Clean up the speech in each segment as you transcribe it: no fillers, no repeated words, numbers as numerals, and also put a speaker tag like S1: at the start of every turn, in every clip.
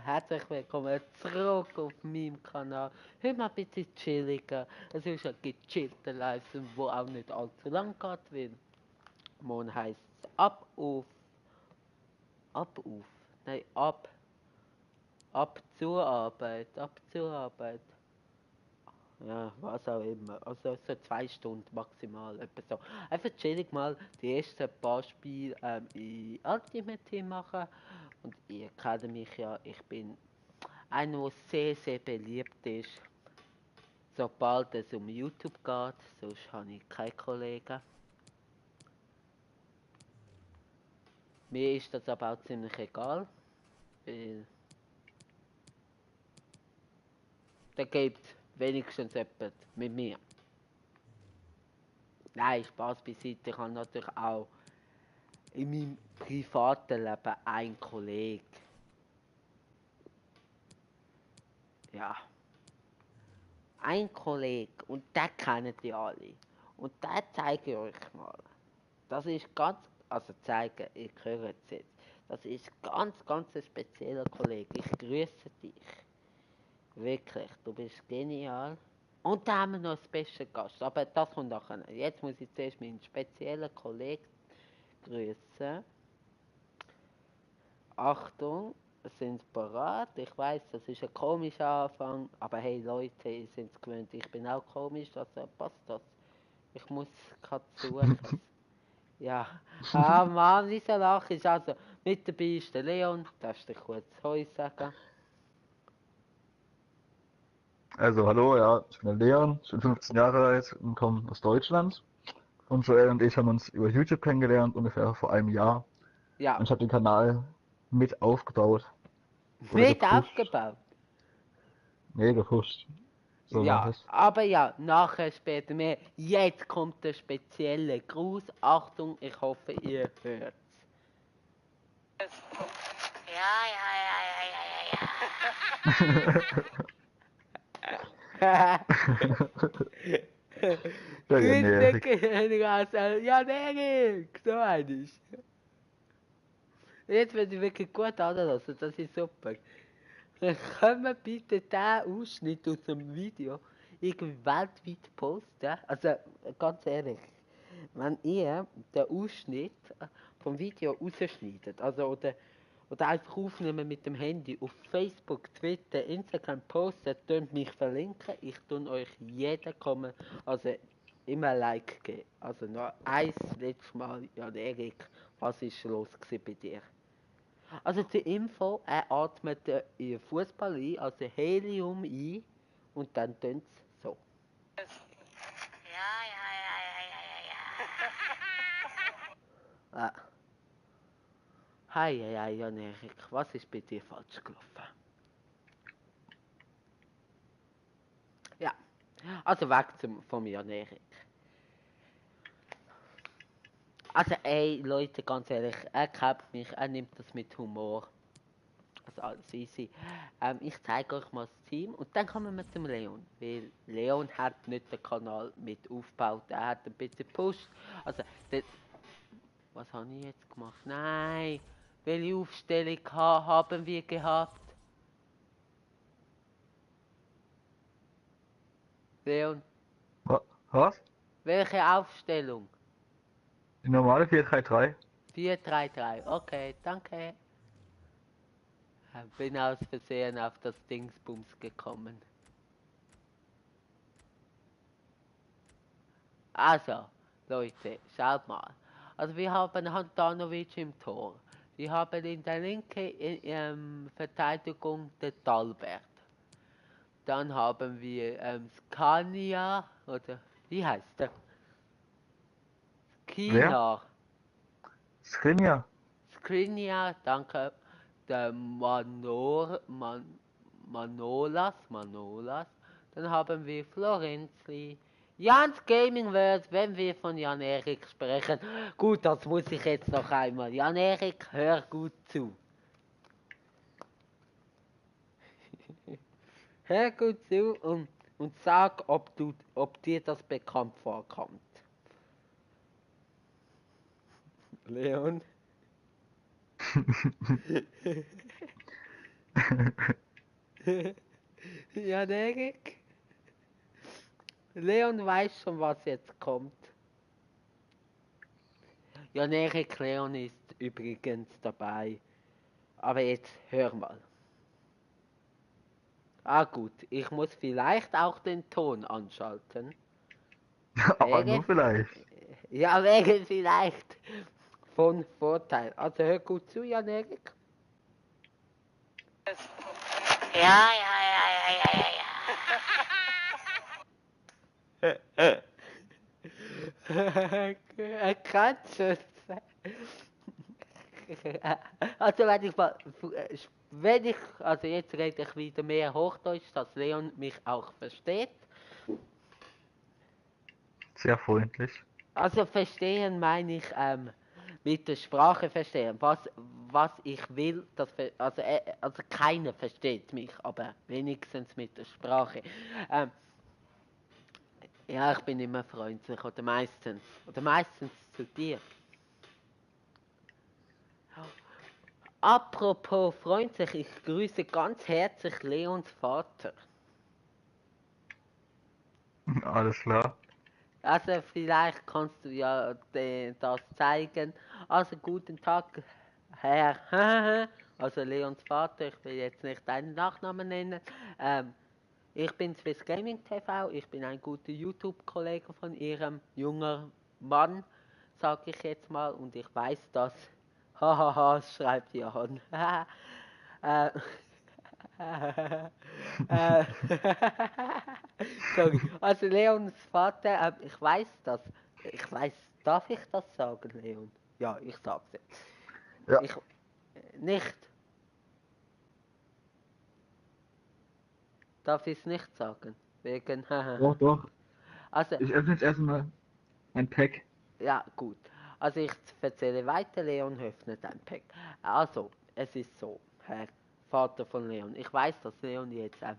S1: herzlich willkommen zurück auf meinem Kanal. Heute mal ein bisschen chilliger. Es ist ein gechillter Livestream, wo auch nicht allzu lang geht, weil morgen heisst es nein, ab zur Arbeit, Ja, was auch immer. Also so 2 Stunden maximal, etwa so. Einfach chillig mal die ersten paar Spiele in Ultimate Team machen. Und ihr kennt mich ja, ich bin einer, der sehr, sehr beliebt ist. Sobald es um YouTube geht, sonst habe ich keine Kollegen. Mir ist das aber auch ziemlich egal, weil da gibt wenigstens jemand mit mir. Nein, Spaß beiseite, ich habe natürlich auch in meinem privaten Leben einen Kollegen. Ja, ein Kollege und den kennen die alle. Und den zeige ich euch mal. Das ist ganz, also zeigen, ihr hört es jetzt. Das ist ganz ein spezieller Kollege. Ich grüße dich. Wirklich, du bist genial. Und da haben wir noch einen Special Gast, aber das kommt nachher. Jetzt muss ich zuerst meinen speziellen Kollegen grüßen. Achtung, sind Sie bereit? Ich weiß, das ist ein komischer Anfang, aber hey Leute, ihr seid es gewöhnt, ich bin auch komisch, also passt das. Ich muss gerade suchen. Ja, Mann, wieso lache ich? Also, mit dabei ist der Leon, darfst du kurz Heu sagen?
S2: Also, hallo, ja, ich bin der Leon, ich bin 15 Jahre alt und komme aus Deutschland. Und Joel und ich haben uns über YouTube kennengelernt, ungefähr vor einem Jahr.
S1: Ja,
S2: Und ich habe den Kanal mit aufgebaut oder
S1: mit
S2: gepusht.
S1: aufgebaut.
S2: Nee, gepusht. So war
S1: Ja,
S2: es.
S1: aber ja, nachher später mehr. Jetzt kommt der spezielle Gruß. Achtung, ich hoffe, ihr hört's.
S3: Ja, ja, ja, ja, ja, ja, ja.
S2: Der
S1: Grüße
S2: Generik.
S1: gehen raus an Jan Erik, so eines. Jetzt wird ich wirklich gut anlassen, das ist super. Können wir bitte diesen Ausschnitt aus dem Video irgendwie weltweit posten? Also, ganz ehrlich, wenn ihr den Ausschnitt vom Video rausschneidet, also oder einfach aufnehmen mit dem Handy auf Facebook, Twitter, Instagram posten, könnt mich verlinken. Ich tue euch jeden Kommentar, also immer ein Like geben. Also noch eins letztes Mal, Jan Erik, was ist los bei dir? Also zur Info, er atmet in Fußball ein, also Helium ein und dann tönt es so.
S3: Ja, ja, ja, ja, ja, ja, ja.
S1: Ah. Hei, Jan Erik, was ist bei dir falsch gelaufen? Ja, also weg vom Jan Erik. Also ey, Leute, ganz ehrlich, er kennt mich, er nimmt das mit Humor. Also alles easy. Ich zeige euch mal das Team und dann kommen wir zum Leon. Weil Leon hat nicht den Kanal mit aufgebaut, er hat ein bisschen gepusht. Also, was habe ich jetzt gemacht? Nein! Welche Aufstellung haben wir gehabt? Leon,
S2: Was?
S1: welche Aufstellung?
S2: Die normale 4-3-3?
S1: 4-3-3. Okay, danke. Bin aus Versehen auf das Dingsbums gekommen. Also, Leute, schaut mal. Also wir haben Handanovic im Tor. Wir haben in der linken Verteidigung den Talbert. Dann haben wir Scania, oder wie heißt der?
S2: Wer?
S1: Skina.
S2: Skriniar.
S1: Skriniar, danke. Der Manolas. Dann haben wir Florenzi. Jans Gaming World, wenn wir von Jan Erik sprechen. Gut, das muss ich jetzt noch einmal. Jan Erik, hör gut zu. Hör gut zu und sag, ob dir das bekannt vorkommt. Leon? Jan Erik? Leon weiß schon, was jetzt kommt. Jan Erik, Leon ist übrigens dabei. Aber jetzt hör mal. Ah gut, ich muss vielleicht auch den Ton anschalten.
S2: Aber nur
S1: Wäre,
S2: vielleicht.
S1: ja, wäre vielleicht von Vorteil. Also hör gut zu, Jan Erik.
S3: Ja, ja, ja, ja, ja, ja,
S1: Kannst du es? Also wenn ich, also jetzt rede ich wieder mehr Hochdeutsch, dass Leon mich auch versteht.
S2: Sehr freundlich.
S1: Also verstehen meine ich mit der Sprache verstehen. Was ich will, also keiner versteht mich, aber wenigstens mit der Sprache. Ähm, ja, ich bin immer freundlich, oder meistens zu dir. Apropos freundlich, ich grüße ganz herzlich Leons Vater.
S2: Alles klar.
S1: Also vielleicht kannst du ja das zeigen. Also guten Tag, Herr. Also Leons Vater, ich will jetzt nicht deinen Nachnamen nennen. Ich bin Swiss Gaming TV, ich bin ein guter YouTube-Kollege von Ihrem jungen Mann, sag ich jetzt mal, und ich weiß das. Hahaha, schreibt Johann. äh, äh, sorry. Also Leons Vater, ich weiß das. Ich weiß, darf ich das sagen, Leon? Ja, ich sag's jetzt.
S2: Ja.
S1: Ich, nicht. Darf ich es nicht sagen? Wegen,
S2: Doch, doch.
S1: Also,
S2: Ich öffne jetzt erstmal ein Pack.
S1: ja, gut. Also ich erzähle weiter, Leon öffnet ein Pack. Also, es ist so, Herr Vater von Leon. Ich weiß, dass Leon jetzt ein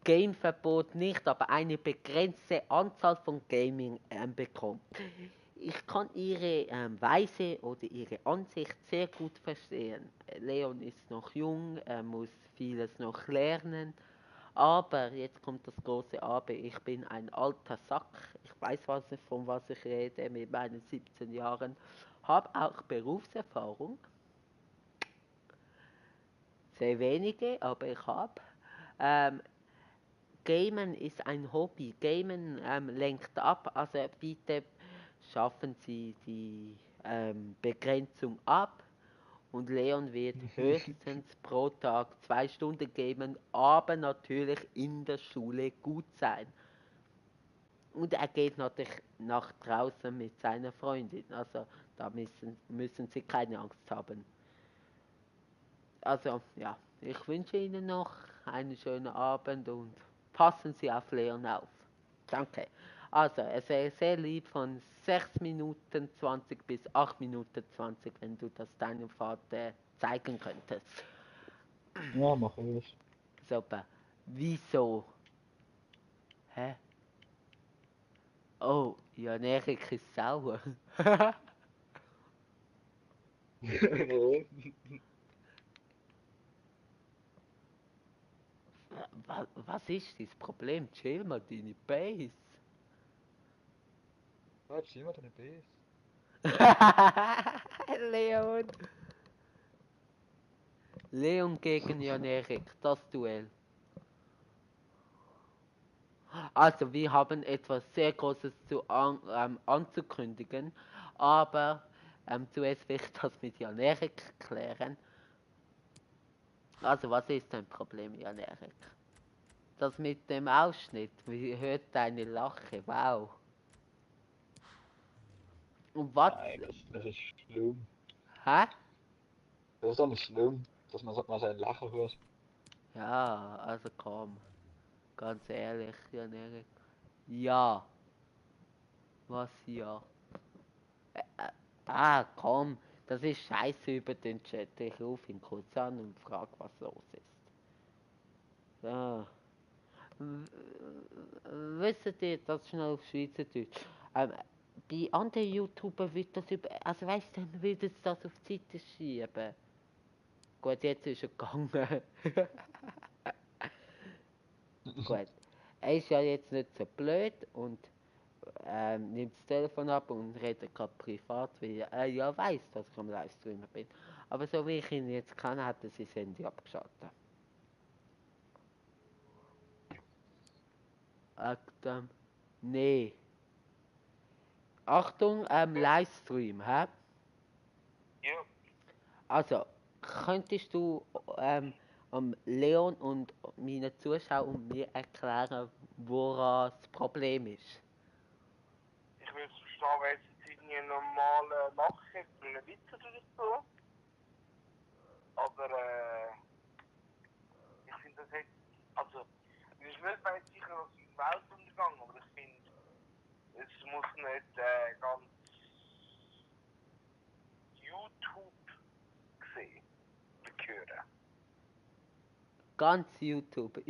S1: Gameverbot nicht, aber eine begrenzte Anzahl von Gaming bekommt. Ich kann Ihre Weise oder Ihre Ansicht sehr gut verstehen. Leon ist noch jung, er muss vieles noch lernen. Aber, jetzt kommt das große Aber, ich bin ein alter Sack. Ich weiß, von was ich rede mit meinen 17 Jahren. Habe auch Berufserfahrung. Sehr wenige, aber ich habe. Ähm, Gamen ist ein Hobby. Gamen lenkt ab, also bitte schaffen Sie die Begrenzung ab. Und Leon wird höchstens pro Tag 2 Stunden gamen, aber natürlich in der Schule gut sein. Und er geht natürlich nach draußen mit seiner Freundin. Also da müssen Sie keine Angst haben. Also ja, ich wünsche Ihnen noch einen schönen Abend und passen Sie auf Leon auf. Danke. Also, es wäre sehr lieb von 6 Minuten 20 bis 8 Minuten 20, wenn du das deinem Vater zeigen könntest.
S2: Ja, mach ich.
S1: Super. Wieso? Hä? Oh, Jan Erik ist sauer. Was ist das Problem? Chill mal deine Base.
S2: Ja, zieh mal deine Base.
S1: Leon. Leon gegen Jan Erik, das Duell. Also, wir haben etwas sehr Großes anzukündigen, aber zuerst will ich das mit Jan Erik klären. Also, was ist dein Problem, Jan Erik? Das mit dem Ausschnitt, wie hört deine Lache, wow. Und was?
S2: Nein, das ist schlimm.
S1: Hä?
S2: Das ist doch nicht schlimm, dass man mal seinen Lachen hört.
S1: Ja, also komm, ganz ehrlich, Jan Erik. Ja, was ja? Komm, das ist scheiße über den Chat. Ich rufe ihn kurz an und frage, was los ist. Ja. Wisst ihr, das schnell auf Schweizerdeutsch. Bei anderen YouTubern wird das über. Also weißt du, dann würde es das auf die Seite schieben. Gut, jetzt ist er gegangen. Gut. Er ist ja jetzt nicht so blöd und nimmt das Telefon ab und redet gerade privat, weil er ja weiss, dass ich am Livestreamen bin. Aber so wie ich ihn jetzt kenne, hat er sein Handy abgeschaltet. Achtung. Nee. Achtung, Livestream, hä?
S4: Ja.
S1: Also, könntest du Leon und meinen Zuschauern und mir erklären, woran das Problem ist?
S4: Ich würde es verstehen, wenn es jetzt irgendwie ein normaler Lachen ist, für einen Witz oder so. Aber ich finde das jetzt, also, ich ist nicht weit sicher, dass es ein Weltuntergang, aber ich finde, es muss nicht ganz YouTube gesehen oder hören.
S1: Ganz YouTube.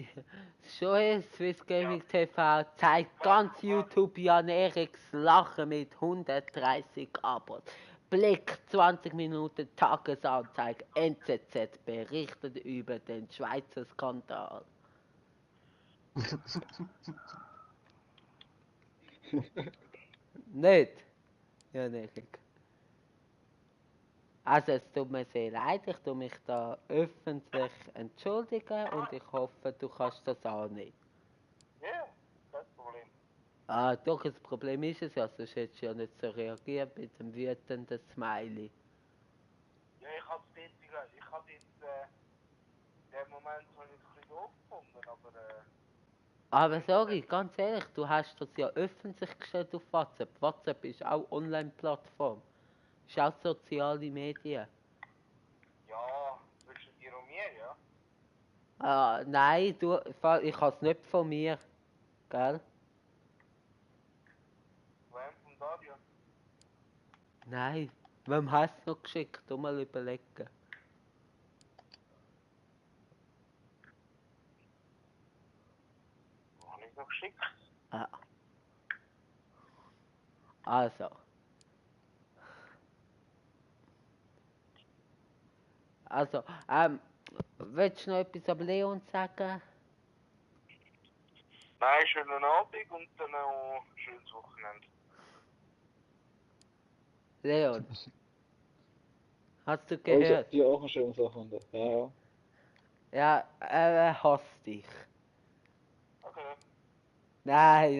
S1: Schon Swiss Gaming TV zeigt ganz YouTube Jan Eriks Lachen mit 130 Abos. Blick 20 Minuten Tagesanzeige. NZZ berichtet über den Schweizer Skandal. Nicht? Jan Erik. Also es tut mir sehr leid, ich tue mich da öffentlich entschuldigen und ich hoffe, du kannst das annehmen.
S4: Ja, kein Problem.
S1: Ah, doch, das Problem ist es ja, sonst hättest du ja nicht so reagiert mit dem wütenden Smiley.
S4: Ja, ich habe jetzt, den Moment habe ich ein bisschen doof gefunden, aber
S1: Aber sorry, ganz ehrlich, du hast das ja öffentlich gestellt auf WhatsApp. WhatsApp ist auch Online-Plattform. Ist auch soziale Medien.
S4: ja, zwischen dir und mir, ja.
S1: Ah, nein, du, ich habe es nicht von mir, gell?
S4: Wem von Dario?
S1: Nein, wem hast du noch geschickt? Du mal überlegen.
S4: Wo habe ich noch geschickt?
S1: Ah. Also. Also, willst du noch etwas am Leon sagen?
S4: Nein, schönen Abend und dann auch schönes Wochenende.
S1: Leon, hast du
S2: Oh, ich
S1: gehört?
S2: dir auch ein schönes Wochenende. Ja, ja.
S1: Ja, er hasst dich.
S4: Okay.
S1: Nein.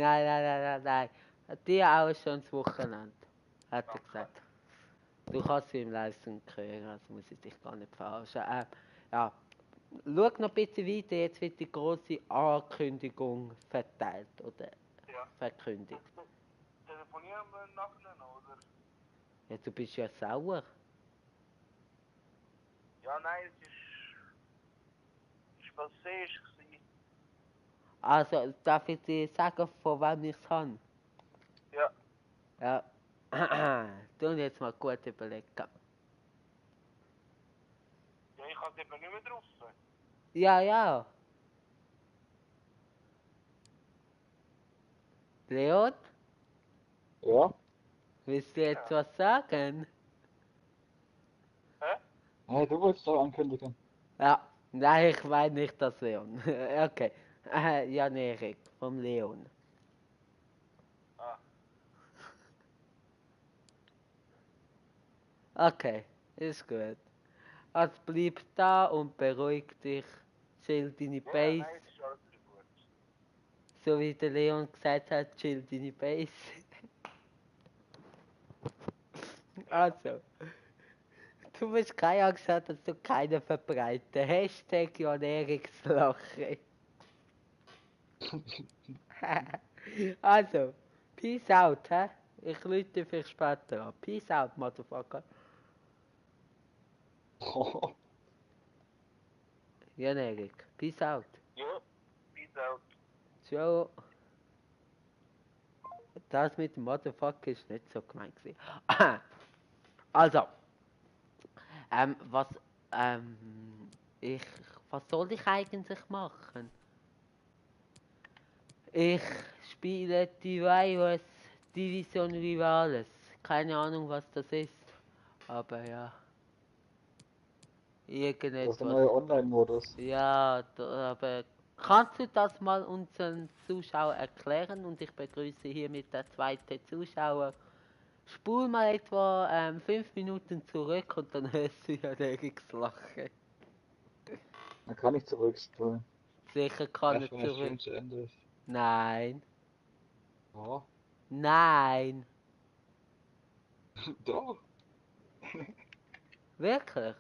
S1: Dir auch ein schönes Wochenende, hat er gesagt. Du kannst ihn im Livestream hören, also muss ich dich gar nicht verarschen. Ja, schau noch ein bisschen weiter, jetzt wird die große Ankündigung verteilt oder
S4: Ja.
S1: verkündigt.
S4: Telefonieren wir nachher noch, oder?
S1: Ja, du bist ja sauer.
S4: Ja, nein, es ist passiert.
S1: Also, darf ich dir sagen, von wem ich es habe?
S4: Ja.
S1: Ja. Tu jetzt mal gut überlegen.
S4: Ja, ich habe es eben nicht mehr drauf.
S1: Ja. Leon,
S2: Ja?
S1: willst du jetzt was sagen?
S4: Hä?
S2: Hey, du wolltest doch ankündigen.
S1: Ja. Nein, ich meine nicht das Leon. Okay. Jan Erik, vom Leon.
S4: Ah.
S1: Okay, ist gut. Also bleib da und beruhig dich. Chill deine
S4: Ja,
S1: Base.
S4: nein, es ist alles wieder gut.
S1: So wie der Leon gesagt hat, chill deine Base. Also. Du musst keine Angst haben, dass du keinen verbreiten. Hashtag Jan Eriks Lachen. Also, peace out, hä? Ich rufe dich später an. Peace out, Motherfucker. Jan Erik, peace out.
S4: Ja, peace out.
S1: Ciao. Das mit dem Motherfucker ist nicht so gemeint gewesen. Also, was, ich, was soll ich eigentlich machen? Ich spiele Rivals Division Rivales. Keine Ahnung, was das ist. Aber ja.
S2: Das ist der
S1: irgendetwas.
S2: neue Online-Modus.
S1: Ja, aber kannst du das mal unseren Zuschauern erklären? Und ich begrüße hiermit der zweite Zuschauer. Spul mal etwa 5 Minuten zurück und dann hörst du ja Eriks Lachen.
S2: Man kann nicht zurückspulen.
S1: Sicher kann
S2: Erst
S1: er
S2: wenn der
S1: zurück.
S2: Stream zu Ende ist.
S1: Nein.
S2: Ja.
S1: Nein.
S2: Doch.
S1: Wirklich?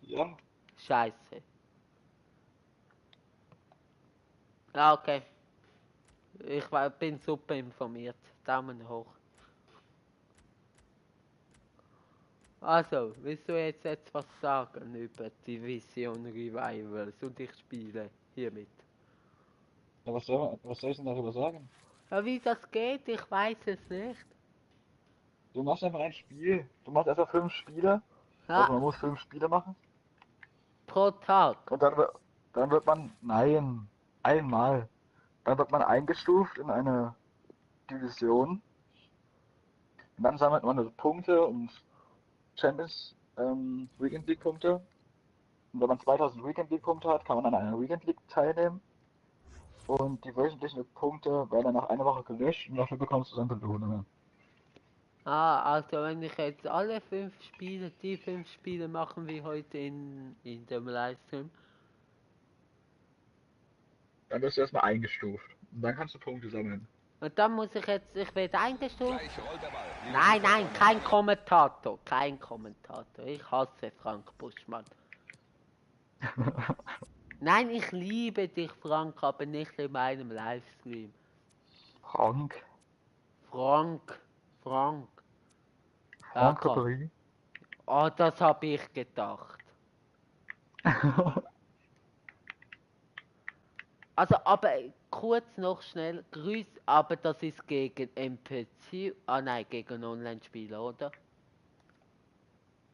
S2: Ja.
S1: Scheiße. Ja, okay. Bin super informiert. Daumen hoch. Also, willst du jetzt etwas sagen über Division Revivals und ich spiele hiermit?
S2: Ja, was soll ich denn darüber sagen?
S1: Ja, wie das geht, ich weiß es nicht.
S2: Du machst einfach ein Spiel. Du machst einfach 5 Spiele. Also
S1: Ja,
S2: man muss 5 Spiele machen.
S1: pro Tag.
S2: Und dann wird man, nein, einmal. Dann wird man eingestuft in eine Division. Und dann sammelt man also Punkte und Champions Weekend League Punkte. Und wenn man 2000 Weekend League Punkte hat, kann man an einer Weekend League teilnehmen. Und die wöchentlichen Punkte werden dann nach einer Woche gelöscht und dafür bekommst du dann Belohnungen.
S1: Ah, also wenn ich jetzt alle 5 Spiele, die 5 Spiele machen wie heute in dem Livestream.
S2: Dann wirst du erstmal eingestuft. Und dann kannst du Punkte sammeln.
S1: Und dann muss ich werde eingestuft.
S5: Gleich rollt der Ball.
S1: Nein, nein, kein Kommentator, kein Kommentator. Ich hasse Frank Buschmann. Nein, ich liebe dich, Frank, aber nicht in meinem Livestream.
S2: Frank.
S1: Frank. Ja,
S2: Frank
S1: komm.
S2: Ribéry.
S1: Oh, das habe ich gedacht. Also, aber kurz noch schnell, Grüß, aber das ist gegen NPC, ah nein, gegen Online-Spieler, oder?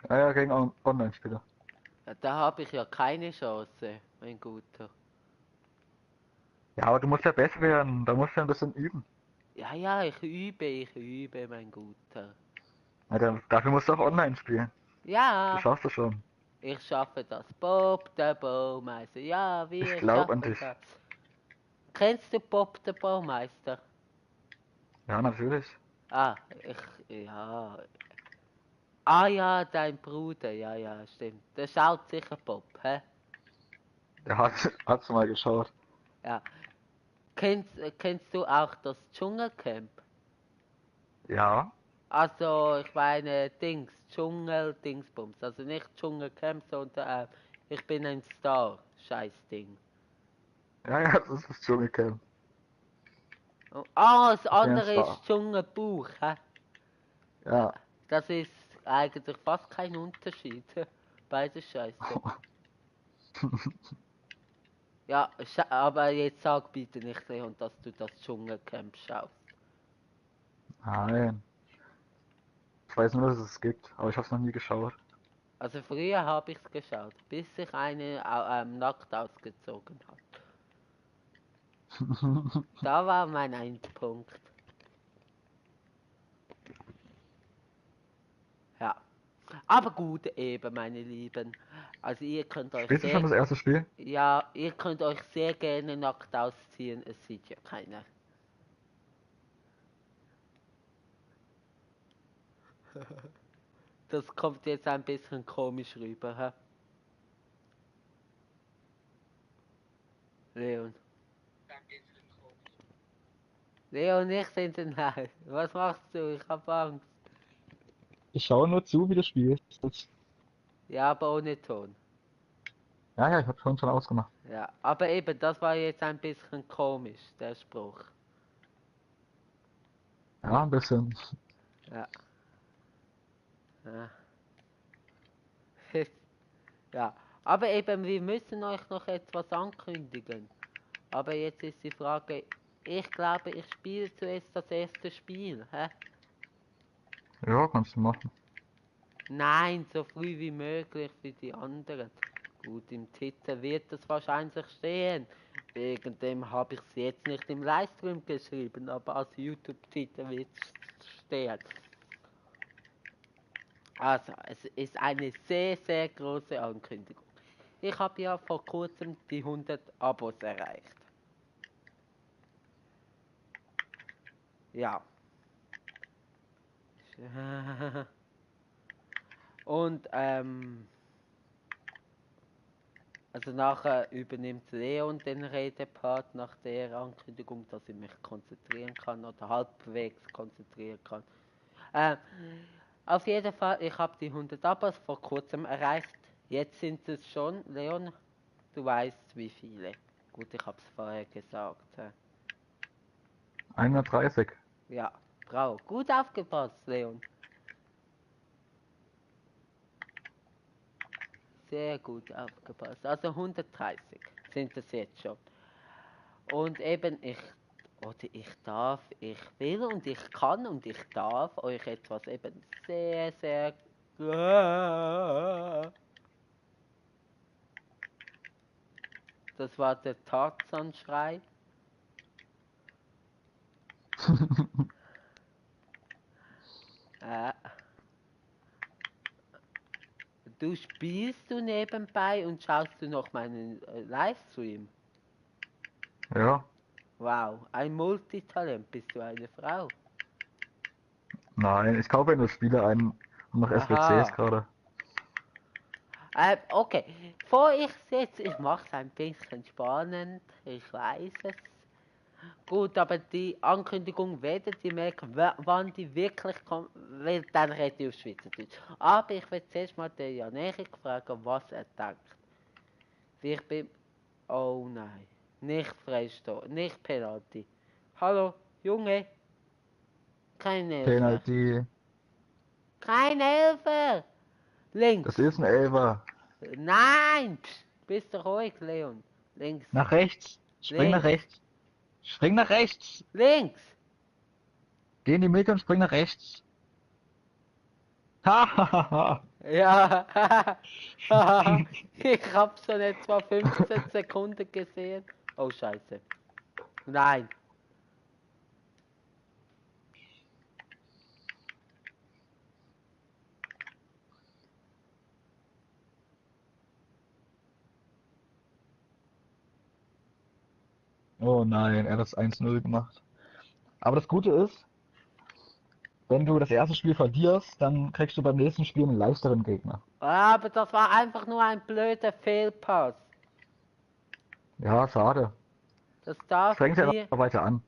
S2: Ja, gegen Online-Spieler.
S1: Ja, da habe ich ja keine Chance, mein Guter.
S2: Ja, aber du musst ja besser werden. Da musst du ja ein bisschen üben.
S1: Ja, ich übe, mein Guter.
S2: Ja, dafür musst du auch online spielen. Du
S1: Ja,
S2: schaffst das schon.
S1: ich schaffe das. Bob der Baumeister, ja,
S2: Ich
S1: wir
S2: glaube an
S1: schaffen
S2: dich.
S1: das. Kennst du Bob der Baumeister?
S2: Ja, natürlich.
S1: Ah, ja. Ah ja, dein Bruder, ja, stimmt. Der schaut sicher Bob, hä?
S2: Der hat's mal geschaut.
S1: Ja. Kennst du auch das Dschungelcamp?
S2: Ja.
S1: Also, ich meine, Dingsbums. Also nicht Dschungelcamp, sondern ich bin ein Star. Scheiß Ding.
S2: Ja, das ist das Dschungelcamp.
S1: Oh, ah, das
S2: Ich bin ein
S1: andere
S2: Star.
S1: ist Dschungelbuch, hä?
S2: Ja.
S1: Das ist eigentlich fast kein Unterschied. Beides scheiße. Ja, aber jetzt sag bitte nicht, Leon, dass du das Dschungelcamp schaust.
S2: Nein. Ich weiß nur, dass es gibt, aber ich hab's noch nie geschaut.
S1: Also früher habe ich's geschaut, bis sich eine nackt ausgezogen hat. Da war mein Endpunkt. Ja. Aber gut eben, meine Lieben. Also ihr könnt euch
S2: Spielst du schon das erste Spiel?
S1: ja, ihr könnt euch sehr gerne nackt ausziehen, es sieht ja keiner. Das kommt jetzt ein bisschen komisch rüber, hä? Leon. Leon, nicht in den Haus. Was machst du? Ich hab Angst.
S2: Ich schaue nur zu, wie du spielst.
S1: Ja, aber ohne Ton.
S2: Ja, ich habe schon ausgemacht.
S1: Ja, aber eben, das war jetzt ein bisschen komisch, der Spruch.
S2: Ja, ein bisschen.
S1: Ja. Ja. Ja, aber eben, wir müssen euch noch etwas ankündigen. Aber jetzt ist die Frage, ich glaube, ich spiele zuerst das erste Spiel, hä?
S2: Ja, kannst du machen.
S1: Nein, so früh wie möglich wie die anderen. Gut, im Titel wird es wahrscheinlich stehen. Wegen dem habe ich es jetzt nicht im Livestream geschrieben, aber als YouTube-Titel wird es stehen. Also, es ist eine sehr, sehr große Ankündigung. Ich habe ja vor kurzem die 100 Abos erreicht. Ja. Und, also nachher übernimmt Leon den Redepart nach der Ankündigung, dass ich mich konzentrieren kann oder halbwegs konzentrieren kann. Auf jeden Fall, ich habe die 100 Abos vor kurzem erreicht. Jetzt sind es schon, Leon, du weißt wie viele. Gut, ich habe es vorher gesagt.
S2: 130.
S1: Ja, bravo. Gut aufgepasst, Leon. Sehr gut aufgepasst. Also 130 sind es jetzt schon. Und eben ich darf, ich will und ich kann und ich darf euch etwas eben sehr, sehr... Das war der Tarzan-Schrei. Du spielst du nebenbei und schaust du noch meinen Livestream?
S2: Ja,
S1: Wow, ein Multitalent, bist du eine Frau?
S2: nein, ich kaufe ja nur Spiele ein und noch SBCs
S1: Aha.
S2: gerade.
S1: Okay, bevor ich setze, ich mache es ein bisschen spannend, ich weiß es. Gut, aber die Ankündigung werdet ihr merken, wann die wirklich kommt, weil dann rede ich auf Schweizerdeutsch. Aber ich will zuerst mal den Jan Erik fragen, was er denkt. Wie ich bin... Oh nein, nicht Freistoß, nicht Penalty. Hallo, Junge, kein Elfer.
S2: Penalty.
S1: Kein Elfer! Links.
S2: Das ist ein Elfer.
S1: Nein! Psst, bist du ruhig, Leon. Links.
S2: Nach rechts. Spring nach
S1: Links.
S2: rechts. Spring nach rechts.
S1: Links.
S2: Geh in die Mitte und spring nach rechts. Hahaha.
S1: Ja. Ich hab's schon etwa 15 Sekunden gesehen. Oh, scheiße. Nein.
S2: Oh nein, er hat das 1-0 gemacht. Aber das Gute ist, wenn du das erste Spiel verlierst, dann kriegst du beim nächsten Spiel einen leichteren Gegner.
S1: Aber das war einfach nur ein blöder Fehlpass.
S2: Ja, schade.
S1: Das darf
S2: Streng dich
S1: nie...
S2: einfach weiter an.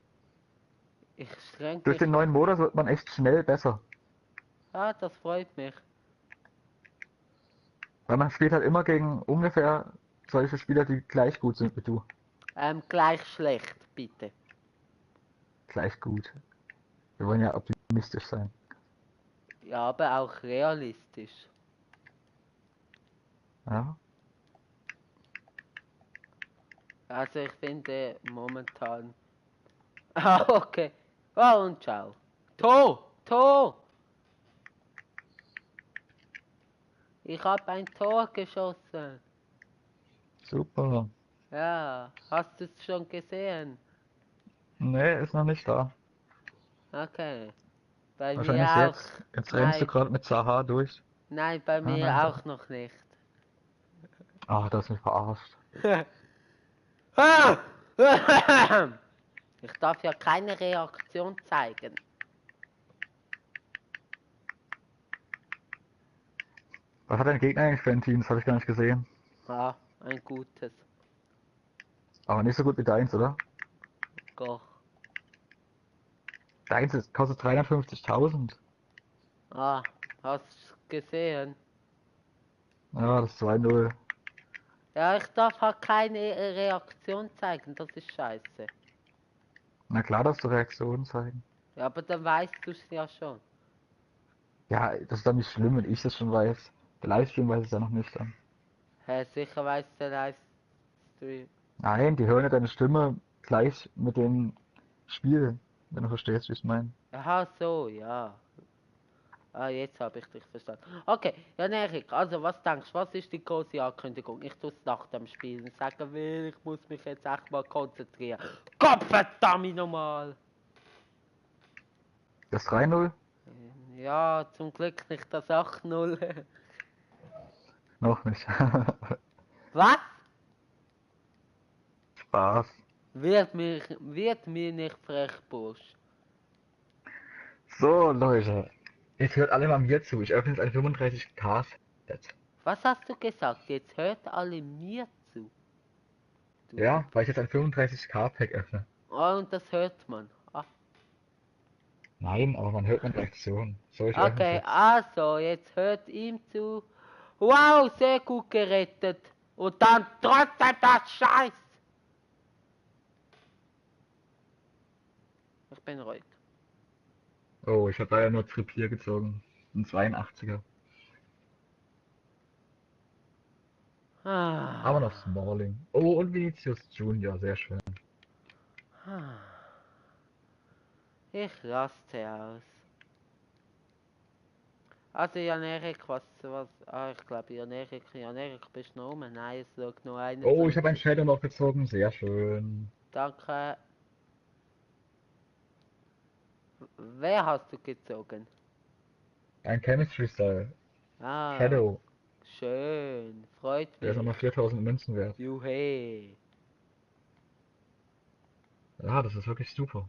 S1: Ich streng
S2: Durch
S1: mich...
S2: den neuen Modus wird man echt schnell besser.
S1: Ah, das freut mich.
S2: Weil man spielt halt immer gegen ungefähr solche Spieler, die gleich gut sind wie du.
S1: Gleich schlecht, bitte.
S2: Gleich gut. Wir wollen ja optimistisch sein.
S1: Ja, aber auch realistisch.
S2: Ja?
S1: Also ich finde momentan... Ah, okay. Oh, und ciao. Tor! Tor! Ich habe ein Tor geschossen.
S2: Super.
S1: Ja, hast du es schon gesehen?
S2: Nee, ist noch nicht da.
S1: Okay. Bei mir
S2: Wahrscheinlich
S1: auch.
S2: jetzt. Jetzt rennst du
S1: Nein,
S2: gerade mit Zaha durch.
S1: nein, bei
S2: Ah,
S1: mir
S2: nein,
S1: auch noch nicht.
S2: ach, das ist mich verarscht.
S1: Ich darf ja keine Reaktion zeigen.
S2: Was hat dein Gegner eigentlich für ein Team? Das habe ich gar nicht gesehen.
S1: Ah, ein gutes.
S2: Aber nicht so gut wie deins, oder?
S1: Doch.
S2: Kostet 350.000.
S1: Ah, hast du gesehen?
S2: Ja, das ist 2-0.
S1: Ja, ich darf halt keine Reaktion zeigen, das ist scheiße.
S2: Na klar, darfst du Reaktionen zeigen.
S1: Ja, aber dann weißt du es ja schon.
S2: Ja, das ist doch nicht schlimm, wenn ich das schon weiß. Der Livestream weiß es ja noch nicht dann.
S1: Hä, sicher weiß der Livestream.
S2: Nein, die hören ja deine Stimme gleich mit dem Spiel, wenn du verstehst, wie ich es meine.
S1: Aha, so, ja. Ah, jetzt habe ich dich verstanden. Okay, ja, Erik, also was denkst du, was ist die große Ankündigung? Ich tue es nach dem Spielen sagen, weil ich muss mich jetzt echt mal konzentrieren. Gott verdammt nochmal!
S2: Das 3-0?
S1: Ja, zum Glück nicht das 8-0.
S2: Noch nicht.
S1: Was?
S2: Spaß.
S1: Wird mir nicht frech, Bursch.
S2: So, Leute. Jetzt hört alle mal mir zu. Ich öffne jetzt ein 35K-Set.
S1: Was hast du gesagt? Jetzt hört alle mir zu. Du
S2: Ja, weil ich jetzt ein 35K-Pack öffne.
S1: Oh, und das hört man. Ah,
S2: Nein, aber man hört meine Reaktion. So, ich öffne es
S1: okay,
S2: jetzt.
S1: also, jetzt hört ihm zu. Wow, sehr gut gerettet. Und dann trotzdem das Scheiß. Ich bin ruhig.
S2: Oh, ich habe leider nur Trippier gezogen. Ein 82er. Aber noch
S1: Ah,
S2: Smalling. Oh, und Vinicius Junior, sehr schön.
S1: ah. Ich raste aus. Also Jan Erik, ich glaube Jan Erik bist du noch rum? Nein, es schaut nur
S2: Oh, ich habe ein
S1: 21.
S2: Shadow noch gezogen, sehr schön.
S1: Danke. Wer hast du gezogen?
S2: Ein Chemistry Style.
S1: Ah,
S2: Shadow.
S1: schön. Freut
S2: Der ist
S1: mich.
S2: nochmal 4000 Münzen wert.
S1: Juhe.
S2: Ja, das ist wirklich super.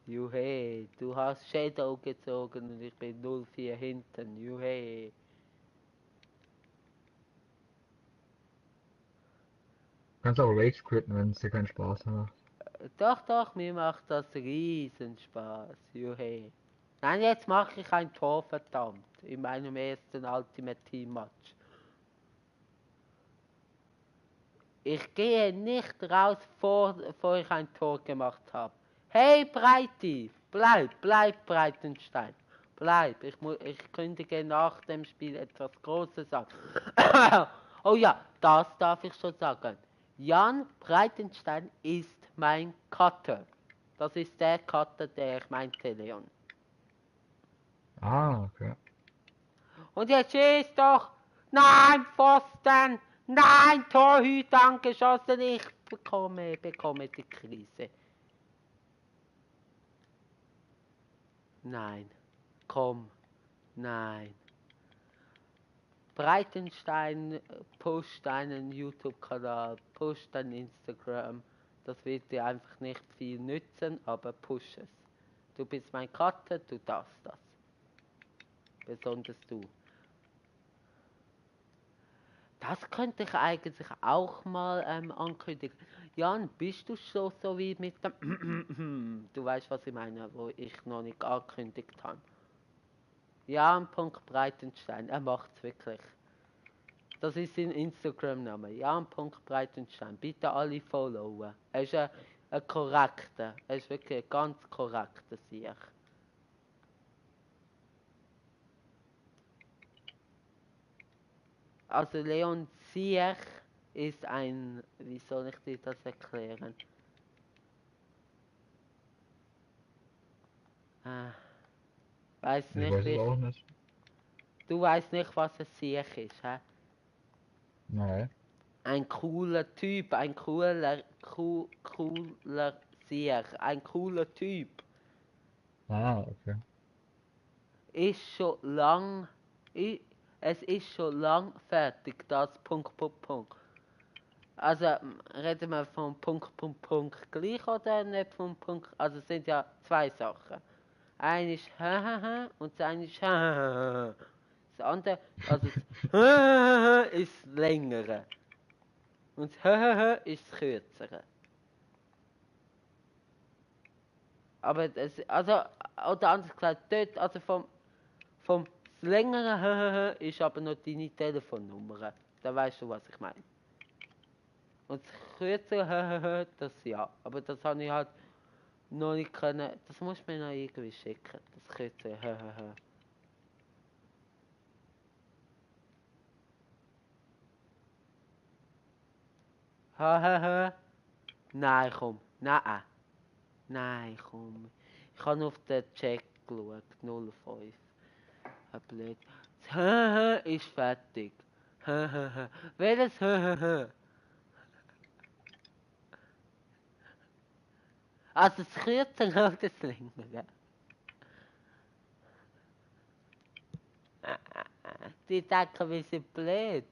S1: Juhe. Du hast Shadow gezogen und ich bin 0-4 hinten. Juhe.
S2: Du kannst auch Rage quitten, wenn es dir keinen Spaß macht.
S1: Doch, mir macht das riesen Spaß. Juhe. Nein, jetzt mache ich ein Tor, verdammt. In meinem ersten Ultimate Team Match. Ich gehe nicht raus, bevor ich ein Tor gemacht habe. Hey Breiti, bleib Breitenstein. Bleib, ich kündige nach dem Spiel etwas Großes an. Oh ja, das darf ich schon sagen. Jan Breitenstein ist mein Cutter. Das ist der Cutter, der ich meinte, Leon.
S2: Ah, okay.
S1: Und jetzt schießt doch! Nein, Pfosten! Nein, Torhüter angeschossen! Ich bekomme die Krise. Nein, komm, nein. Breitenstein pusht einen YouTube-Kanal, pusht ein Instagram. Das wird dir einfach nicht viel nützen, aber push es. Du bist mein Cutter, du darfst das. Besonders du. Das könnte ich eigentlich auch mal ankündigen. Jan, bist du schon so wie mit dem Du weißt, was ich meine, wo ich noch nicht angekündigt habe. Jan. Breitenstein, er macht's wirklich. Das ist sein Instagram-Name. Jan. Breitenstein. Bitte alle followen. Er ist ein korrekter. Er ist wirklich ein ganz korrekter Sieg. Also Leon Siech ist ein, wie soll ich dir das erklären? Weiß
S2: Ich
S1: nicht,
S2: weiß es auch nicht.
S1: du weißt nicht, was ein Siech ist, hä?
S2: Nein.
S1: Ein cooler Typ, ein cooler Siech, ein cooler Typ.
S2: Ah, okay.
S1: Ist schon lang, es ist schon lang fertig, das Punkt. Also reden wir von Punkt gleich oder nicht vom Punkt, also es sind ja zwei Sachen. Eine ist und das eine ist Das andere, also das ist das längere und das ist das kürzere. Aber das, also, oder anders gesagt, dort, also vom das längere ist aber noch deine Telefonnummer. Da weißt du, was ich meine. Und das kürzere das ja. Aber das habe ich halt noch nicht können. Das musst du mir noch irgendwie schicken. Das kürzere Nein, komm. Nein, komm. Ich habe auf den Check geschaut. 05. Blöd. Das ist fertig. Welches Also das kürzere oder das längere? Die denken, wir sind blöd.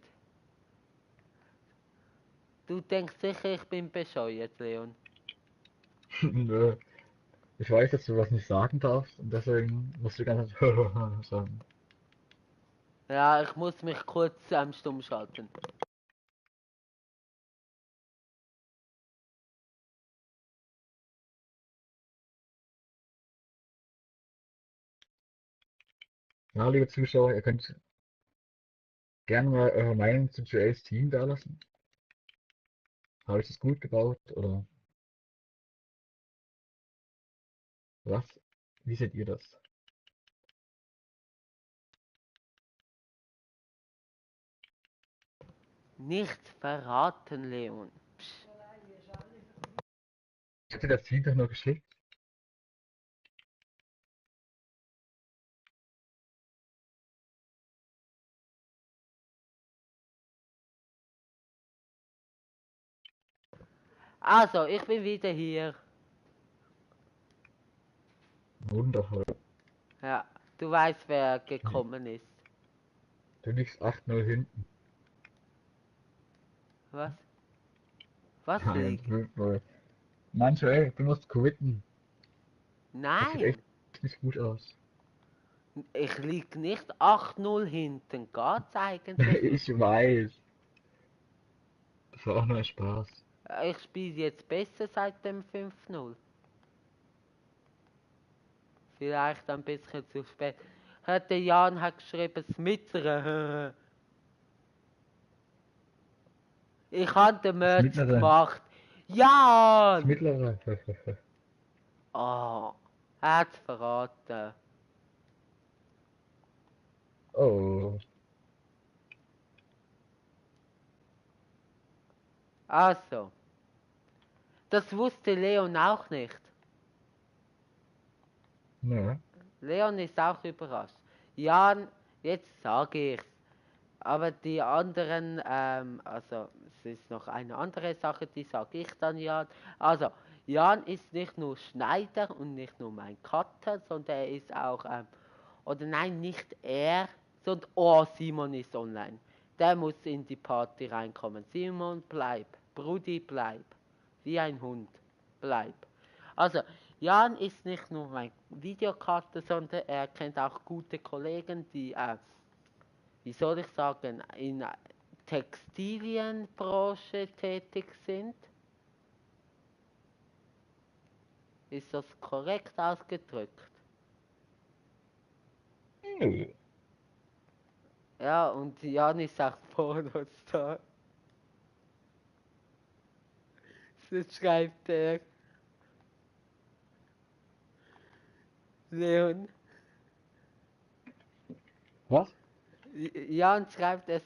S1: Du denkst sicher, ich bin bescheuert, Leon.
S2: Nö. Ich weiß, dass du was nicht sagen darfst und deswegen musst du die ganze Zeit sagen.
S1: Ja, ich muss mich kurz stumm schalten.
S2: Ja, liebe Zuschauer, ihr könnt gerne mal eure Meinung zu Joels Team da lassen. Habe ich das gut gebaut oder was? Wie seht ihr das?
S1: Nicht verraten, Leon. Psch.
S2: Ich hab dir das Team doch nur geschickt.
S1: Also, ich bin wieder hier.
S2: Wundervoll.
S1: Ja, du weißt, wer gekommen ist.
S2: Du liegst 8-0 hinten.
S1: Was? Was
S2: Ja,
S1: liegt?
S2: 12-0. Mann, Joel, du musst quitten. Das sieht
S1: Nein,
S2: echt nicht gut aus.
S1: ich lieg nicht 8-0 hinten. Geht's eigentlich?
S2: Ich weiß. Das war auch nur ein Spaß.
S1: Ich spiele jetzt besser seit dem 5-0. Vielleicht ein bisschen zu spät. Der Jan hat geschrieben, das Mittlere. Ich habe den
S2: Das
S1: Merch
S2: mittlere.
S1: gemacht.
S2: Das
S1: Jan!
S2: mittlere.
S1: Oh, er hat's verraten.
S2: Oh.
S1: Also, das wusste Leon auch nicht.
S2: Ne.
S1: Leon ist auch überrascht. Jan, jetzt sage ich's. Aber die anderen, also es ist noch eine andere Sache, die sage ich dann Jan. Also, Jan ist nicht nur Schneider und nicht nur mein Cutter, sondern er ist auch, oder nein, nicht er, sondern, oh, Simon ist online. Der muss in die Party reinkommen. Simon, bleib. Brudi, bleib. Wie ein Hund. Bleib. Also, Jan ist nicht nur mein Videocutter, sondern er kennt auch gute Kollegen, die, wie soll ich sagen, in der Textilienbranche tätig sind. Ist das korrekt ausgedrückt?
S2: Nö.
S1: Ja, und Jan ist auch Pornostar. So schreibt er. Leon.
S2: Was?
S1: Jan schreibt, es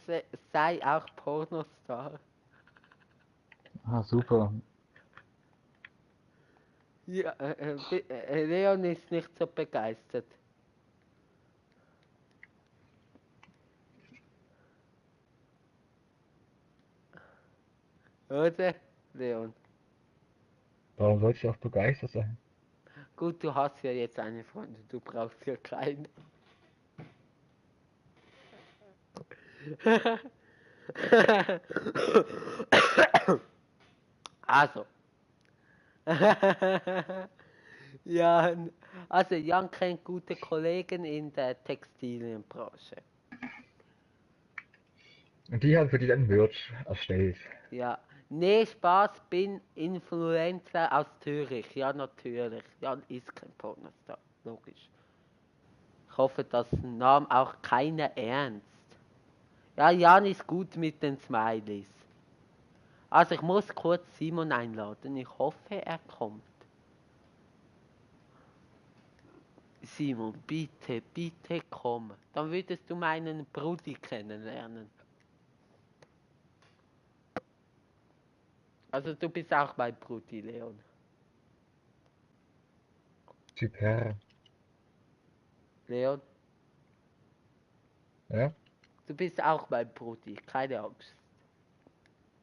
S1: sei auch Pornostar.
S2: Ah, super.
S1: Ja, Leon ist nicht so begeistert. Oder, Leon?
S2: Warum sollte ich auch begeistert sein?
S1: Gut, du hast ja jetzt eine Freundin, du brauchst ja keine. Also. Jan, also Jan kennt gute Kollegen in der Textilienbranche.
S2: Und die haben für dich ein Merch erstellt.
S1: Ja. Nee, Spaß, bin Influencer aus Zürich. Ja, natürlich. Jan ist kein Pornostar. Logisch. Ich hoffe, das nahm auch keiner ernst. Ja, Jan ist gut mit den Smileys. Also ich muss kurz Simon einladen. Ich hoffe, er kommt. Simon, bitte, bitte komm. Dann würdest du meinen Brudi kennenlernen. Also du bist auch mein Brudi, Leon.
S2: Super.
S1: Leon,
S2: Ja?
S1: du bist auch mein Brudi, keine Angst.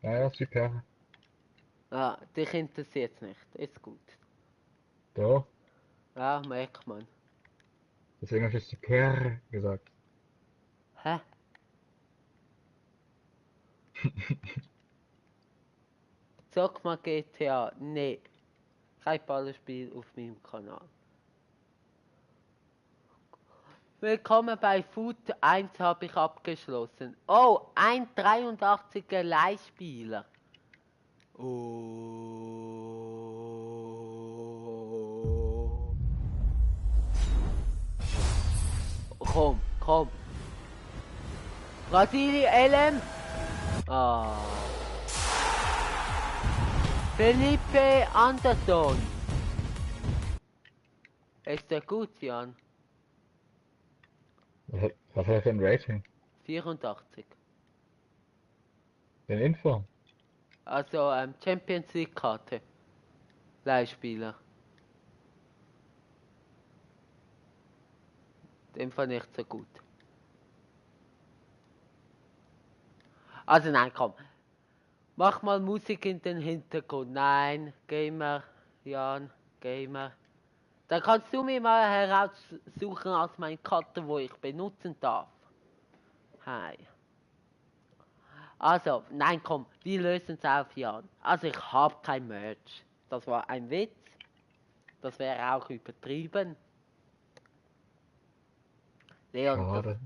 S2: Ja, ja, super.
S1: Ah, dich interessiert nicht, ist gut.
S2: Doch.
S1: Ja, merkt man.
S2: Deswegen habe ich jetzt super gesagt.
S1: Hä? Sag mal GTA. Nee. Kein Ballerspiel auf meinem Kanal. Willkommen bei Food 1 habe ich abgeschlossen. Oh, ein 83er Leihspieler. Oh. Komm. Brasilien LM. Ah. Felipe Anderson. Ist der gut, Jan?
S2: Was hat er für ein Rating?
S1: 84.
S2: Den Info?
S1: Also Champions League Karte. Leihspieler. Den fand ich so gut. Also nein, komm. Mach mal Musik in den Hintergrund. Nein, Gamer, Jan, Gamer. Dann kannst du mir mal heraussuchen als mein Cutter, wo ich benutzen darf. Hi. Also, nein, komm, wir lösen es auf, Jan. Also ich habe kein Merch. Das war ein Witz. Das wäre auch übertrieben. Leon,
S2: Schade.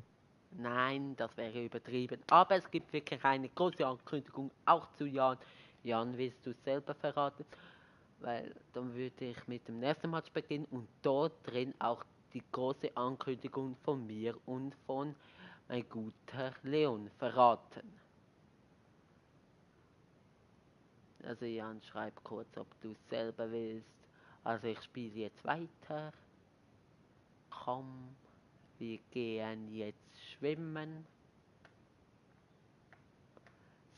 S1: nein, das wäre übertrieben. Aber es gibt wirklich eine große Ankündigung, auch zu Jan. Jan, willst du es selber verraten? Weil dann würde ich mit dem nächsten Match beginnen und dort drin auch die große Ankündigung von mir und von mein guter Leon verraten. Also Jan, schreib kurz, ob du es selber willst. Also ich spiele jetzt weiter. Komm, wir gehen jetzt schwimmen.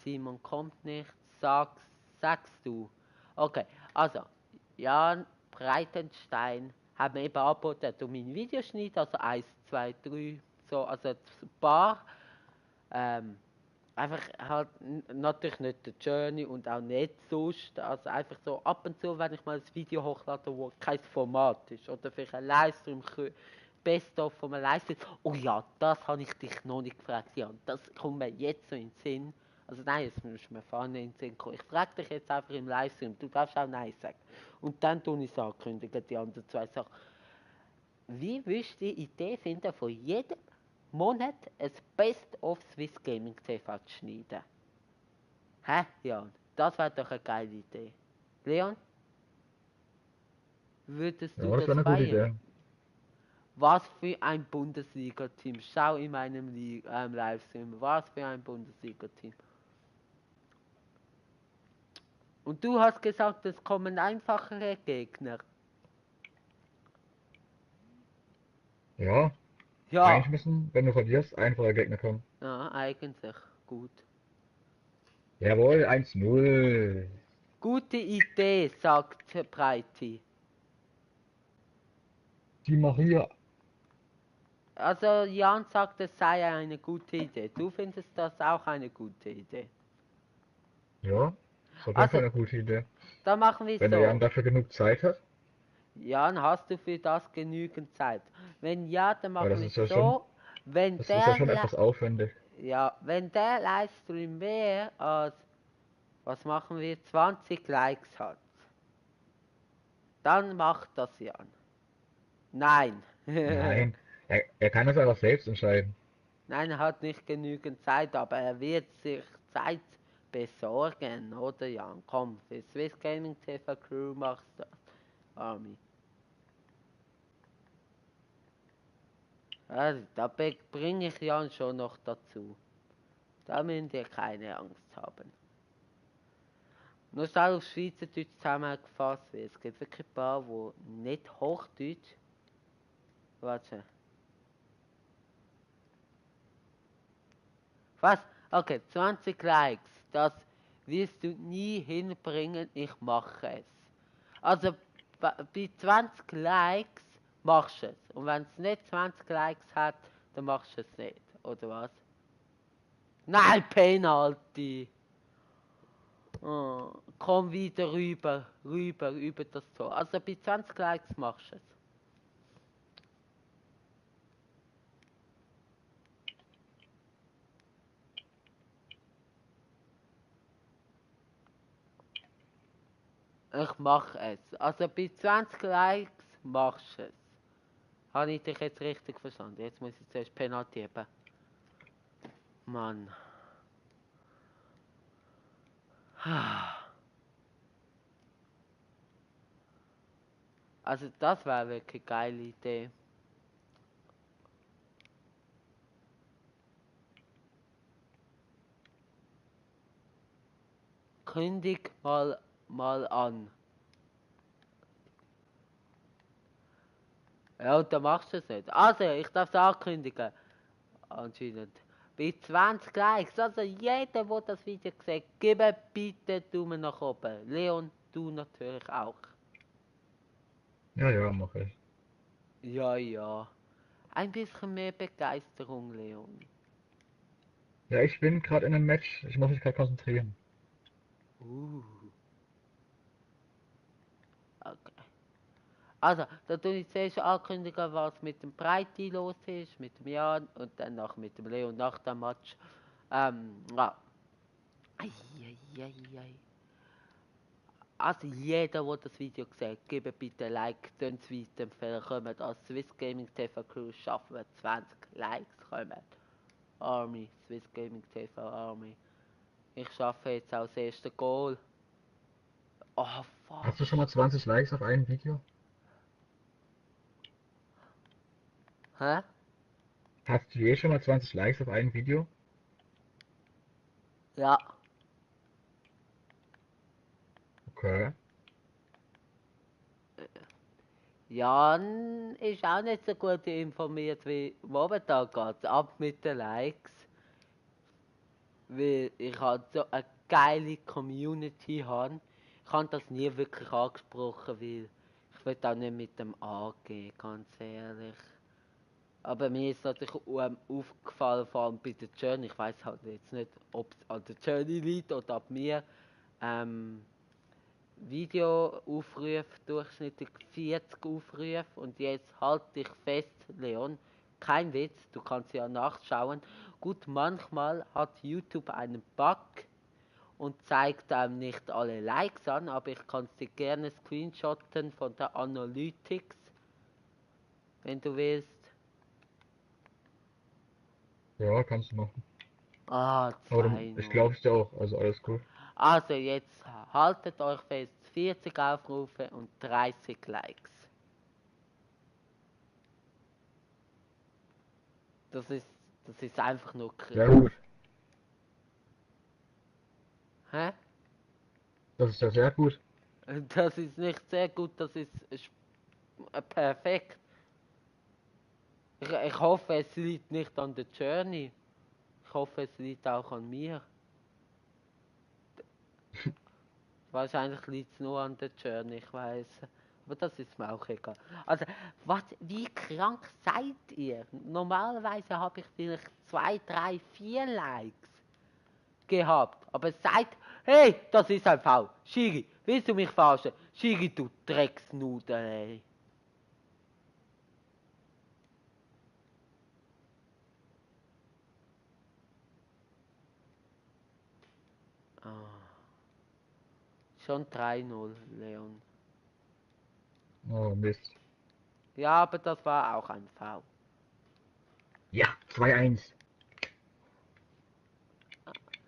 S1: Simon kommt nicht. Sagst du. Okay, also Jan Breitenstein hat mir eben angeboten, um meinen Videoschnitt, also 1, 2, 3, so, also ein paar. Einfach halt natürlich nicht der Journey und auch nicht sonst. Also einfach so ab und zu, wenn ich mal ein Video hochlade, wo kein Format ist. Oder vielleicht ein Livestream, Best-of von einem Livestream. Oh ja, das habe ich dich noch nicht gefragt, Jan. Das kommt mir jetzt so in den Sinn. Also nein, das muss mir vorne in den Sinn kommen. Ich frage dich jetzt einfach im Livestream. Du darfst auch Nein sagen. Und dann tue ich es ankündigen, die anderen zwei Sachen. Wie willst du die Idee finden, von jedem Monat ein Best of Swiss Gaming TV zu schneiden? Hä, Jan? Das wäre doch eine geile Idee. Leon? Würdest du
S2: Ja, das
S1: das
S2: wäre eine gute
S1: feiern?
S2: Idee.
S1: Was für ein Bundesliga-Team. Schau in meinem Livestream. Was für ein Bundesliga-Team. Und du hast gesagt, es kommen einfachere Gegner.
S2: Ja,
S1: Ja.
S2: eigentlich müssen, wenn du verlierst, einfache Gegner kommen.
S1: Ja, eigentlich. Gut.
S2: Jawohl, 1-0.
S1: Gute Idee, sagt Breiti.
S2: Die Maria.
S1: Also Jan sagt, es sei eine gute Idee. Du findest das auch eine gute Idee.
S2: Ja, ist auf jeden
S1: Also,
S2: Fall eine gute Idee.
S1: dann machen wir
S2: Wenn der Jan
S1: so.
S2: dafür genug Zeit hat.
S1: Jan, hast du für das genügend Zeit? Wenn ja, dann
S2: Aber
S1: machen wir es so. Wenn
S2: das ist ja
S1: der,
S2: schon etwas aufwendig.
S1: ja, wenn der Livestream mehr als, was machen wir, 20 Likes hat, dann macht das Jan. Nein.
S2: Nein, er kann das einfach selbst entscheiden.
S1: Nein, er hat nicht genügend Zeit, aber er wird sich Zeit besorgen, oder Jan? Komm, für Swiss Gaming TV Crew machst du das, Army. Also, da bringe ich Jan schon noch dazu. Da müsst ihr keine Angst haben. Nur schnell auf Schweizerdeutsch zusammengefasst, weil es gibt wirklich ein paar, die nicht Hochdeutsch. Warte. Was? Okay, 20 Likes. Das wirst du nie hinbringen, ich mache es. Also bei 20 Likes machst du es. Und wenn es nicht 20 Likes hat, dann machst du es nicht. Oder was? Nein, Penalty! Oh, komm wieder über das Tor. Also bei 20 Likes machst du es. Ich mach es. Also bei 20 Likes machst du es. Habe ich dich jetzt richtig verstanden? Jetzt muss ich zuerst Penalty geben. Mann. Also das wäre wirklich eine geile Idee. Kündig mal an. Ja, und dann machst du es nicht. Also, ich darf es ankündigen. Anscheinend. Bei 20 Likes, also jeder, der das Video sieht, gebe bitte Daumen nach oben. Leon, du natürlich auch.
S2: Ja, ja, mach ich.
S1: Ja. Ein bisschen mehr Begeisterung, Leon.
S2: Ja, ich bin gerade in einem Match. Ich muss mich gerade konzentrieren.
S1: Okay. Also, da tue ich zuerst ankündigen, was mit dem Breiti los ist, mit dem Jan und dann noch mit dem Leon nach dem Match. Ja. Eieiei. Also jeder, der das Video sieht, gebe bitte ein Like, dann es weiterempfehlen, kommen als Swiss Gaming TV Crew, schaffen wir 20 Likes, kommen. Army, Swiss Gaming TV Army. Ich schaffe jetzt auch das erste Goal. Oh fuck.
S2: Hast du schon mal 20 Likes auf ein Video?
S1: Hä?
S2: Hast du je schon mal 20 Likes auf ein Video?
S1: Ja.
S2: Okay.
S1: Jan ist auch nicht so gut informiert wie momentan geht's ab mit den Likes. Weil ich halt so eine geile Community habe. Ich habe das nie wirklich angesprochen, weil ich will auch nicht mit dem angehen, ganz ehrlich. Aber mir ist natürlich aufgefallen, vor allem bei der Journey, ich weiß halt jetzt nicht, ob es an der Journey liegt oder ab mir, Videoaufrufe, durchschnittlich 40 Aufrufe und jetzt halte dich fest, Leon, kein Witz, du kannst ja nachschauen. Gut, manchmal hat YouTube einen Bug und zeigt einem nicht alle Likes an, aber ich kann es dir gerne screenshotten von der Analytics, wenn du willst.
S2: Ja, kannst du machen.
S1: Ah,
S2: Aber
S1: 2
S2: ich
S1: 0.
S2: glaube es dir auch, also alles gut.
S1: Also jetzt haltet euch fest, 40 Aufrufe und 30 Likes. Das ist, das ist einfach nur
S2: Sehr gut.
S1: Hä?
S2: Das ist ja sehr gut.
S1: Das ist nicht sehr gut, das ist perfekt. Ich hoffe, es liegt nicht an der Journey. Ich hoffe, es liegt auch an mir. Wahrscheinlich liegt es nur an der Journey, ich weiß. Aber das ist mir auch egal. Also, wie krank seid ihr? Normalerweise habe ich vielleicht 2, 3, 4 Likes gehabt. Aber hey, das ist ein Foul. Schiri, willst du mich verarschen? Schiri, du Drecksnudel, ey. Ah. Schon 3-0, Leon.
S2: Oh Mist.
S1: Ja, aber das war auch ein Foul.
S2: Ja, 2-1.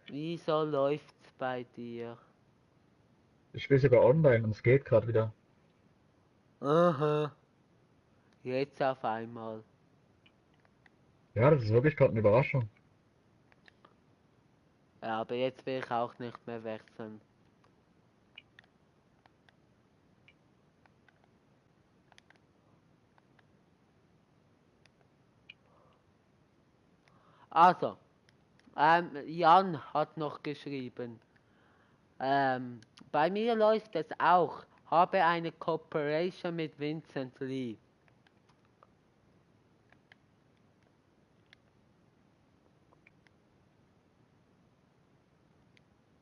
S1: Wieso läuft's bei dir?
S2: Ich spiele sogar online und es geht gerade wieder.
S1: Aha. Jetzt auf einmal.
S2: Ja, das ist wirklich gerade eine Überraschung.
S1: Ja, aber jetzt will ich auch nicht mehr wechseln. Also, Jan hat noch geschrieben. Bei mir läuft es auch. Habe eine Cooperation mit Vincent Lee.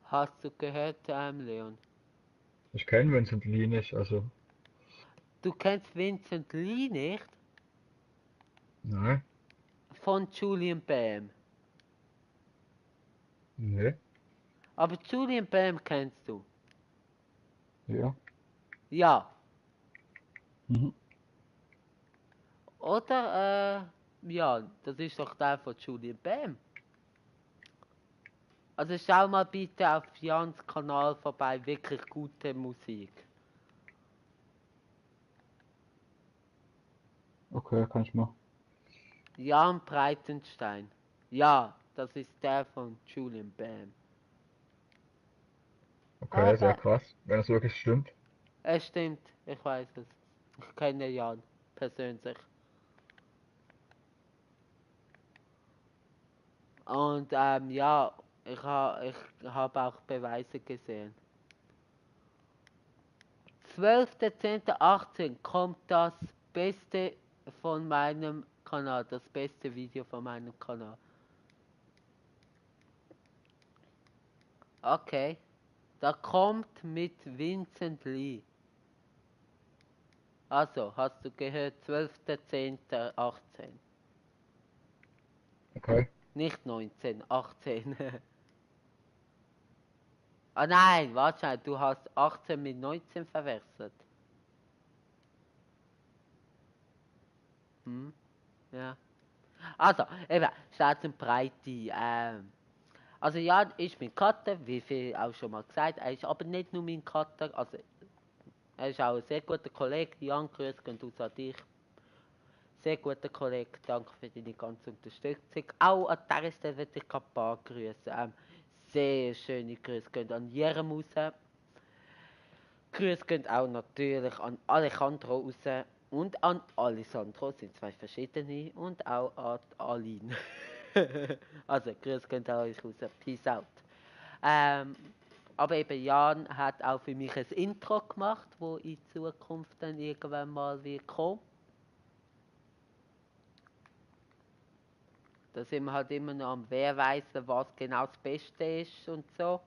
S1: Hast du gehört, Leon?
S2: Ich kenne Vincent Lee nicht, also.
S1: Du kennst Vincent Lee nicht?
S2: Nein.
S1: Von Julian Bam.
S2: Nee.
S1: Aber Julian Bam kennst du.
S2: Ja.
S1: Ja.
S2: Mhm.
S1: Oder, ja, das ist doch der von Julian Bam. Also schau mal bitte auf Jans Kanal vorbei, wirklich gute Musik.
S2: Okay, kann ich mal.
S1: Jan Breitenstein. Ja, das ist der von Julian Bam.
S2: Okay, sehr
S1: Aber
S2: krass. Wenn das wirklich stimmt.
S1: es stimmt, ich weiß es. Ich kenne Jan persönlich. Und ja, ich hab auch Beweise gesehen. 12.10.18 kommt das Beste von meinem Kanal, das beste Video von meinem Kanal. Okay, da kommt mit Vincent Lee. Also, hast du gehört, 12.10.18.
S2: Okay.
S1: Nicht 19, 18. Ah nein, warte schnell, du hast 18 mit 19 verwechselt. Hm? Ja. Also, eben, Schwarz und Breite. Also Jan ist mein Cutter, wie viel auch schon mal gesagt. Er ist aber nicht nur mein Cutter, also er ist auch ein sehr guter Kollege. Jan, grüß gehen aus an dich. Sehr guter Kollege, danke für deine ganze Unterstützung. Auch an dieser Stelle würde ich ein paar grüßen. Sehr schöne Grüße gehen an Jerem raus. Grüße gehen auch natürlich an Alejandro raus und an Alessandro, sind zwei verschiedene, und auch an Aline. Also, Grüße gehen an euch raus. Peace out. Ähm, aber eben Jan hat auch für mich ein Intro gemacht, wo in Zukunft dann irgendwann mal wird kommen. Da sind wir halt immer noch am wer weiss, was genau das Beste ist und so.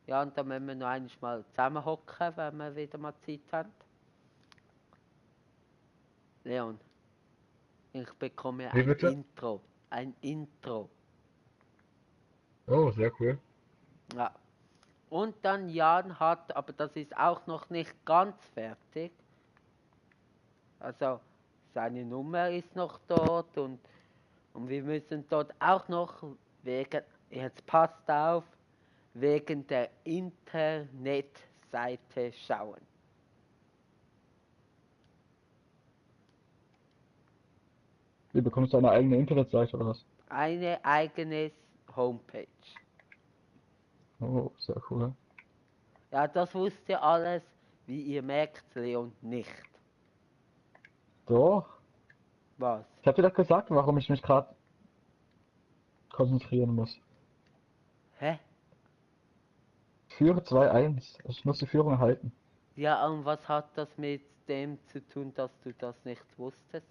S1: Ja, und da müssen wir noch einmal zusammenhocken, wenn wir wieder mal Zeit haben. Leon, ich bekomme
S2: Wie
S1: ein
S2: bitte?
S1: Intro. Ein Intro.
S2: Oh, sehr cool.
S1: Ja. Und dann Jan hat, aber das ist auch noch nicht ganz fertig. Also seine Nummer ist noch dort und wir müssen dort auch noch wegen, jetzt passt auf, wegen der Internetseite schauen.
S2: Wie bekommst du eine eigene Internetseite oder was?
S1: Eine eigenes Homepage.
S2: Oh, sehr cool.
S1: Ja, das wusste alles, wie ihr merkt, Leon, nicht.
S2: Doch.
S1: Was?
S2: Ich hab dir doch gesagt, warum ich mich gerade konzentrieren muss.
S1: Hä?
S2: Führe 2-1. Ich muss die Führung halten.
S1: Ja, und was hat das mit dem zu tun, dass du das nicht wusstest?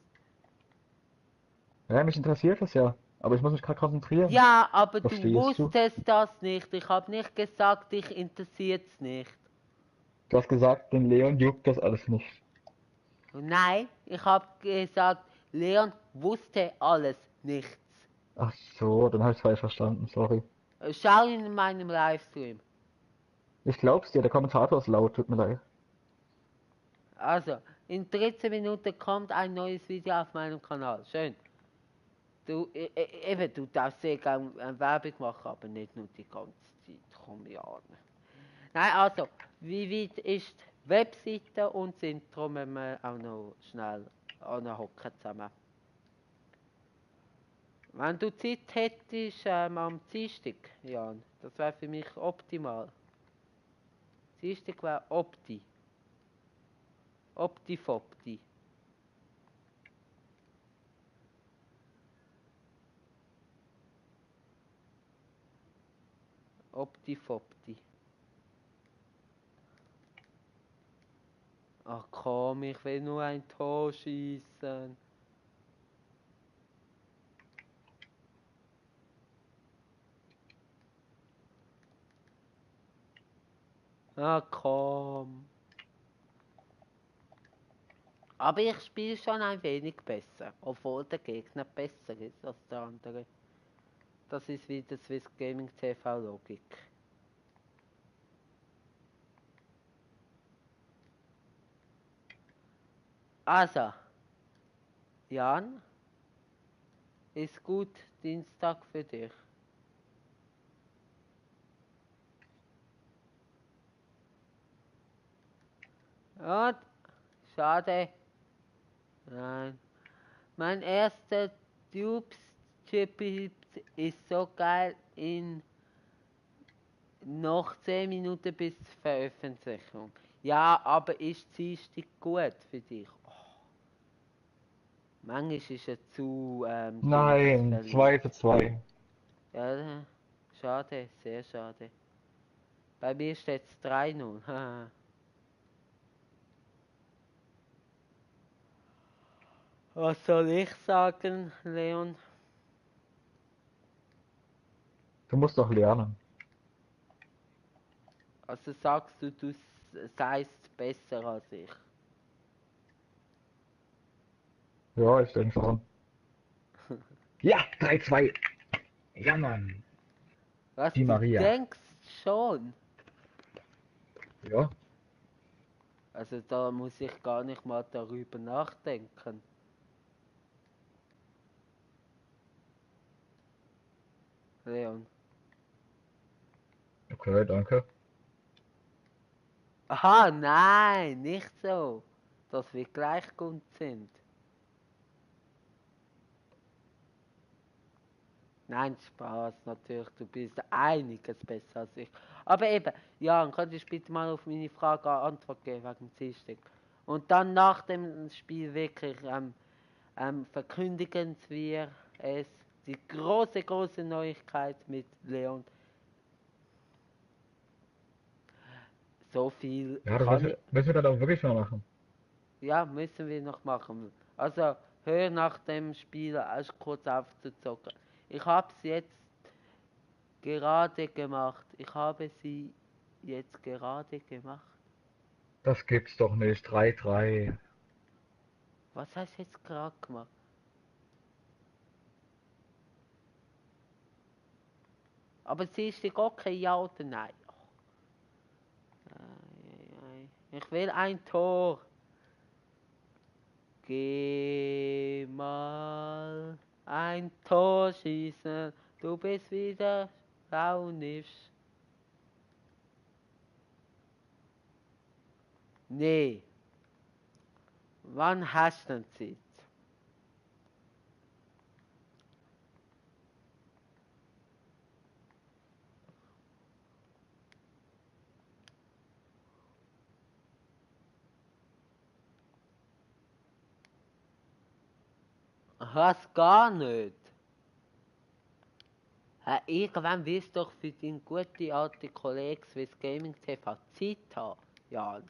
S2: Ja, mich interessiert das ja. Aber ich muss mich gerade konzentrieren.
S1: Ja, aber du
S2: Verstehst du?
S1: wusstest das nicht. Ich habe nicht gesagt, dich interessiert's nicht.
S2: Du hast gesagt, den Leon juckt das alles nicht.
S1: Nein, ich habe gesagt, Leon wusste alles nichts.
S2: Ach so, dann habe ich falsch verstanden. Sorry.
S1: Schau in meinem Livestream.
S2: Ich glaub's dir, der Kommentator ist laut. Tut mir leid.
S1: Also, in 13 Minuten kommt ein neues Video auf meinem Kanal. Schön. Eben, du darfst sehr gerne Werbung machen, aber nicht nur die ganze Zeit. Komm ja an. Nein, also, wie weit ist die Webseite und das Intro, müssen wir auch noch schnell anhocken zusammen. Wenn du Zeit hättest am Dienstag, Jan, das wäre für mich optimal. Dienstag wäre Opti. Opti-Fopti. Opti-Fopti. Ach komm, ich will nur ein Tor schießen. Ach komm. Aber ich spiele schon ein wenig besser, obwohl der Gegner besser ist als der andere. Das ist wieder Swiss Gaming TV Logik. Also, Jan, ist gut Dienstag für dich? Und? Schade. Nein. Mein erster Tubes-Chip ist so geil in noch 10 Minuten bis zur Veröffentlichung. Ja, aber ist Dienstag gut für dich? Oh, manchmal ist er zu
S2: Nein,
S1: verliebt.
S2: 2:2.
S1: Ja, schade, sehr schade. Bei mir steht es 3:0. Haha. Was soll ich sagen, Leon?
S2: Du musst doch lernen.
S1: Also sagst du, du seist besser als ich.
S2: Ja, ich denke schon. Ja, 3:2. Ja, Mann.
S1: Was,
S2: Die
S1: du
S2: Maria.
S1: denkst schon?
S2: Ja,
S1: Also da muss ich gar nicht mal darüber nachdenken. Leon.
S2: okay, danke.
S1: Aha, nein, nicht so. Dass wir gleich gut sind. Nein, Spaß, natürlich, du bist einiges besser als ich. Aber eben, Jan, könntest du bitte mal auf meine Frage eine Antwort geben wegen dem Dienstag? Und dann nach dem Spiel wirklich verkündigen wir es, die große Neuigkeit mit Leon. So viel
S2: Ja, das
S1: kann ich,
S2: müssen wir dann auch wirklich mal machen.
S1: ja, müssen wir noch machen. Also, hör nach dem Spiel erst kurz aufzuzocken. Ich habe es jetzt gerade gemacht. Ich habe sie jetzt gerade gemacht.
S2: Das gibt's doch nicht. 3:3.
S1: Was hast du jetzt gerade gemacht? Aber sie ist die okay, ja oder nein? Ich will ein Tor. Geh mal ein Tor schießen. Du bist wieder launisch. Nee. Wann hast du denn Zeit? Hast gar nicht. Irgendwann wirst du doch für deinen guten alten Kollegen Swiss Gaming TV Zeit haben. Ja.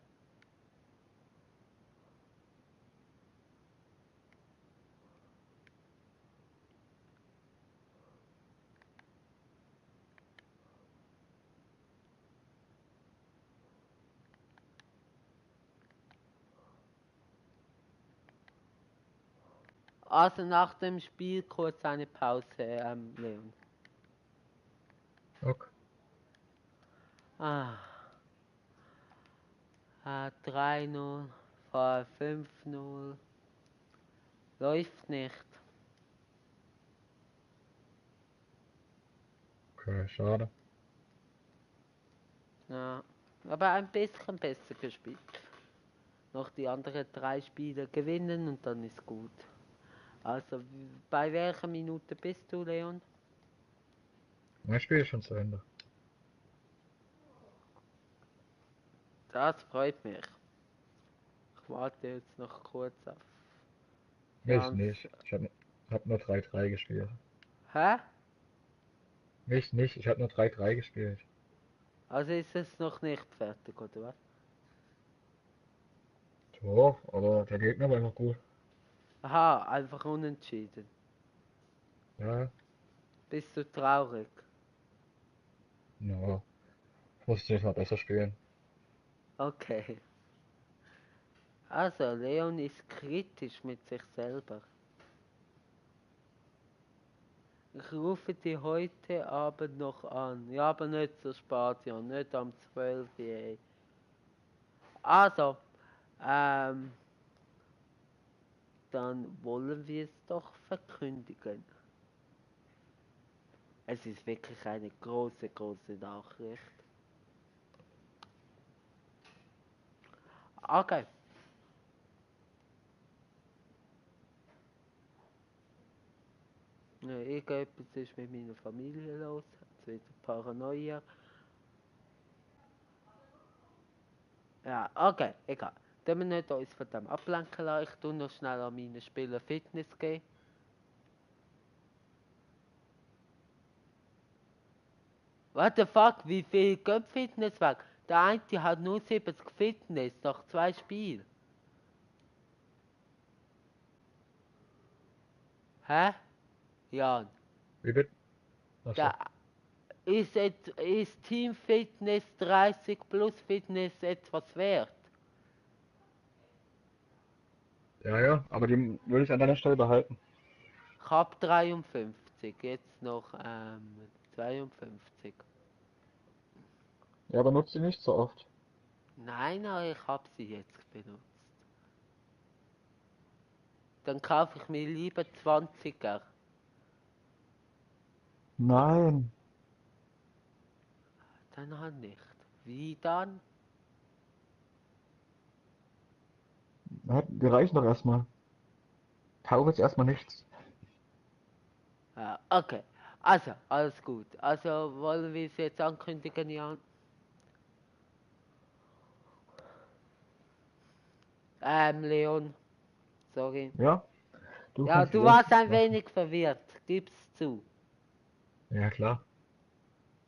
S1: Also nach dem Spiel kurz eine Pause, Leon.
S2: Okay.
S1: Ah, 3:0, vor 5:0. Läuft nicht.
S2: Okay, schade.
S1: Ja, aber ein bisschen besser gespielt. Noch die anderen 3 Spiele gewinnen und dann ist gut. Also, bei welcher Minute bist du, Leon?
S2: Mein Spiel ist schon zu Ende.
S1: Das freut mich. Ich warte jetzt noch kurz auf
S2: Mich
S1: Jans.
S2: nicht. Ich hab nur 3:3 gespielt.
S1: Hä?
S2: Mich nicht. Ich habe nur 3:3 gespielt.
S1: Also ist es noch nicht fertig, oder was?
S2: Doch, aber der Gegner war einfach gut.
S1: Aha, einfach unentschieden.
S2: Ja,
S1: Bist du traurig?
S2: no. Ich musste nicht mal besser spielen.
S1: Okay. Also, Leon ist kritisch mit sich selber. Ich rufe dich heute Abend noch an. Ja, aber nicht so spät, ja. Nicht am 12 Uhr. Also, ähm, dann wollen wir es doch verkündigen. Es ist wirklich eine große, große Nachricht. Okay. Ja, irgendetwas ist mit meiner Familie los. Jetzt wieder Paranoia. Ja, okay, egal. Dann wir nicht uns von dem ablenken lassen. Ich tu noch schnell an meine Spieler Fitness gehen. What the fuck, wie viel geht Fitness weg? Der eine hat nur 70 Fitness nach 2 Spielen. Hä? Jan.
S2: Wie bitte? Achso.
S1: Da ist Team Fitness 30 plus Fitness etwas wert?
S2: Ja, aber die würde ich an deiner Stelle behalten.
S1: Ich hab 53, jetzt noch 52.
S2: Ja, aber nutze sie nicht so oft.
S1: Nein, aber ich hab sie jetzt benutzt. Dann kaufe ich mir lieber 20er.
S2: Nein.
S1: Dann halt nicht. Wie dann?
S2: Die reichen doch erstmal. Kaufe jetzt erstmal nichts.
S1: Ja, okay. Also, alles gut. Also, wollen wir es jetzt ankündigen, Jan? Leon. Sorry.
S2: Ja?
S1: Ja,
S2: kannst
S1: du
S2: es
S1: warst
S2: erst
S1: ein
S2: machen.
S1: wenig verwirrt. Gib's zu.
S2: Ja, klar.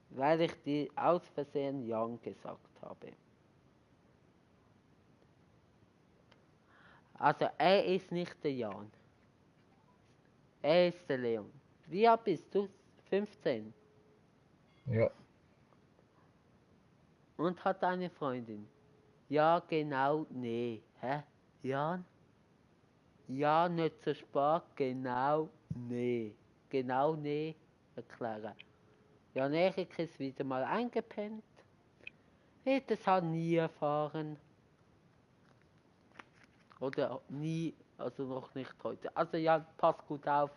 S1: Weil ich dir aus Versehen Jan gesagt habe. Also, er ist nicht der Jan. Er ist der Leon. Wie alt bist du? 15.
S2: Ja.
S1: Und hat eine Freundin. Ja, genau, nee. Hä? Jan? Ja, nicht so spät, genau, nee. Genau, nee, erklären. Jan Erik ist wieder mal eingepennt. Wird es halt nie erfahren. Oder nie, also noch nicht heute. Also Jan, pass gut auf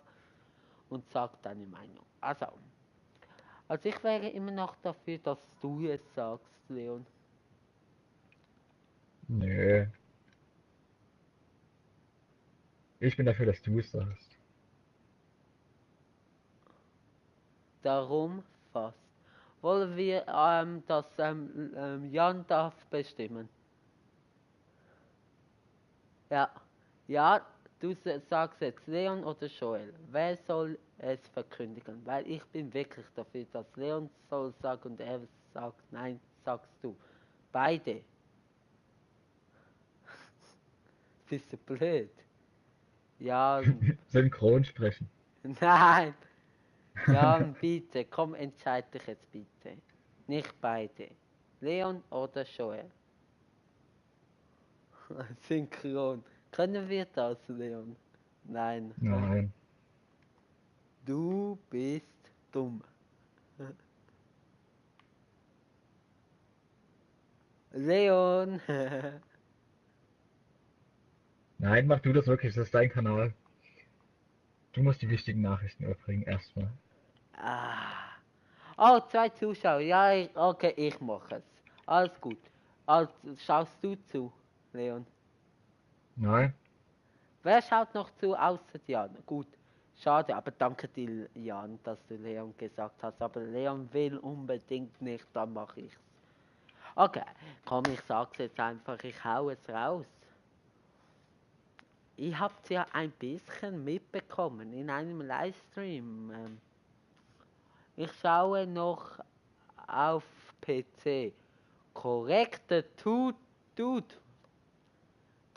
S1: und sag deine Meinung. Also ich wäre immer noch dafür, dass du es sagst, Leon.
S2: Nee. Ich bin dafür, dass du es sagst.
S1: Darum fast. Wollen wir, dass Jan darf bestimmen? Ja. Ja, du sagst jetzt Leon oder Joel. Wer soll es verkündigen? Weil ich bin wirklich dafür, dass Leon soll sagen und er sagt, nein, sagst du. Beide. Bist du blöd? Ja,
S2: Synchron sprechen.
S1: nein. Jan, bitte, komm, entscheid dich jetzt bitte. Nicht beide. Leon oder Joel? Synchron. Können wir das, Leon? Nein.
S2: Nein.
S1: Du bist dumm. Leon.
S2: Nein, mach du das wirklich, das ist dein Kanal. Du musst die wichtigen Nachrichten überbringen, erstmal.
S1: Oh, 2 Zuschauer. Ja, okay, ich mache es. Alles gut. Also, schaust du zu, Leon?
S2: Nein?
S1: Wer schaut noch zu, außer Jan? Gut. Schade, aber danke dir, Jan, dass du Leon gesagt hast. Aber Leon will unbedingt nicht, dann mache ich's. Okay, komm, ich sag's jetzt einfach, ich hau es raus. Ihr habt's ja ein bisschen mitbekommen in einem Livestream. Ich schaue noch auf PC. Korrekter Dude.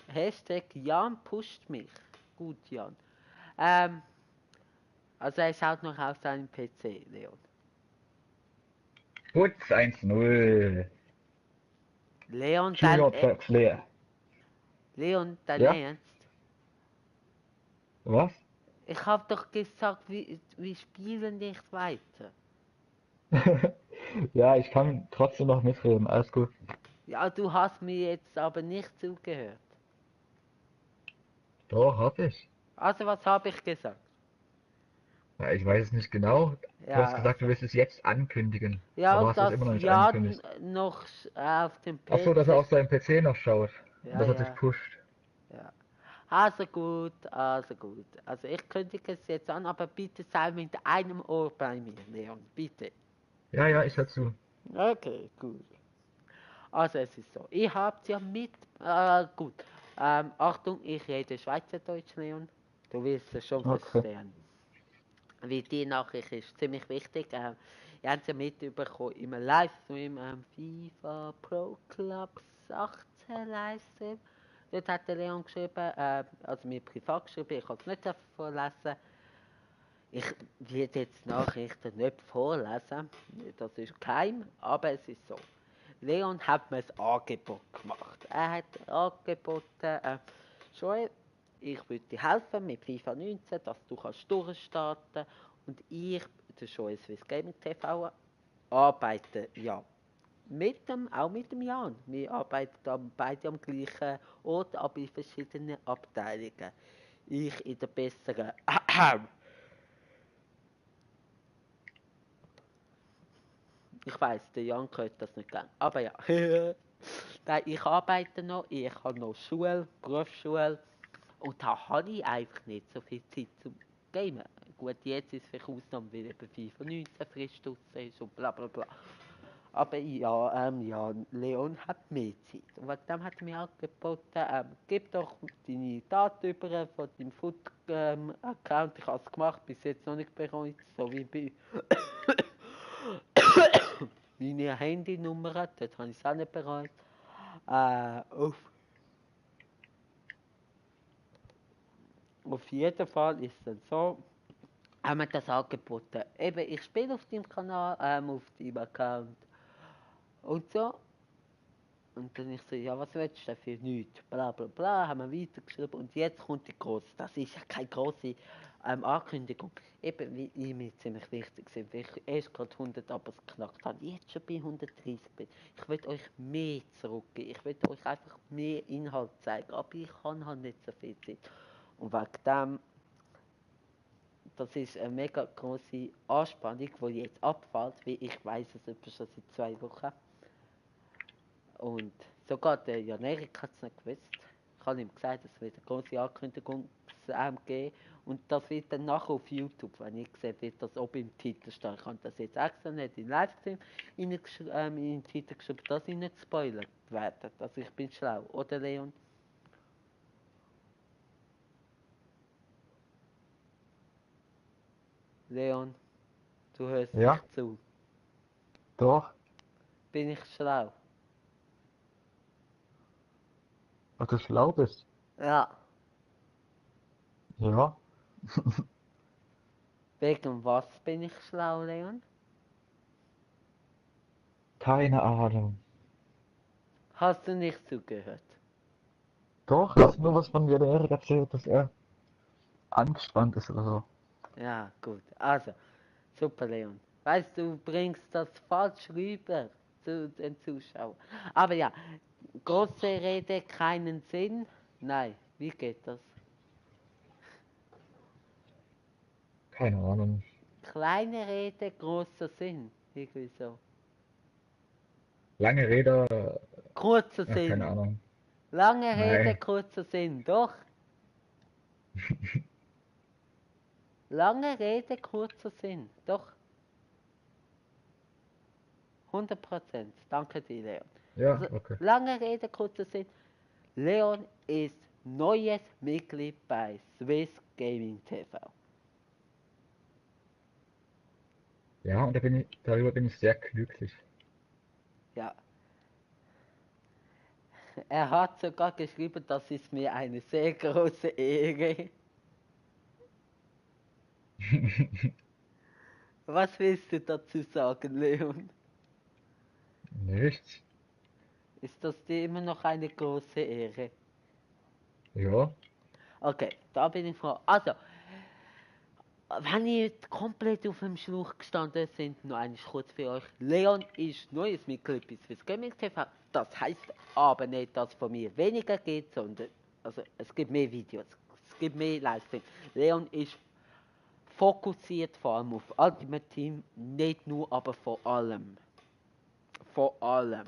S1: Hashtag Jan pusht mich. Gut, Jan. Also er schaut noch auf seinem PC, Leon.
S2: Putz 1-0.
S1: Leon,
S2: Junior Flair.
S1: Leon, dein
S2: Ja?
S1: Ernst?
S2: Was?
S1: Ich hab doch gesagt, wir spielen nicht weiter.
S2: Ja, ich kann trotzdem noch mitreden, alles gut.
S1: Ja, du hast mir jetzt aber nicht zugehört.
S2: Doch, hab ich.
S1: Also was habe ich gesagt?
S2: Ja, ich weiß es nicht genau. Du hast
S1: Ja,
S2: gesagt, du willst es jetzt ankündigen.
S1: ja,
S2: Aber
S1: und
S2: hast es
S1: dass
S2: immer noch nicht
S1: Jan
S2: angekündigt.
S1: noch auf dem
S2: Ach so, dass er
S1: PC.
S2: auf seinem PC noch schaut. Und
S1: Ja,
S2: dass er dich
S1: ja,
S2: pusht.
S1: ja. Also gut, also gut. Also ich kündige es jetzt an, aber bitte sei mit einem Ohr bei mir, Leon, bitte.
S2: Ja, ja, ich hör zu.
S1: Okay, gut. Also es ist so, ich hab's ja mit, gut. Achtung, ich rede Schweizerdeutsch, Leon. Du wirst es schon
S2: Okay.
S1: verstehen. Wie die Nachricht ist ziemlich wichtig. Ihr habt ja mitbekommen im Livestream FIFA Pro Club 18 Livestream. Dort hat der Leon geschrieben, also mir privat geschrieben, ich kann es nicht vorlesen. Ich werde jetzt die Nachrichten nicht vorlesen, das ist geheim, aber es ist so. Leon hat mir ein Angebot gemacht. Er hat angeboten, Joel, ich würde dir helfen mit FIFA 19, dass du kannst durchstarten und ich, der Joel Swiss Gaming TV, arbeite ja auch mit dem Jan. Wir arbeiten beide am gleichen Ort, aber in verschiedenen Abteilungen. Ich in der besseren Ich weiß, der Jan könnte das nicht gern. Aber ja. Nein, ich arbeite noch, ich habe noch Schule, Berufsschule. Und da habe ich einfach nicht so viel Zeit zum Gamen. Gut, jetzt ist es vielleicht Ausnahme, weil eben FIFA 19 frisch draussen ist und bla bla bla. Aber ja, ja, Leon hat mehr Zeit. Und wegen dem hat er mir angeboten, gib doch deine Daten über von deinem Food-Account. Ich habe es gemacht, bis jetzt noch nicht bereut, so wie bei meine Handynummer, dort habe ich es auch nicht bereut. Auf jeden Fall ist es dann so, haben wir das angeboten. Eben, ich spiele auf deinem Kanal, auf deinem Account und so. Und dann ich so, ja, was willst du denn für nichts? Bla bla bla, haben wir weitergeschrieben und jetzt kommt die grosse, das ist ja keine grosse Ankündigung. Eben, wie ich mir ziemlich wichtig sind, weil ich erst gerade 100 Abos geknackt habe, jetzt schon bei 130 bin. Ich will euch mehr zurückgeben, ich will euch einfach mehr Inhalt zeigen, aber ich habe halt nicht so viel Zeit. Und wegen dem, das ist eine mega grosse Anspannung, die jetzt abfällt, weil ich weiß es etwa schon seit 2 Wochen. Und sogar der Jan Erik hat es nicht gewusst. Ich habe ihm gesagt, es wird eine große Ankündigung geben. Und das wird dann nachher auf YouTube, wenn ich sehe, wird das oben im Titel stehen. Ich habe das jetzt extra nicht in Livestream in den Titel geschrieben, dass ich nicht spoilert werde. Also ich bin schlau, oder Leon? Leon, du hörst
S2: Ja,
S1: nicht zu.
S2: doch.
S1: Bin ich schlau?
S2: Dass du schlau bist.
S1: Ja.
S2: Ja.
S1: Wegen was bin ich schlau, Leon?
S2: Keine Ahnung.
S1: Hast du nicht zugehört?
S2: Doch, hast nur was von mir der Erik erzählt, dass er angespannt ist oder so.
S1: Ja, gut. Also, super, Leon. Weißt du, bringst das falsch rüber zu den Zuschauern. Aber ja, große Rede, keinen Sinn. Nein, wie geht das?
S2: Keine Ahnung.
S1: Kleine Rede, großer Sinn. Irgendwie so.
S2: Lange Rede,
S1: Kurzer
S2: ach, keine
S1: Sinn.
S2: Ahnung.
S1: Lange Rede,
S2: Nein.
S1: kurzer Sinn. Doch. Lange Rede, kurzer Sinn. Doch. 100%. Danke dir, Leon.
S2: Ja,
S1: Also,
S2: okay.
S1: lange Rede, kurzer Sinn. Leon ist neues Mitglied bei Swiss Gaming TV.
S2: Ja, und darüber bin ich sehr glücklich.
S1: Ja. Er hat sogar geschrieben, das ist mir eine sehr große Ehre. Was willst du dazu sagen, Leon?
S2: Nichts.
S1: Ist das dir immer noch eine große Ehre?
S2: Ja.
S1: Okay, da bin ich froh. Also, wenn ihr komplett auf dem Schlauch gestanden sind, noch eines kurz für euch. Leon ist neues Mitglied bei Swiss Gaming TV. Das heisst aber nicht, dass es von mir weniger geht, sondern also, es gibt mehr Videos. es gibt mehr Livestream. Leon ist fokussiert vor allem auf Ultimate Team, nicht nur, aber vor allem. Vor allem.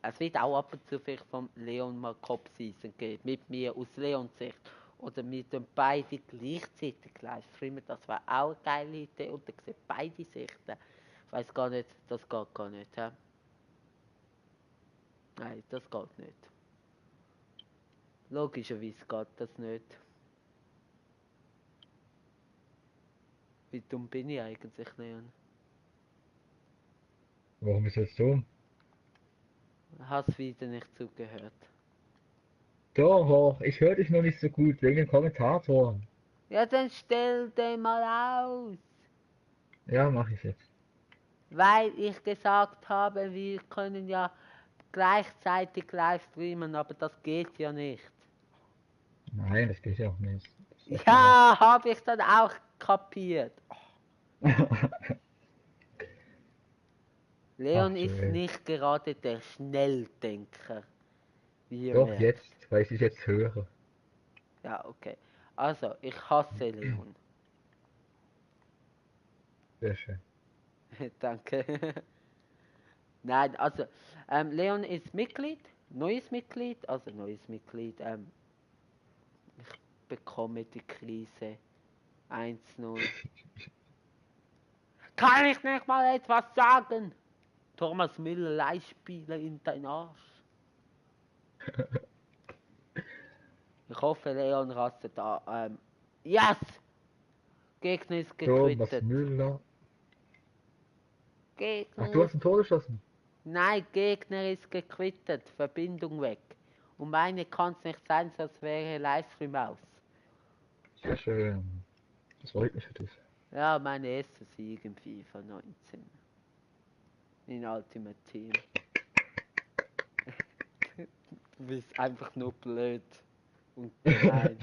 S1: Es wird auch ab und zu vielleicht von Leon mal Cop-Season geben, mit mir aus Leons Sicht. Oder mit den beiden gleichzeitig livestreamen, das wäre auch eine geile Idee. Und dann sieht beide Sichten. Ich weiß gar nicht, das geht gar nicht. He? Nein, das geht nicht. Logischerweise geht das nicht. Wie dumm bin ich eigentlich, Leon?
S2: Warum ist das so?
S1: Hast wieder nicht zugehört.
S2: Doch, ich höre dich noch nicht so gut, wegen dem Kommentator.
S1: Ja, dann stell den mal aus.
S2: Ja, mache ich jetzt.
S1: Weil ich gesagt habe, wir können ja gleichzeitig live streamen, aber das geht ja nicht.
S2: Nein, das geht ja auch nicht. Das ist
S1: Ja, habe ich dann auch kapiert. Leon
S2: Ach,
S1: ist
S2: Joel.
S1: nicht gerade der Schnelldenker. Wie ihr
S2: Doch,
S1: merkt.
S2: jetzt, weil ich dich jetzt höre.
S1: Ja, okay. Also, ich hasse Leon.
S2: Sehr schön.
S1: Danke. Nein, also, Leon ist Mitglied, neues Mitglied, ich bekomme die Krise 1-0. Kann ich nicht mal etwas sagen? Thomas Müller, Leihspieler in dein Arsch. Ich hoffe, Leon rastet da. Yes! Gegner ist
S2: Thomas
S1: gequittet.
S2: Müller. Ach,
S1: Gegner
S2: du hast
S1: ist...
S2: ein Tor geschossen.
S1: Nein, Gegner ist gequittet. Verbindung weg. Und meine kann es nicht sein, sonst wäre Livestream aus.
S2: Sehr schön. Das freut mich für dich.
S1: Ja, meine erste Sieg im FIFA 19. In Ultimate Team. Du bist einfach nur blöd. Und gemein.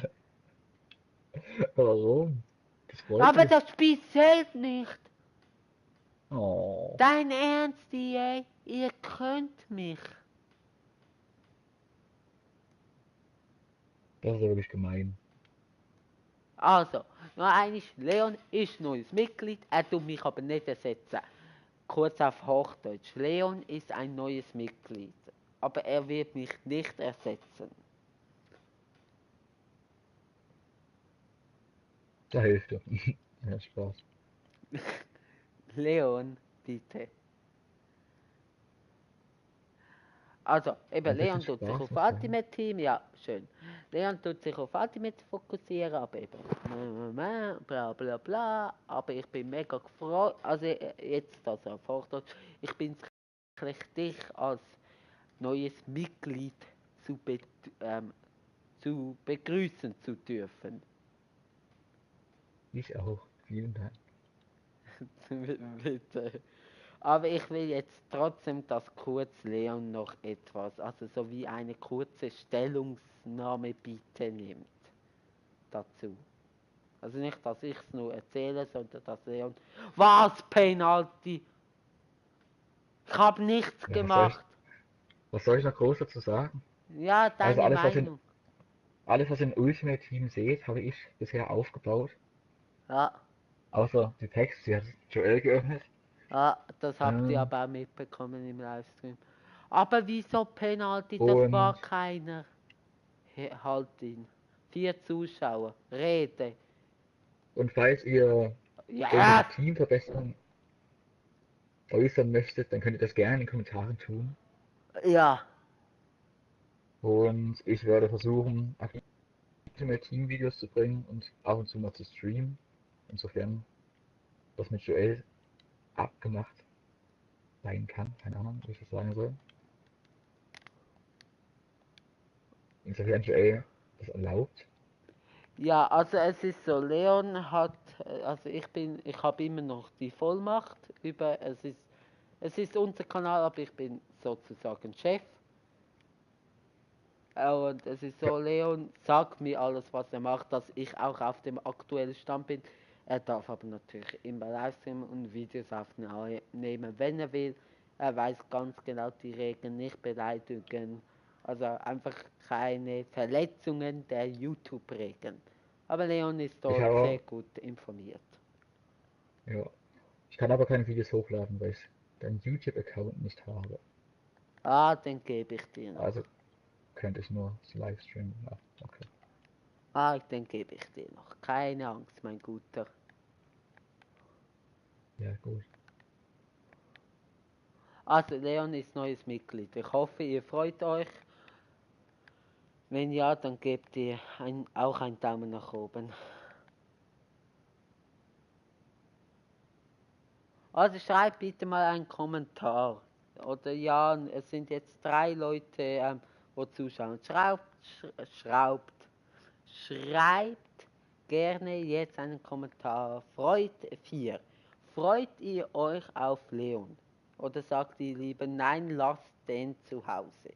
S2: Warum? Das freut
S1: Aber
S2: mich.
S1: das Spiel zählt nicht.
S2: Oh,
S1: Dein Ernst, EA? Ihr könnt mich.
S2: das ist ja wirklich gemein.
S1: Also, noch eines, Leon ist neues Mitglied, er tut mich aber nicht ersetzen. Kurz auf Hochdeutsch, Leon ist ein neues Mitglied, aber er wird mich nicht ersetzen.
S2: Da hilft er. Ja, Spaß.
S1: Leon, bitte. Also, eben,
S2: Ein
S1: Leon
S2: bisschen
S1: tut sich
S2: Spaß
S1: auf
S2: muss sein.
S1: Ultimate Team, ja, schön. Leon tut sich auf Ultimate fokussieren, aber eben, bla bla bla, aber ich bin mega gefreut, also jetzt also auf Hochdeutsch, ich bin wirklich dich als neues Mitglied zu begrüßen zu dürfen.
S2: Ich auch. Vielen Dank.
S1: Bitte. Aber ich will jetzt trotzdem, dass kurz Leon noch etwas, also so wie eine kurze Stellungnahme bitte nimmt dazu. Also nicht, dass ich es nur erzähle, sondern dass Leon... Was, Penalty? Ich habe nichts
S2: Ja,
S1: gemacht.
S2: was soll ich noch groß dazu sagen?
S1: Ja,
S2: Also
S1: deine Meinung.
S2: alles, was in Ultimate Team seht, habe ich bisher aufgebaut.
S1: Ja,
S2: Außer die Text, die hat Joel geöffnet.
S1: ja, das habt ihr
S2: Ähm,
S1: aber auch mitbekommen im Livestream. Aber wieso Penalty? Das
S2: und,
S1: war keiner. Halt ihn. 4 Zuschauer. Rede.
S2: und falls ihr
S1: Ja,
S2: irgendwelche Teamverbesserungen äußern möchtet, dann könnt ihr das gerne in den Kommentaren tun.
S1: ja.
S2: Und ich werde versuchen, mehr Teamvideos zu bringen und ab und zu mal zu streamen. Insofern das mit Joel abgemacht sein kann. Keine Ahnung, wie ich das sagen soll. Insofern Joel das erlaubt.
S1: Ja, also es ist so, Leon hat, also ich habe immer noch die Vollmacht über, es ist unser Kanal, aber ich bin sozusagen Chef. Und es ist so, Leon sagt mir alles, was er macht, dass ich auch auf dem aktuellen Stand bin. Er darf aber natürlich immer Livestreamen und Videos aufnehmen, wenn er will. Er weiß ganz genau die Regeln, nicht beleidigen. Also einfach keine Verletzungen der YouTube-Regeln. Aber Leon ist
S2: Ich
S1: dort
S2: habe,
S1: sehr gut informiert.
S2: ja, ich kann aber keine Videos hochladen, weil ich deinen YouTube-Account nicht habe.
S1: Ah, den gebe ich dir noch.
S2: Also könnte ich nur Livestreamen. Ja, okay.
S1: Ah, den gebe ich dir noch. Keine Angst, mein Guter.
S2: Ja, gut.
S1: Also, Leon ist neues Mitglied. Ich hoffe, ihr freut euch. Wenn ja, dann gebt ihr auch einen Daumen nach oben. Also schreibt bitte mal einen Kommentar. Oder ja, es sind jetzt 3 Leute, wo zuschauen. Schreibt gerne jetzt einen Kommentar. 4. Freut ihr euch auf Leon? Oder sagt ihr lieber, nein, lasst den zu Hause?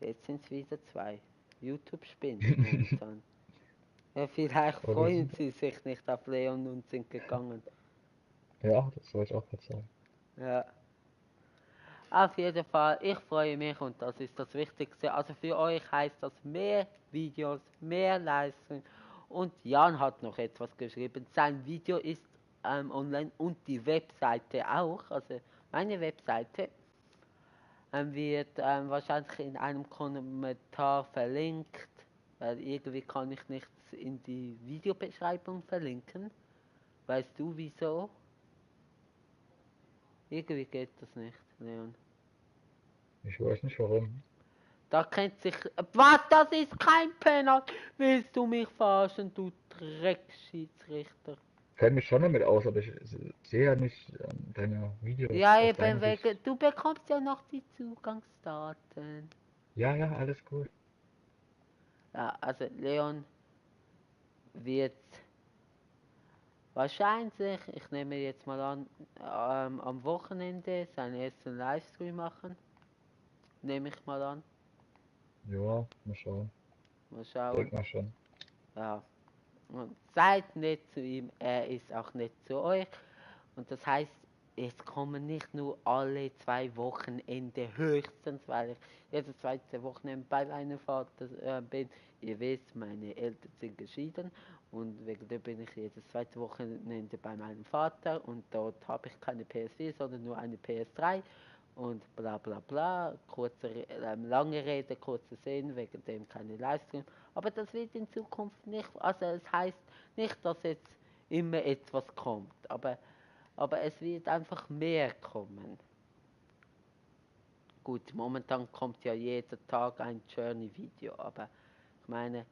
S1: Jetzt sind es wieder 2. YouTube spinnt momentan. Ja, vielleicht
S2: Aber wir
S1: freuen
S2: sind,
S1: sie sich nicht auf Leon und sind gegangen.
S2: ja, das soll ich auch gerade sagen.
S1: Ja. Auf jeden Fall, ich freue mich und das ist das Wichtigste. Also für euch heißt das mehr Videos, mehr Livestream. Und Jan hat noch etwas geschrieben. Sein Video ist online und die Webseite auch. Also meine Webseite wird wahrscheinlich in einem Kommentar verlinkt. Weil irgendwie kann ich nichts in die Videobeschreibung verlinken. Weißt du wieso? Irgendwie geht das nicht, Leon.
S2: Ich weiß nicht warum.
S1: Da kennt sich. Was? Das ist kein Penalty! Willst du mich verarschen, du Dreckschiedsrichter?
S2: Kenn mich schon damit aus, aber ich sehe ja nicht deine Videos
S1: Ja,
S2: aus
S1: eben
S2: deiner
S1: wegen.
S2: Sicht.
S1: Du bekommst ja noch die Zugangsdaten.
S2: Ja, ja, alles gut.
S1: Ja, also Leon wird wahrscheinlich, ich nehme jetzt mal an, am Wochenende seinen ersten Livestream machen. Nehme ich mal an.
S2: Ja, mal schauen.
S1: Mal schauen.
S2: Denk mal schon.
S1: Ja. Und seid nett zu ihm, er ist auch nett zu euch. Und das heißt, es kommen nicht nur alle 2 Wochenende höchstens, weil ich jedes zweite Wochenende bei meinem Vater bin. Ihr wisst, meine Eltern sind geschieden und wegen dem bin ich jedes zweite Wochenende bei meinem Vater und dort habe ich keine PS4, sondern nur eine PS3 und bla bla bla. Lange Rede, kurzer Sinn, wegen dem keine Livestream. Aber das wird in Zukunft nicht, also es heißt nicht, dass jetzt immer etwas kommt, aber es wird einfach mehr kommen. Gut, momentan kommt ja jeden Tag ein Journey-Video, aber ich meine,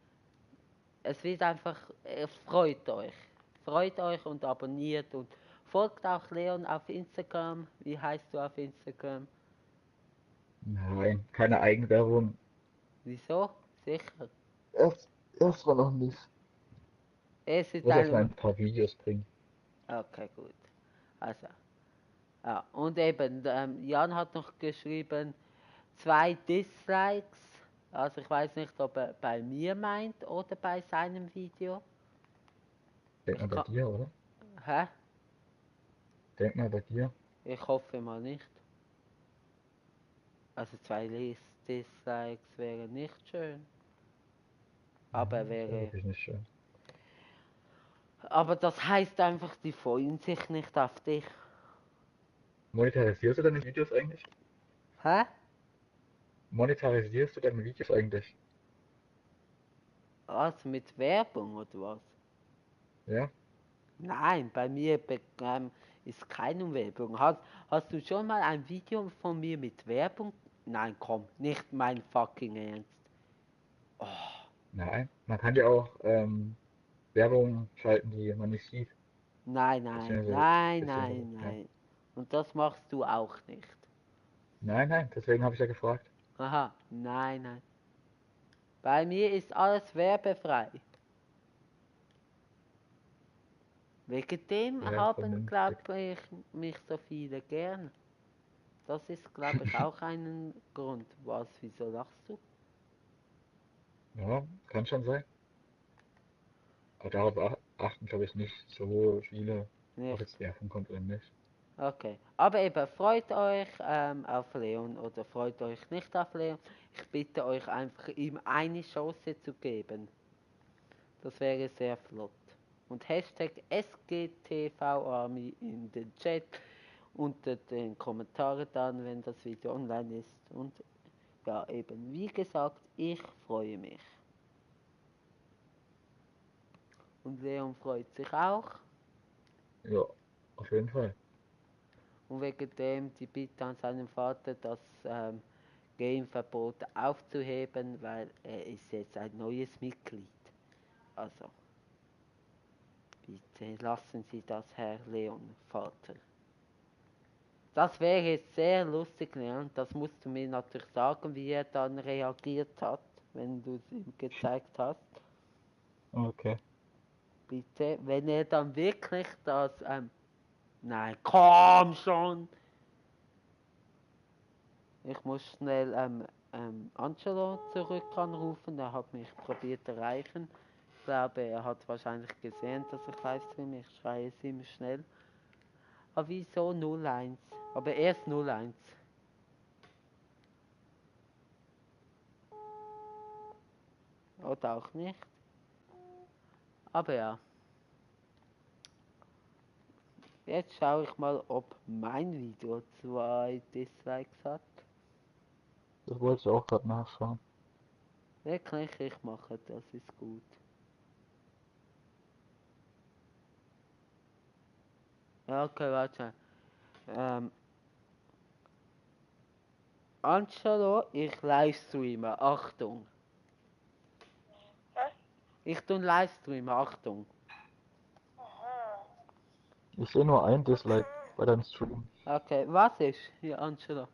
S1: es wird einfach, freut euch. Freut euch und abonniert und folgt auch Leon auf Instagram. Wie heißt du auf Instagram?
S2: Nein, keine Eigenwerbung.
S1: Wieso? Sicher.
S2: Erstmal noch nicht.
S1: Es
S2: Ich
S1: ist
S2: muss erstmal
S1: eine.
S2: ein paar Videos bringen.
S1: Okay, gut. Also, ja. Und eben, Jan hat noch geschrieben, 2 Dislikes. Also ich weiß nicht, ob er bei mir meint oder bei seinem Video.
S2: Denk
S1: Ich
S2: mal bei
S1: kann.
S2: dir, oder?
S1: Hä?
S2: Denk mal bei dir.
S1: Ich hoffe mal nicht. Also 2 Dislikes wäre nicht schön. Aber
S2: Wäre
S1: wäre.
S2: wirklich nicht schön.
S1: Aber das heißt einfach, die freuen sich nicht auf dich.
S2: Monetarisierst du deine Videos eigentlich?
S1: Hä?
S2: Monetarisierst du deine Videos eigentlich?
S1: Also mit Werbung oder was?
S2: Ja?
S1: Nein, bei mir ist keine Werbung. Hast du schon mal ein Video von mir mit Werbung? Nein, komm, nicht mein fucking Ernst. Oh,
S2: Nein. Man kann ja auch Werbung schalten, die man nicht sieht.
S1: nein, nein,
S2: Beziehungsweise,
S1: nein,
S2: beziehungsweise,
S1: nein,
S2: ja.
S1: nein. Und das machst du auch nicht.
S2: Nein, nein, deswegen habe ich ja gefragt.
S1: Aha, nein, nein. Bei mir ist alles werbefrei. Wegen dem
S2: Sehr
S1: haben,
S2: vernünftig.
S1: glaube ich, mich so viele gern. Das ist, glaube ich, auch ein Grund. Was, wieso lachst du?
S2: Ja, kann schon sein. Aber darauf achten, glaube ich, nicht so viele, ob
S1: Nicht.
S2: jetzt Werbung kommt oder nicht.
S1: Okay. Aber eben, freut euch auf Leon oder freut euch nicht auf Leon. Ich bitte euch einfach, ihm eine Chance zu geben. Das wäre sehr flott. Und Hashtag SGTV-Army in den Chat unter den Kommentaren dann, wenn das Video online ist. Und ja, eben, wie gesagt, ich freue mich. Und Leon freut sich auch.
S2: Ja, auf jeden Fall.
S1: Und wegen dem die Bitte an seinen Vater, das Gameverbot aufzuheben, weil er ist jetzt ein neues Mitglied. Also, bitte lassen Sie das, Herr Leon, Vater. Das wäre jetzt sehr lustig, Leon. Das musst du mir natürlich sagen, wie er dann reagiert hat, wenn du es ihm gezeigt hast.
S2: Okay.
S1: Bitte, wenn er dann wirklich das, nein, komm schon! Ich muss schnell Angelo zurück anrufen, er hat mich probiert erreichen. Ich glaube, er hat wahrscheinlich gesehen, dass ich livestreame. Ich schreie es ihm schnell. Aber wieso 01? Aber erst 01. Oder auch nicht. Aber ja. Jetzt schaue ich mal, ob mein Video 2 Dislikes hat.
S2: Das wollte ich auch gerade nachschauen.
S1: Wirklich, ich mache, das ist gut. Ja, okay, warte. Angelo, ich livestreame, Achtung.
S3: Was?
S1: Ich tue livestreamen, Achtung.
S3: Aha.
S2: Ich sehe nur ein Dislike bei deinem Stream.
S1: Okay, was ist hier, Angelo?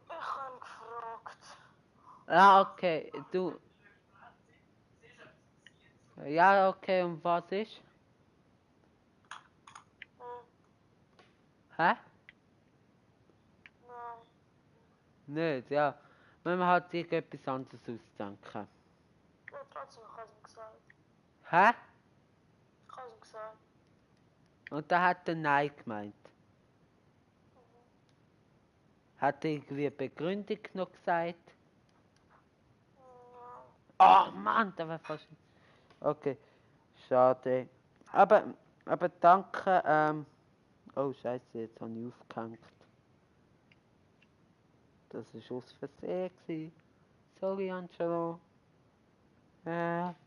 S3: Ich habe gefragt.
S1: Ja, okay, du. Ja, okay, und was ist? Hä?
S3: Nein.
S1: Nicht, ja. Man hat sich etwas anderes ausdenken.
S3: Ja, trotzdem, ich habe es ihm gesagt.
S1: Hä?
S3: Ich habe es ihm gesagt.
S1: Und da hat er Nein gemeint. Hat er irgendwie eine Begründung noch gesagt?
S3: Nein.
S1: Oh Mann, da war fast. Okay, schade. Aber danke, oh Scheiße, jetzt habe ich aufgehängt. Das war aus Versehen gewesen. Sorry, Angelo.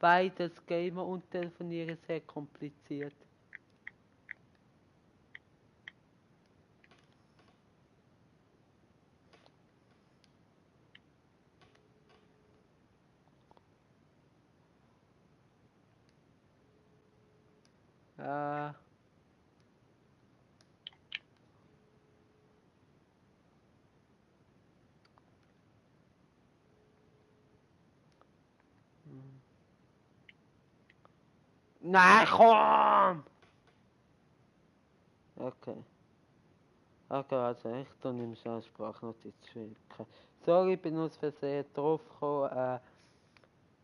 S1: Beides Gamer und Telefonieren sehr kompliziert. Äh. Nein, komm! Okay. Okay, also ich tu ihm schon eine Sprachnotiz schicken. Sorry, ich bin aus Versehen drauf gekommen.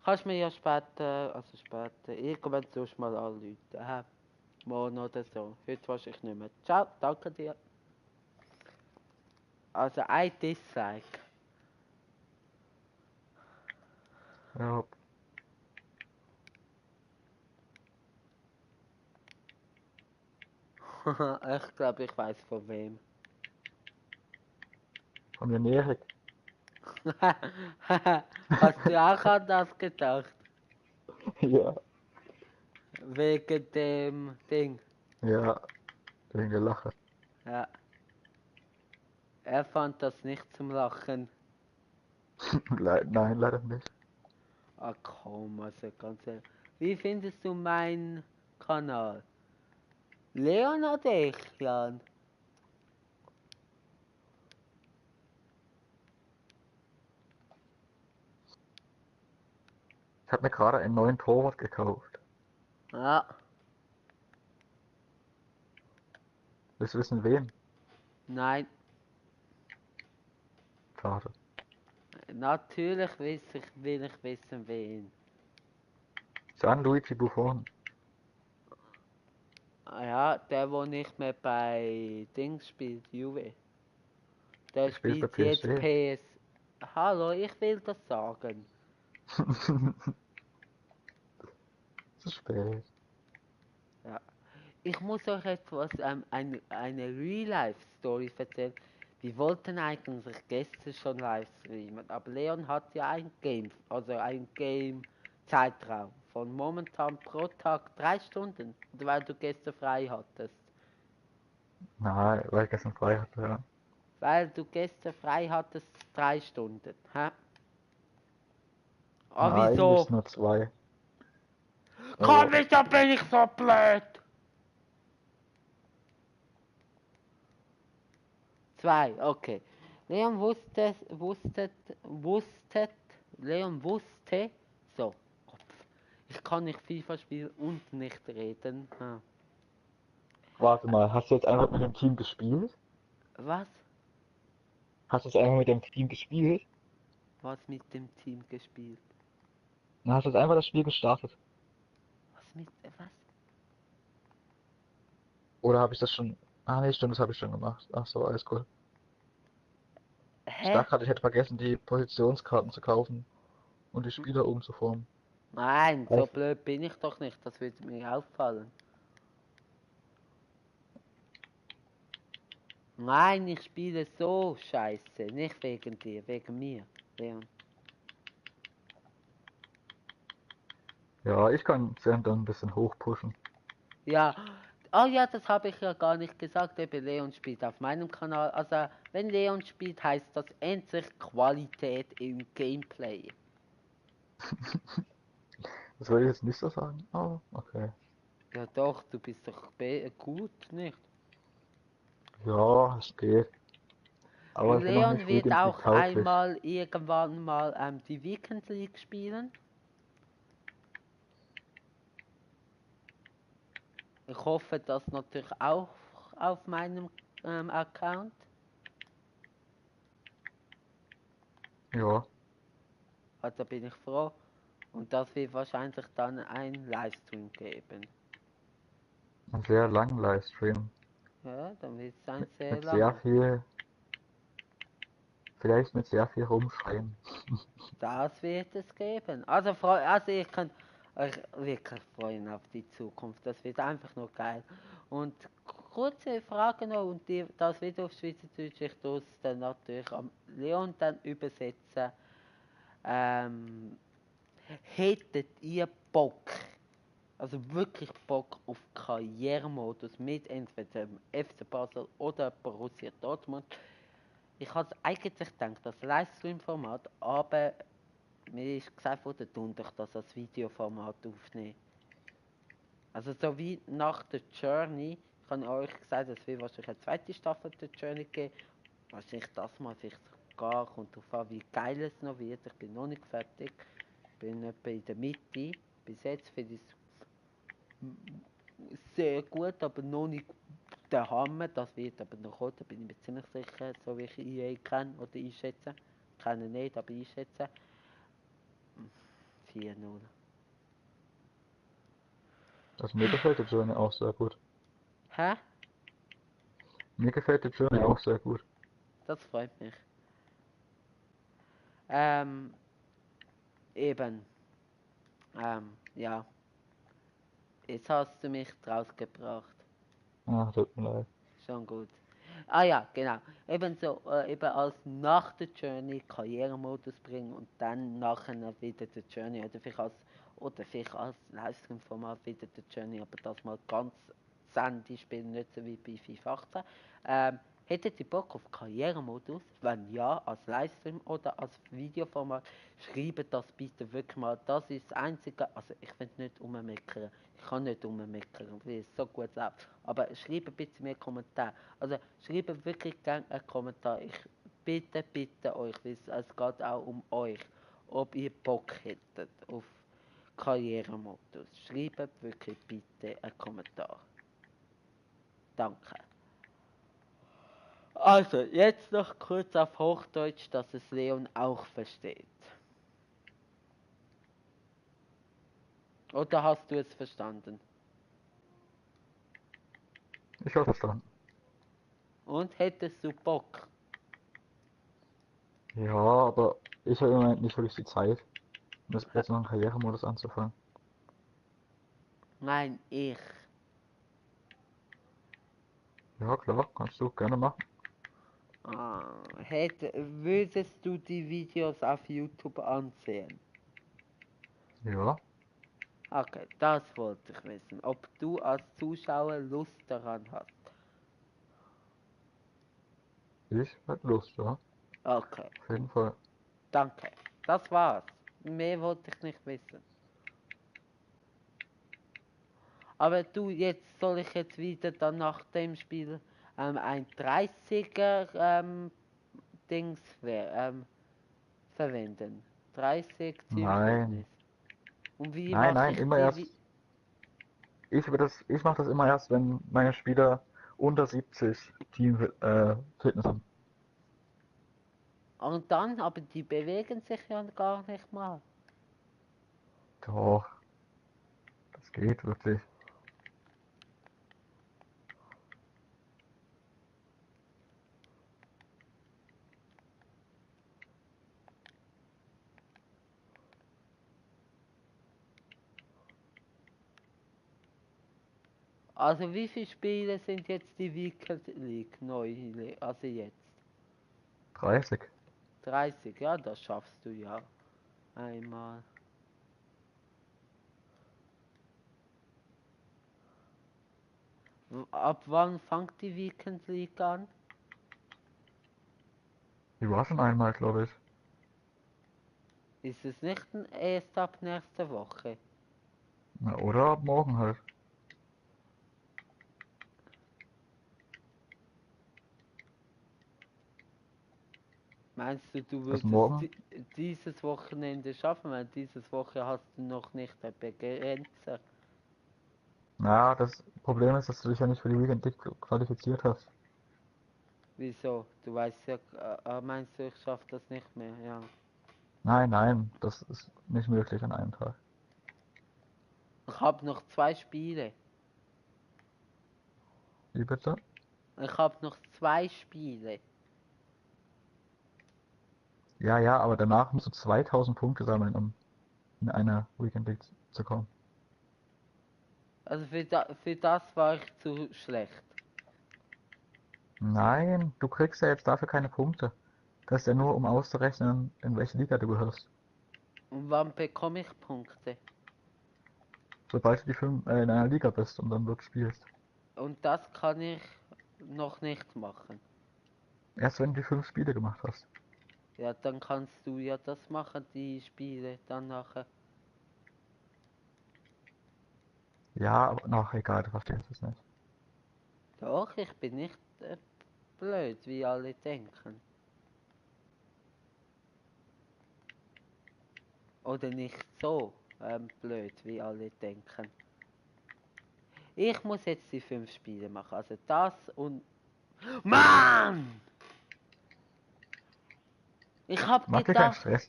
S1: Kannst mir ja später, irgendwann sonst mal anrufen. Morgen oder so. Heute wahrscheinlich nicht mehr. Ciao, danke dir. Also ein Dislike.
S2: Ja,
S1: Ich glaube, ich weiß von wem.
S2: von mir Erik.
S1: Hast du auch an das gedacht?
S2: Ja,
S1: Wegen dem Ding.
S2: ja, wegen der Lache.
S1: Ja. Er fand das nicht zum Lachen.
S2: Nein, leider nicht.
S1: Ah komm, also ganz ehrlich. Wie findest du meinen Kanal? Leon oder ich, Jan?
S2: Ich habe mir gerade einen neuen Torwart gekauft.
S1: Ja,
S2: Willst du wissen, wen?
S1: nein.
S2: Schade.
S1: Natürlich will ich wissen, wen.
S2: Gianluigi Buffon.
S1: Ja, der, wo nicht mehr bei Dings spielt, Juve. Der
S2: Ich spiele bei
S1: spielt jetzt
S2: PSG.
S1: PS. Hallo, ich will das sagen.
S2: Zu spät.
S1: Ja. Ich muss euch etwas, eine Real-Life-Story erzählen. Wir wollten eigentlich gestern schon live streamen, aber Leon hat ja ein Game, also ein Game-Zeitraum von momentan pro Tag 3 Stunden, oder weil du gestern frei hattest.
S2: Nein, weil ich gestern frei hatte, ja.
S1: Weil du gestern frei hattest 3 Stunden. Hä? Ah,
S2: Nein, eigentlich
S1: wieso?
S2: nur 2.
S1: Komm,
S2: Aber
S1: wieso bin ich so blöd? 2, okay. Leon Leon wusste, so, Kopf. Ich kann nicht FIFA spielen und nicht reden. Hm.
S2: warte mal, hast du jetzt einfach mit dem Team gespielt?
S1: Was?
S2: Hast du jetzt einfach mit dem Team gespielt?
S1: Was mit dem Team gespielt?
S2: Dann hast du jetzt einfach das Spiel gestartet.
S1: Was?
S2: Oder habe ich das schon. Ah, nee, stimmt, das habe ich schon gemacht. Ach so, alles cool. Ich
S1: Hä?
S2: dachte gerade, ich hätte vergessen, die Positionskarten zu kaufen und die Spieler umzuformen.
S1: Nein, so
S2: Auf.
S1: blöd bin ich doch nicht, das würde mir auffallen. Nein, ich spiele so scheiße, nicht wegen dir, wegen mir, Leon.
S2: Ja, ich kann Sam dann ein bisschen hochpushen.
S1: Ja, oh ja, das habe ich ja gar nicht gesagt, eben Leon spielt auf meinem Kanal. Also, wenn Leon spielt, heißt das endlich Qualität im Gameplay.
S2: Das würde ich jetzt nicht so sagen. Oh, okay.
S1: Ja doch, du bist doch gut, nicht?
S2: Ja, es geht. Aber
S1: Und
S2: ich bin noch
S1: Leon
S2: nicht
S1: wird
S2: Weekend League
S1: auch
S2: tauglich.
S1: einmal irgendwann mal die Weekend League spielen. Ich hoffe, das natürlich auch auf meinem Account.
S2: Ja,
S1: Also bin ich froh. Und das wird wahrscheinlich dann ein Livestream geben.
S2: einen sehr langen Livestream.
S1: Ja, dann wird es ein sehr
S2: Mit sehr
S1: langer.
S2: viel, vielleicht mit sehr viel Rumschreien.
S1: Das wird es geben. Also ich kann euch wirklich freuen auf die Zukunft. Das wird einfach nur geil. Und kurze Frage noch und das wird auf Schweizerdeutsch. Ich tue es dann natürlich am Leon dann übersetzen. Ähm, hättet ihr Bock, also wirklich Bock auf Karrieremodus mit entweder dem FC Basel oder Borussia Dortmund? Ich hatte eigentlich gedacht, das Livestream-Format, aber mir ist gesagt worden, tun doch das als Videoformat aufnehmen. Also so wie nach der Journey, ich habe euch gesagt, es wird wahrscheinlich eine zweite Staffel der Journey geben. Wahrscheinlich das mal vielleicht sogar, kommt darauf an, wie geil es noch wird. Ich bin noch nicht fertig. Ich bin etwa in der Mitte. Bis jetzt finde ich es sehr gut, aber noch nicht der Hammer. Das wird aber noch kommen, da bin ich mir ziemlich sicher, so wie ich EA kenne oder einschätze. Kenne nicht, aber einschätze. 4-0.
S2: Also mir gefällt die Journey auch sehr gut.
S1: Hä?
S2: Mir gefällt die Journey auch sehr gut.
S1: Das freut mich. Ähm, eben. Ja. Jetzt hast du mich draus gebracht.
S2: Ah, tut mir leid.
S1: Schon gut. Ah ja, genau. Ebenso, eben als nach der Journey Karrieremodus bringen und dann nachher wieder der Journey oder vielleicht als Livestream-Format wieder der Journey, aber das mal ganz Sandy spielen, nicht so wie bei FIFA 18. Hättet ihr Bock auf Karrieremodus? Wenn ja, als Livestream oder als Videoformat, schreibt das bitte wirklich mal. Das ist das Einzige, also ich will nicht rummeckern, ich kann nicht rummeckern, weil es so gut läuft. Aber schreibt bitte mehr Kommentare. Also schreibt wirklich gerne einen Kommentar. Ich bitte euch, weil es geht auch um euch, ob ihr Bock hättet auf Karrieremodus. Schreibt wirklich bitte einen Kommentar. Danke. Also, jetzt noch kurz auf Hochdeutsch, dass es Leon auch versteht. Oder hast du es verstanden?
S2: Ich habe verstanden.
S1: Und hättest du Bock?
S2: Ja, aber ich habe im Moment nicht wirklich die Zeit, um jetzt noch einen Karrieremodus anzufangen.
S1: Nein, ich.
S2: Ja, klar, kannst du gerne machen.
S1: Würdest du die Videos auf YouTube ansehen?
S2: Ja,
S1: Okay, das wollte ich wissen. Ob du als Zuschauer Lust daran hast.
S2: ich hätte Lust, ja.
S1: Okay,
S2: Auf jeden Fall.
S1: danke. Das war's. Mehr wollte ich nicht wissen. Aber du, jetzt soll ich jetzt wieder dann nach dem Spiel ein 30er Dings verwenden. 30
S2: Nein,
S1: Teamfitness. Und wie
S2: nein,
S1: mache
S2: nein,
S1: ich
S2: immer
S1: die?
S2: erst. Ich mache das immer erst, wenn meine Spieler unter 70 Team Fitness haben.
S1: Und dann, aber die bewegen sich ja gar nicht mal.
S2: Doch, das geht wirklich.
S1: Also wie viele Spiele sind jetzt die Weekend League neu? Also jetzt?
S2: 30.
S1: 30, ja, das schaffst du ja. Einmal. Ab wann fängt die Weekend League an?
S2: Die war schon einmal, glaube ich.
S1: Ist es nicht erst ab nächster Woche?
S2: Na, oder ab morgen halt.
S1: Meinst du, du
S2: Das
S1: würdest
S2: morgen?
S1: dieses Wochenende schaffen? Weil dieses Woche hast du noch nicht eine Begrenzer.
S2: Na, das Problem ist, dass du dich ja nicht für die Weekend League qualifiziert hast.
S1: Wieso? Du weißt ja, meinst du, ich schaff das nicht mehr? Ja.
S2: Nein, nein, das ist nicht möglich an einem Tag.
S1: Ich habe noch 2 Spiele.
S2: Wie bitte?
S1: Ich habe noch 2 Spiele.
S2: Ja, ja, aber danach musst du 2000 Punkte sammeln, um in eine Weekend League zu kommen.
S1: Also für das war ich zu schlecht.
S2: Nein, du kriegst ja jetzt dafür keine Punkte. Das ist ja nur, um auszurechnen, in welche Liga du gehörst.
S1: Und wann bekomme ich Punkte?
S2: Sobald du in einer Liga bist und dann dort spielst.
S1: Und das kann ich noch nicht machen.
S2: Erst wenn du die 5 Spiele gemacht hast.
S1: Ja, dann kannst du ja das machen, die Spiele dann nachher.
S2: Ja, aber noch egal, du verstehst es nicht.
S1: Doch, ich bin nicht blöd, wie alle denken. Oder nicht so blöd, wie alle denken. Ich muss jetzt die 5 Spiele machen. Also das und... Mann! Ich hab
S2: Mach dir keinen
S1: gedacht,
S2: Stress.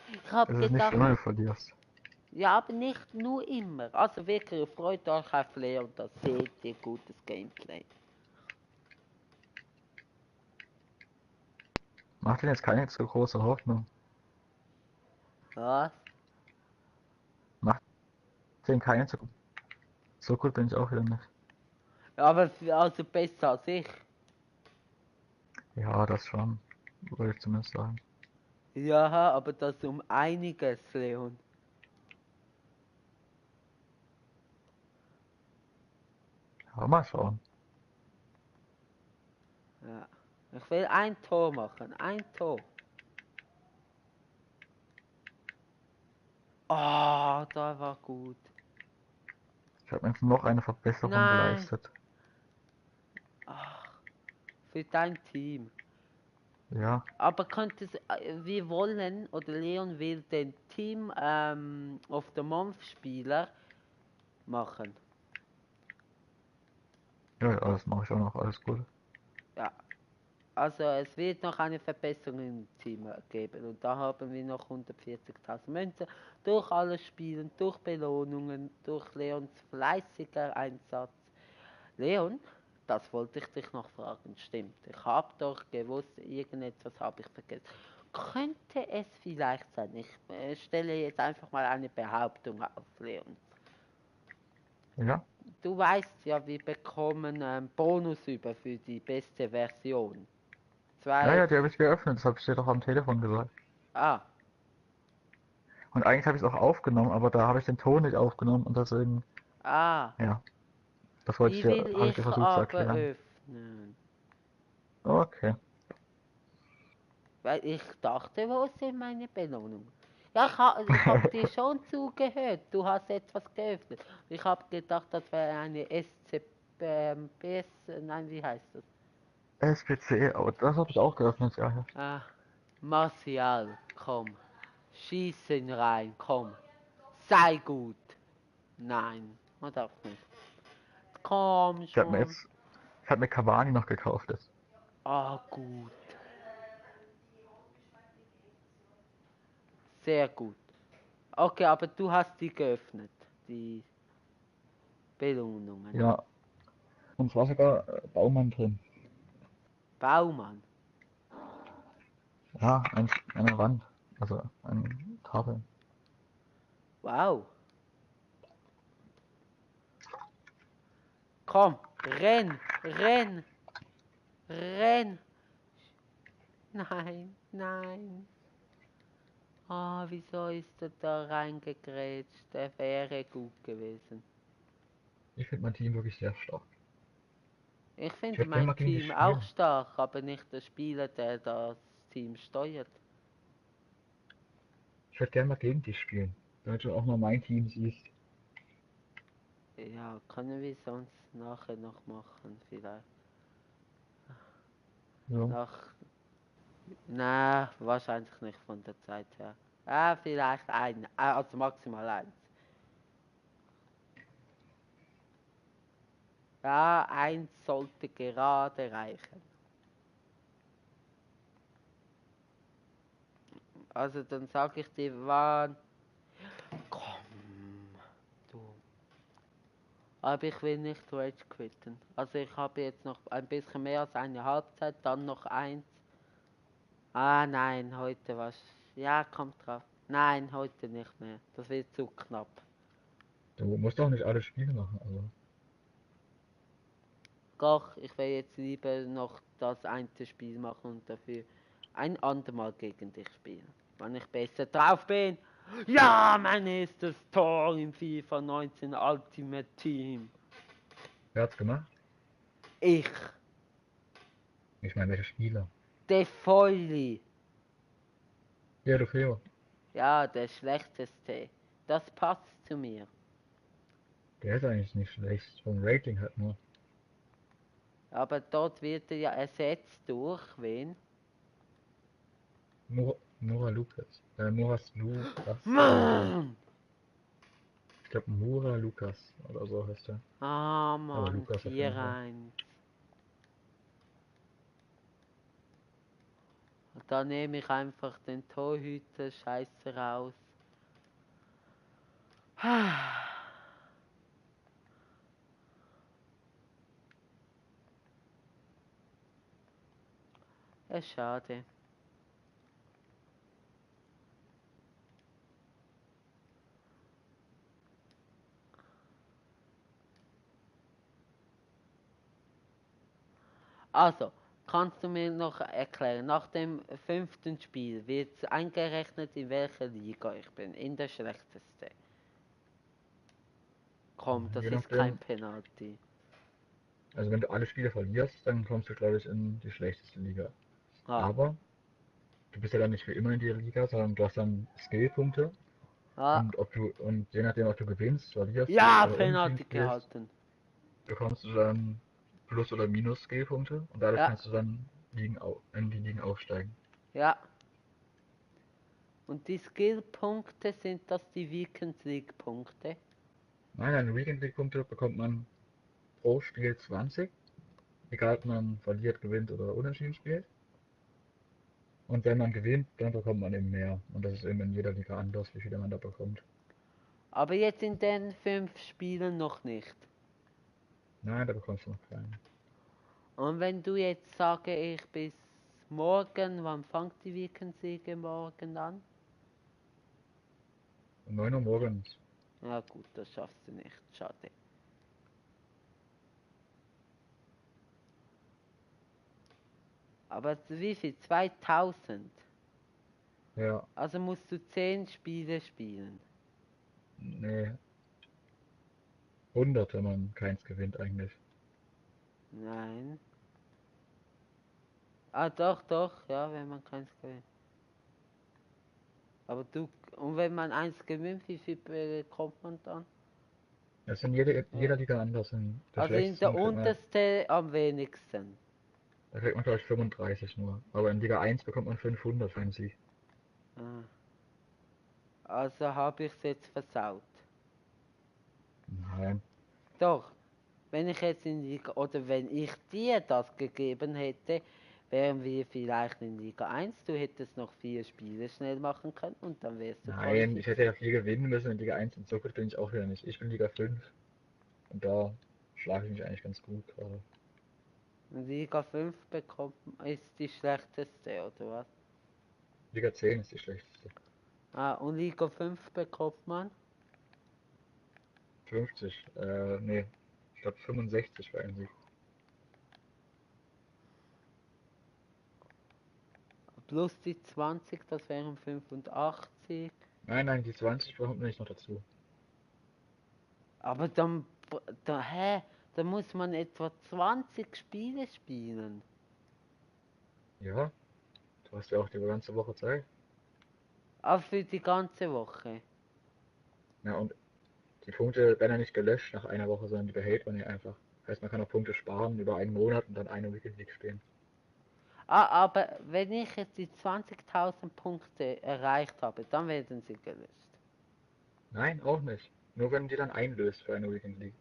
S1: ich hab
S2: Es ist nicht
S1: gedacht,
S2: schlimm, wenn du verlierst.
S1: ja, aber nicht nur immer. Also wirklich, freut euch auf Leon, da seht ihr gutes Gameplay.
S2: Mach dir jetzt keine zu große Hoffnung.
S1: Was?
S2: Mach dir keine zu... So gut bin ich auch wieder nicht.
S1: Ja, aber also besser als ich.
S2: Ja, das schon. Würde ich zumindest sagen.
S1: Ja, aber das um einiges, Leon.
S2: Ja, mal schauen.
S1: Ja. Ich will ein Tor machen, ein Tor. Ah, da war gut.
S2: Ich habe jetzt noch eine Verbesserung
S1: Nein.
S2: geleistet.
S1: Ach, für dein Team.
S2: Ja,
S1: Aber wir wollen, oder Leon will den Team of the Month Spieler machen.
S2: ja, ja, das mache ich auch noch. Alles gut.
S1: Ja. Also es wird noch eine Verbesserung im Team geben und da haben wir noch 140.000 Münzen durch alles Spielen, durch Belohnungen, durch Leons fleißiger Einsatz. Leon, Das wollte ich dich noch fragen, stimmt. Ich habe doch gewusst, irgendetwas habe ich vergessen. Könnte es vielleicht sein? Ich stelle jetzt einfach mal eine Behauptung auf, Leon.
S2: Ja?
S1: Du weißt ja, wir bekommen Bonus über für die beste Version.
S2: Ja, ja, die habe ich geöffnet, das habe ich dir doch am Telefon gesagt.
S1: Ah,
S2: Und eigentlich habe ich es auch aufgenommen, aber da habe ich den Ton nicht aufgenommen und deswegen, ja, das wollte ich
S1: die
S2: dir,
S1: will
S2: habe ich
S1: ich
S2: dir versucht zu
S1: aber
S2: erklären.
S1: öffnen.
S2: Okay.
S1: Weil ich dachte, wo sind meine Belohnungen? Ja, ich hab dir schon zugehört. Du hast etwas geöffnet. Ich habe gedacht, das wäre eine SCPS, nein, wie heißt das?
S2: SPC, oh, das habe ich auch geöffnet, ja. Ja.
S1: Ah, Martial, komm. Schieß ihn rein, komm. Sei gut. Nein, man darf nicht. Komm
S2: Ich habe mir
S1: schon.
S2: jetzt, ich habe mir Cavani noch gekauft jetzt.
S1: Ah, gut. Sehr gut. Okay, aber du hast die geöffnet, die Belohnungen.
S2: Ja, und es war sogar Baumann drin.
S1: Baumann.
S2: Ja, eine Wand, also ein Kabel.
S1: Wow. Komm, renn, renn, renn. Nein, nein. Ah, wieso ist er da reingegrätscht? Der wäre gut gewesen.
S2: Ich finde mein Team wirklich sehr stark.
S1: Ich
S2: Ich
S1: finde
S2: würde gerne mal
S1: mein
S2: gegen die
S1: Team auch
S2: spielen.
S1: stark, aber nicht der Spieler, der das Team steuert.
S2: Ich würde gerne mal gegen die spielen, damit du auch mal mein Team siehst.
S1: Ja, können wir sonst nachher noch machen, vielleicht.
S2: So.
S1: Nach. Na, wahrscheinlich nicht von der Zeit her. Ah, vielleicht ein, also maximal eins. Ja, eins sollte gerade reichen. Also dann sag ich dir, wann. Komm, du. Aber ich will nicht Rage quitten. Also ich habe jetzt noch ein bisschen mehr als eine Halbzeit, dann noch eins. Ah nein, heute was. Ja, kommt drauf. Nein, heute nicht mehr. Das wird zu knapp.
S2: Du musst doch nicht alle Spiele machen, also.
S1: Doch, ich will jetzt lieber noch das eine Spiel machen und dafür ein andermal gegen dich spielen. Wenn ich besser drauf bin. Ja, mein erstes Tor im FIFA 19 Ultimate Team.
S2: Wer hat's gemacht?
S1: Ich,
S2: Ich meine, welche Spieler?
S1: De Foili.
S2: Ja, du Feo.
S1: Ja, der schlechteste. Das passt zu mir.
S2: Der ist eigentlich nicht schlecht. Vom Rating halt nur.
S1: Aber dort wird er ja ersetzt durch wen?
S2: Mura Lukas. Muras Lukas oder so.
S1: Mann!
S2: Ich glaube Mura Lukas oder so heißt er.
S1: Ah,
S2: Aber
S1: Mann,
S2: Lukas auf jeden Fall.
S1: 4-1. Und da nehme ich einfach den Torhüter Scheiße raus. Ja, schade. Also, kannst du mir noch erklären, nach dem 5. Spiel wird eingerechnet, in welcher Liga ich bin? In der schlechteste. Komm, das
S2: Je
S1: ist kein
S2: nachdem.
S1: Penalty.
S2: Also wenn du alle Spiele verlierst, dann kommst du glaube ich in die schlechteste Liga.
S1: Ah,
S2: Aber du bist ja dann nicht für immer in der Liga, sondern du hast dann Skillpunkte.
S1: ah.
S2: Und je nachdem, ob du gewinnst, verlierst
S1: Ja,
S2: oder unentschieden
S1: Penalty
S2: spielst,
S1: gehalten.
S2: bekommst du dann Plus- oder Minus-Skillpunkte und dadurch
S1: Ja,
S2: kannst du dann in die Ligen aufsteigen.
S1: ja. Und die Skillpunkte, sind das die Weekend League Punkte?
S2: Nein, deine Weekend League-Punkte bekommt man pro Spiel 20, egal ob man verliert, gewinnt oder unentschieden spielt. Und wenn man gewinnt, dann bekommt man eben mehr. Und das ist eben in jeder Liga anders, wie viele man da bekommt.
S1: Aber jetzt in den 5 Spielen noch nicht.
S2: Nein, da bekommst du noch keinen.
S1: Und wenn du jetzt sage ich bis morgen, wann fängt die Weekendsiege morgen an?
S2: Um 9 Uhr morgens.
S1: Ja gut, das schaffst du nicht, schade. Aber wie viel? 2000?
S2: Ja,
S1: Also musst du 10 Spiele spielen.
S2: nee. 100, wenn man keins gewinnt eigentlich.
S1: Nein. Ah doch, ja, wenn man keins gewinnt. Aber und wenn man eins gewinnt, wie viel bekommt man dann?
S2: Das ist in jeder Liga anders. In der
S1: Also in der
S2: schlechtesten
S1: unterste am wenigsten.
S2: da kriegt man glaube ich 35 nur. Aber in Liga 1 bekommt man 500 für einen Sieg.
S1: Ah. Also habe ich es jetzt versaut.
S2: Nein.
S1: Doch, wenn ich jetzt oder wenn ich dir das gegeben hätte, wären wir vielleicht in Liga 1. Du hättest noch 4 Spiele schnell machen können und dann wärst du
S2: Nein, ich hätte
S1: qualifiziert.
S2: ja 4 gewinnen müssen in Liga 1 und so gut bin ich auch wieder nicht. Ich bin Liga 5 und da schlage ich mich eigentlich ganz gut gerade.
S1: Und Liga 5 ist die schlechteste, oder was?
S2: Liga 10 ist die schlechteste.
S1: Ah, und Liga 5 bekommt man?
S2: 50, nee, ich glaube 65 für einen Sieg.
S1: Plus die 20, das wären 85.
S2: Nein, die 20 bekommt man nicht noch dazu.
S1: Aber hä? Da muss man etwa 20 Spiele spielen.
S2: Ja, du hast ja auch die ganze Woche Zeit.
S1: Auch für die ganze Woche.
S2: Ja, und die Punkte werden ja nicht gelöscht nach einer Woche, sondern die behält man ja einfach. Heißt, man kann auch Punkte sparen über einen Monat und dann eine Weekend League spielen.
S1: Ah, aber wenn ich jetzt die 20.000 Punkte erreicht habe, dann werden sie gelöscht.
S2: Nein, auch nicht. Nur wenn du die dann einlöst für eine Weekend League.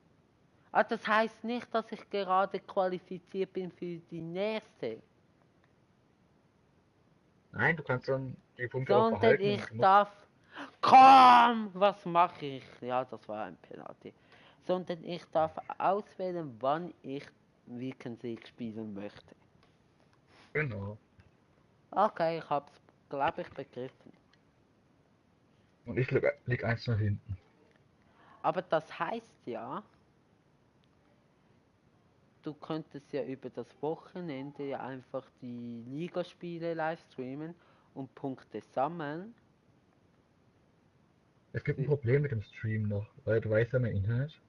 S1: Ah, das heißt nicht, dass ich gerade qualifiziert bin für die nächste,
S2: Nein, du kannst dann die Punkte auch
S1: sondern
S2: behalten
S1: ich
S2: und du musst.
S1: darf. Komm, was mache ich? Ja, das war ein Penalty. Sondern ich darf auswählen, wann ich Weekend League spielen möchte.
S2: Genau.
S1: Okay, ich hab's, glaube ich, begriffen.
S2: Und ich lieg eins nach hinten.
S1: Aber das heißt ja, du könntest ja über das Wochenende ja einfach die Ligaspiele live streamen und Punkte sammeln.
S2: Es gibt ein Problem mit dem Stream noch, weil du weißt ja mein Internet.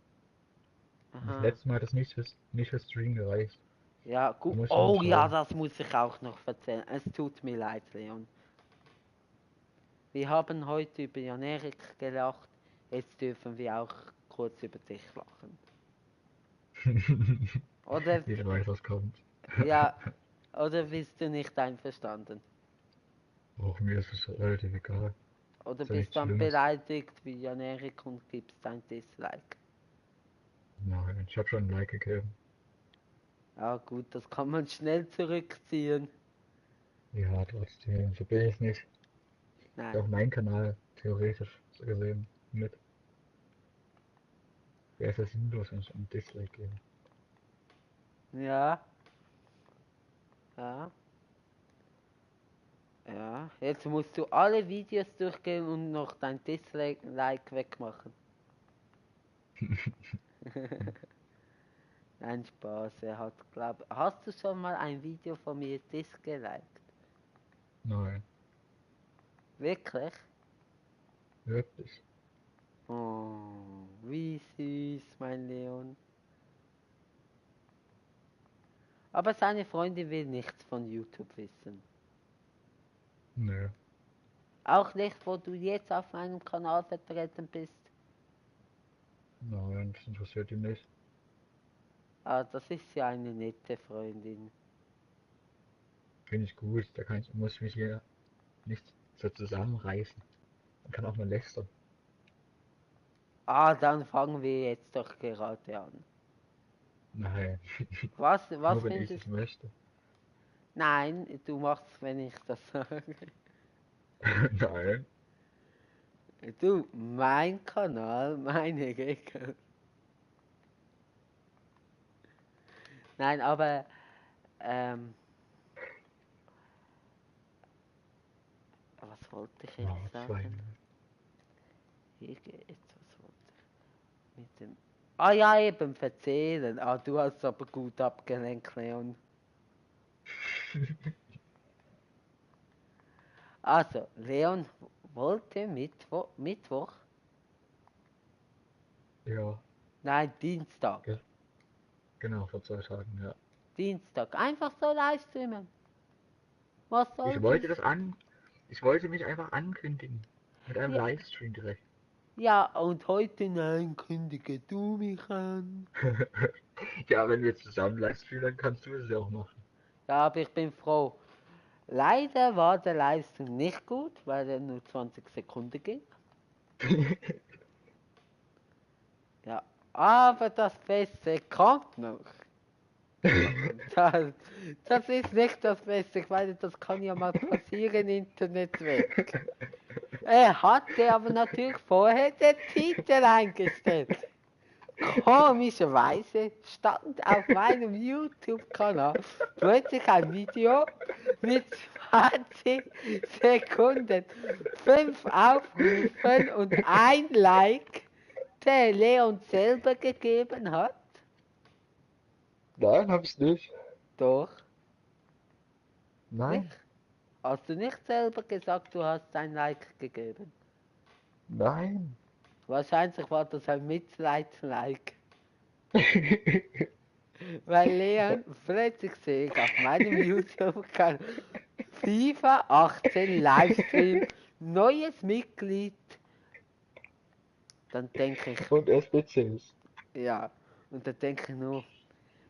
S2: Und das
S1: Aha.
S2: letzte Mal hat es nicht für Stream gereicht.
S1: Ja,
S2: Da
S1: gut.
S2: muss ich noch mal
S1: Oh ja,
S2: schauen.
S1: das muss ich auch noch erzählen. Es tut mir leid, Leon. Wir haben heute über Jan Erik gelacht. Jetzt dürfen wir auch kurz über dich lachen. Oder,
S2: Jeder weiß, was kommt.
S1: ja, oder bist du nicht einverstanden?
S2: Auch mir ist es relativ egal.
S1: Oder
S2: Ist ja
S1: bist
S2: nichts
S1: dann
S2: Schlimmes.
S1: beleidigt wie Jan Erik und gibst ein Dislike?
S2: Nein, ich habe schon ein Like gegeben.
S1: Ja gut, das kann man schnell zurückziehen.
S2: Ja, trotzdem, so bin ich nicht. Ist
S1: Nein.
S2: auch mein Kanal, theoretisch so gesehen, mit. Wäre es ja sinnlos, wenn ich ein Dislike gebe.
S1: Ja, ja, ja. Jetzt musst du alle Videos durchgehen und noch dein Dislike wegmachen. Nein, Spaß, hast du schon mal ein Video von mir disgeliked?
S2: Nein,
S1: Wirklich?
S2: wirklich.
S1: Oh, wie süß, mein Leon. Aber seine Freundin will nichts von YouTube wissen.
S2: Nö.
S1: Auch nicht, wo du jetzt auf meinem Kanal vertreten bist.
S2: Nein, das interessiert ihn nicht.
S1: Ah, das ist ja eine nette Freundin.
S2: Finde ich gut, muss ich mich hier nicht so zusammenreißen. Man kann auch mal lästern.
S1: Ah, dann fangen wir jetzt doch gerade an.
S2: Nein,
S1: Was
S2: nur wenn ich
S1: findest
S2: es möchte.
S1: Nein, du machst, wenn ich das sage.
S2: Nein.
S1: Du, mein Kanal, meine Regel. Nein, aber Was wollte ich
S2: Ja,
S1: jetzt sagen? Jetzt, was wollte ich? Mit dem. Ah ja, eben erzählen. Ah, du hast aber gut abgelenkt, Leon. Also, Leon wollte Mittwoch?
S2: Ja,
S1: Nein, Dienstag.
S2: ge- genau, vor 2 Tagen, ja.
S1: Dienstag. Einfach so live streamen. Was
S2: Ich
S1: soll's?
S2: wollte ich wollte mich einfach ankündigen. Mit einem
S1: Ja,
S2: Livestream direkt.
S1: ja, und heute nein, kündige du mich an.
S2: Ja, wenn wir zusammen Livestreamen, dann kannst du es ja auch machen.
S1: Ja, aber ich bin froh. Leider war der Livestream nicht gut, weil er nur 20 Sekunden ging. Ja, aber das Beste kommt noch. Das, das ist nicht das Beste. Ich meine, das kann ja mal passieren, Internet weg. Er hatte aber natürlich vorher den Titel eingestellt. Komischerweise stand auf meinem YouTube-Kanal plötzlich ein Video mit 20 Sekunden, 5 Aufrufen und ein Like, der Leon selber gegeben hat.
S2: Nein, hab ich nicht.
S1: Doch, nicht?
S2: Nein,
S1: Hast du nicht selber gesagt, du hast ein Like gegeben?
S2: nein.
S1: Wahrscheinlich war das ein Mitleids-Like. Weil Leon plötzlich sehe ich auf meinem YouTube-Kanal FIFA 18 Livestream, neues Mitglied. Dann denke ich,
S2: Und SBC ist.
S1: ja, und dann denke ich nur,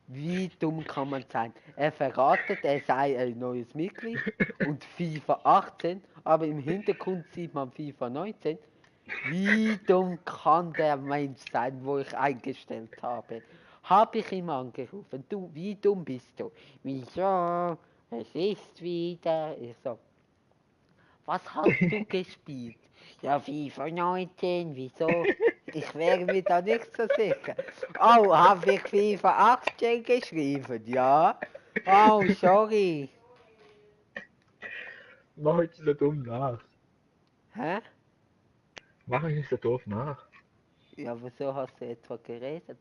S1: wie dumm kann man sein? Er verratet, er sei ein neues Mitglied und FIFA 18, aber im Hintergrund sieht man FIFA 19. Wie dumm kann der Mensch sein, wo ich eingestellt habe? Habe ich ihm angerufen, du, wie dumm bist du? Wieso? Es ist wieder. Ich so, was hast du gespielt? Ja, FIFA 19, wieso? Ich wäre mir da nicht so sicher. Oh, habe ich FIFA 18 geschrieben? Ja. Oh, sorry.
S2: Mach ich nicht so dumm nach.
S1: Hä?
S2: Mach ich nicht so doof nach.
S1: Ja, wieso hast du etwa geredet?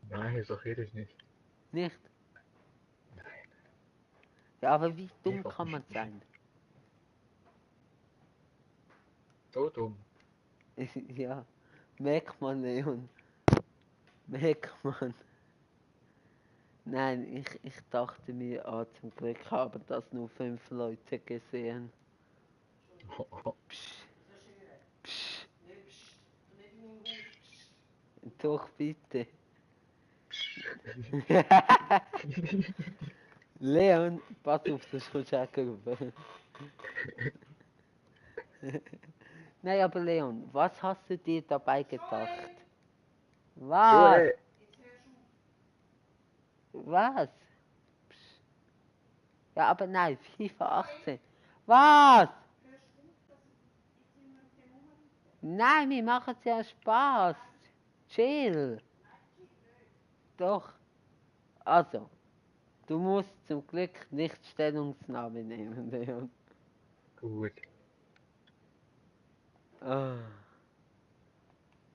S2: Nein, so rede ich nicht.
S1: Nicht? Ja, aber wie dumm
S2: Einfach
S1: kann man
S2: nicht.
S1: sein?
S2: So dumm.
S1: Ja, merkt man, Leon. Merkt man. Nein, ich dachte mir, ah, zum Glück haben das nur 5 Leute gesehen. Psch, psch. Doch, bitte. Leon, pass auf, das ist checken. Nein, aber Leon, was hast du dir dabei gedacht? Was?
S2: Joel,
S1: Was? Psch. Ja, aber nein, FIFA 18. Was? Nein, wir machen es ja Spaß. Chill. Doch. Also, du musst zum Glück nicht Stellungnahme nehmen, Leon.
S2: gut.
S1: Ah.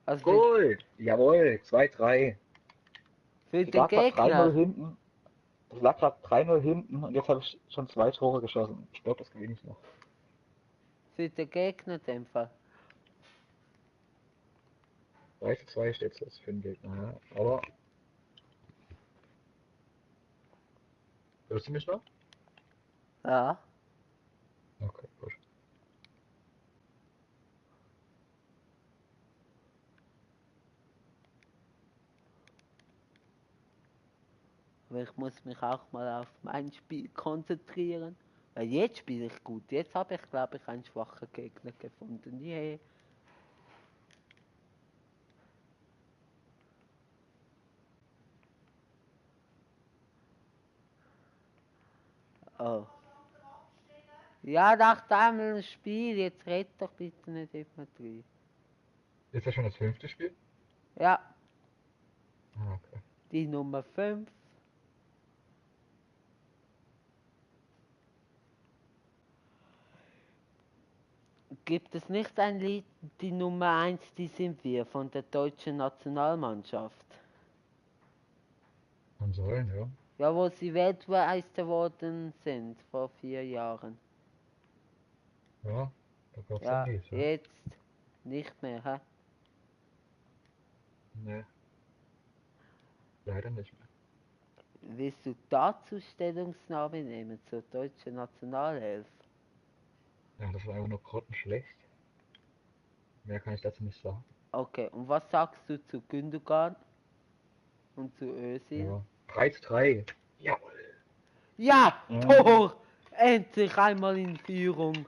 S1: Also
S2: Goal! Jawohl, 2-3.
S1: für
S2: Ich
S1: den
S2: lag grad 3-0
S1: Gegner,
S2: hinten. Ich lag grad 3-0 hinten und jetzt habe ich schon 2 Tore geschossen. Ich glaube, das gewinne ich noch.
S1: für den Gegnerdämpfer.
S2: 3-2 steht es jetzt für den Gegner, ja. Aber, hörst du mich noch?
S1: Ja.
S2: Okay, gut.
S1: Aber ich muss mich auch mal auf mein Spiel konzentrieren. Weil jetzt spiele ich gut. Jetzt habe ich, glaube ich, einen schwachen Gegner gefunden. Yeah. Oh. Ja, nach deinem Spiel, jetzt red doch bitte nicht immer drin.
S2: Ist das schon das 5. Spiel?
S1: Ja,
S2: Ah, okay.
S1: die Nummer 5. Gibt es nicht ein Lied, die Nummer 1, die sind wir, von der deutschen Nationalmannschaft?
S2: Kann sein, ja.
S1: Ja, wo sie Weltmeister geworden sind, vor 4 Jahren.
S2: Ja, da gab's ein
S1: Ja,
S2: Lied, ja.
S1: jetzt nicht mehr, hä?
S2: Nee, leider nicht mehr.
S1: Willst du dazu Stellungnahme nehmen zur deutschen Nationalelf?
S2: Ja, das war einfach nur grottenschlecht. Mehr kann ich dazu nicht sagen.
S1: Okay, und was sagst du zu Gündogan und zu Özil?
S2: Ja. 3:3. Jawohl.
S1: Ja,
S2: Ja.
S1: Tor! Endlich einmal in Führung.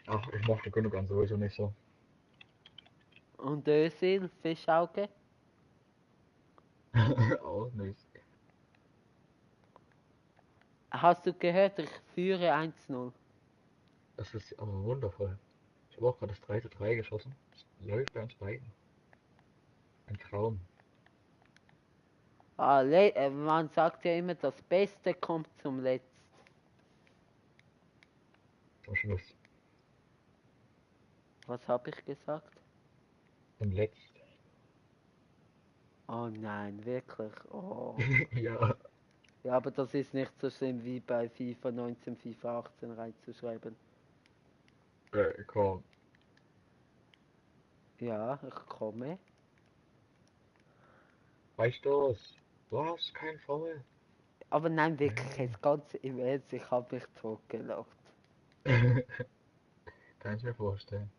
S2: Ach, ich mochte Gündogan sowieso nicht so.
S1: Und Özil, Fischauge?
S2: Auch nicht.
S1: Hast du gehört, ich führe 1-0.
S2: Das ist aber wundervoll. Ich habe auch gerade das 3:3 geschossen. Das läuft bei uns beiden. Ein Traum.
S1: Man sagt ja immer, das Beste kommt zum Letzten.
S2: Zum Schluss.
S1: Was habe ich gesagt?
S2: Zum Letzten.
S1: Oh nein, wirklich. Oh.
S2: Ja.
S1: Ja, aber das ist nicht so schlimm wie bei FIFA 19, FIFA 18 reinzuschreiben.
S2: Komm.
S1: Ja, ich komme.
S2: Weißt du was? Du hast kein Foul.
S1: Aber nein, wirklich, jetzt ganz im Ernst, ich habe mich totgelacht.
S2: Kann ich mir vorstellen.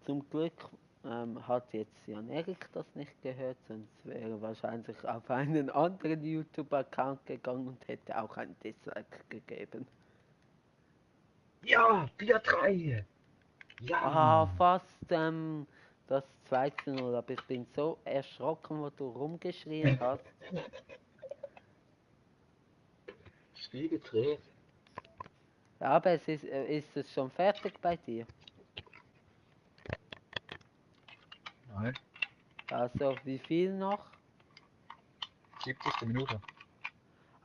S1: Zum Glück hat jetzt Jan Erik das nicht gehört, sonst wäre er wahrscheinlich auf einen anderen YouTube-Account gegangen und hätte auch ein Dislike gegeben.
S2: Ja, 4:3.
S1: Ah,
S2: Ja.
S1: fast das 2-0, aber ich bin so erschrocken, wo du rumgeschrien hast.
S2: Spiel gedreht.
S1: Ja, aber ist es schon fertig bei dir?
S2: Nein.
S1: Also, wie viel noch?
S2: 70. Minute.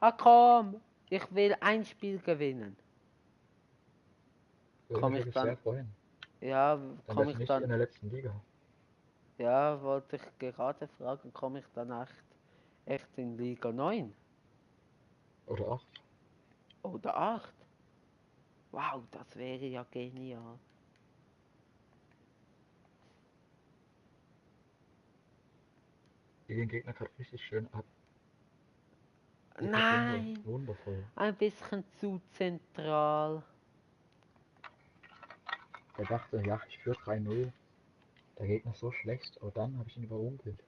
S1: Ah komm, ich will ein Spiel gewinnen.
S2: Würde
S1: Komm
S2: mich
S1: ich
S2: wirklich
S1: dann,
S2: sehr freuen.
S1: ja,
S2: Dann
S1: komm
S2: wärst
S1: ich
S2: du nicht in
S1: dann,
S2: der letzten Liga.
S1: ja, wollte ich gerade fragen, komme ich dann echt in Liga 9
S2: Oder 8.
S1: oder 8? Wow, das wäre ja genial.
S2: Die den Gegner gerade richtig schön ab. Die
S1: Nein,
S2: Wundervoll.
S1: ein bisschen zu zentral.
S2: Der dachte, ja, ich führe 3:0. Der Gegner ist so schlecht, aber dann habe ich ihn überrumpelt.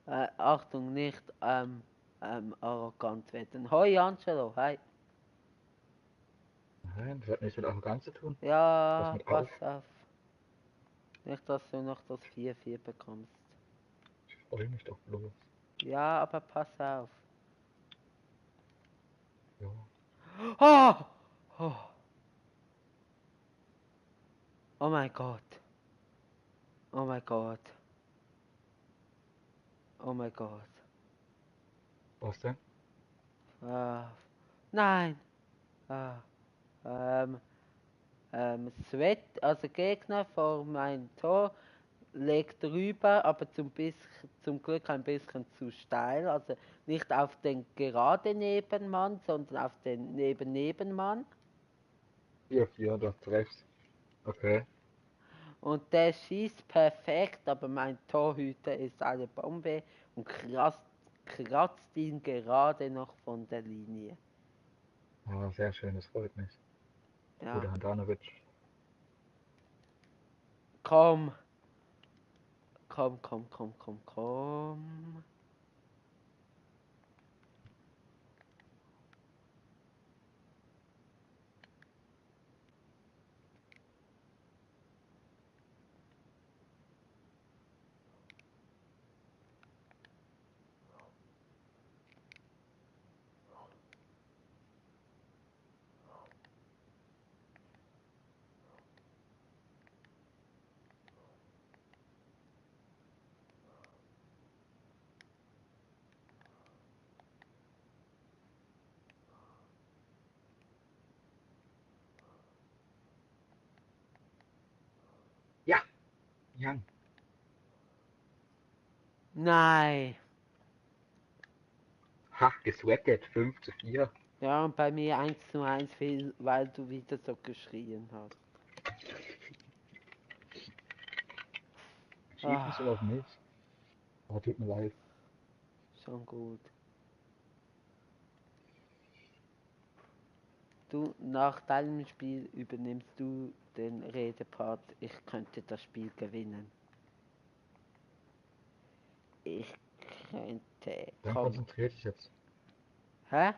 S1: Achtung, nicht arrogant werden. Hoi Angelo, hi.
S2: Nein, das hat nichts mit Arroganz zu tun. Pass
S1: Ja,
S2: mit
S1: pass
S2: auf.
S1: auf. Nicht, dass du noch das 4-4 bekommst.
S2: Ich freue mich doch bloß.
S1: Ja, aber pass auf.
S2: Ja.
S1: Oh! Oh, oh mein Gott. Oh mein Gott. Oh mein Gott.
S2: Was denn?
S1: Ah, nein. Ah, ähm, Sweat, also Gegner vor mein Tor, legt rüber, aber zum Glück ein bisschen zu steil. Also nicht auf den gerade Nebenmann, sondern auf den Nebenmann.
S2: 4:4, du hast recht. Okay.
S1: Und der schießt perfekt, aber mein Torhüter ist eine Bombe und kratzt ihn gerade noch von der Linie.
S2: Ah, sehr schön, das freut mich.
S1: Ja,
S2: Gute Handanovic.
S1: komm, komm, komm, komm, komm, komm.
S2: Jan.
S1: Nein.
S2: Ha, gesweatet, 5:4.
S1: Ja, und bei mir 1:1, weil du wieder so geschrien hast.
S2: Schieb nicht immer auf mich. Aber tut mir leid.
S1: Schon gut. Du, nach deinem Spiel übernimmst du den Redepart. Ich könnte das Spiel gewinnen. Ich könnte.
S2: Dann
S1: Komm.
S2: konzentrier dich jetzt.
S1: Hä?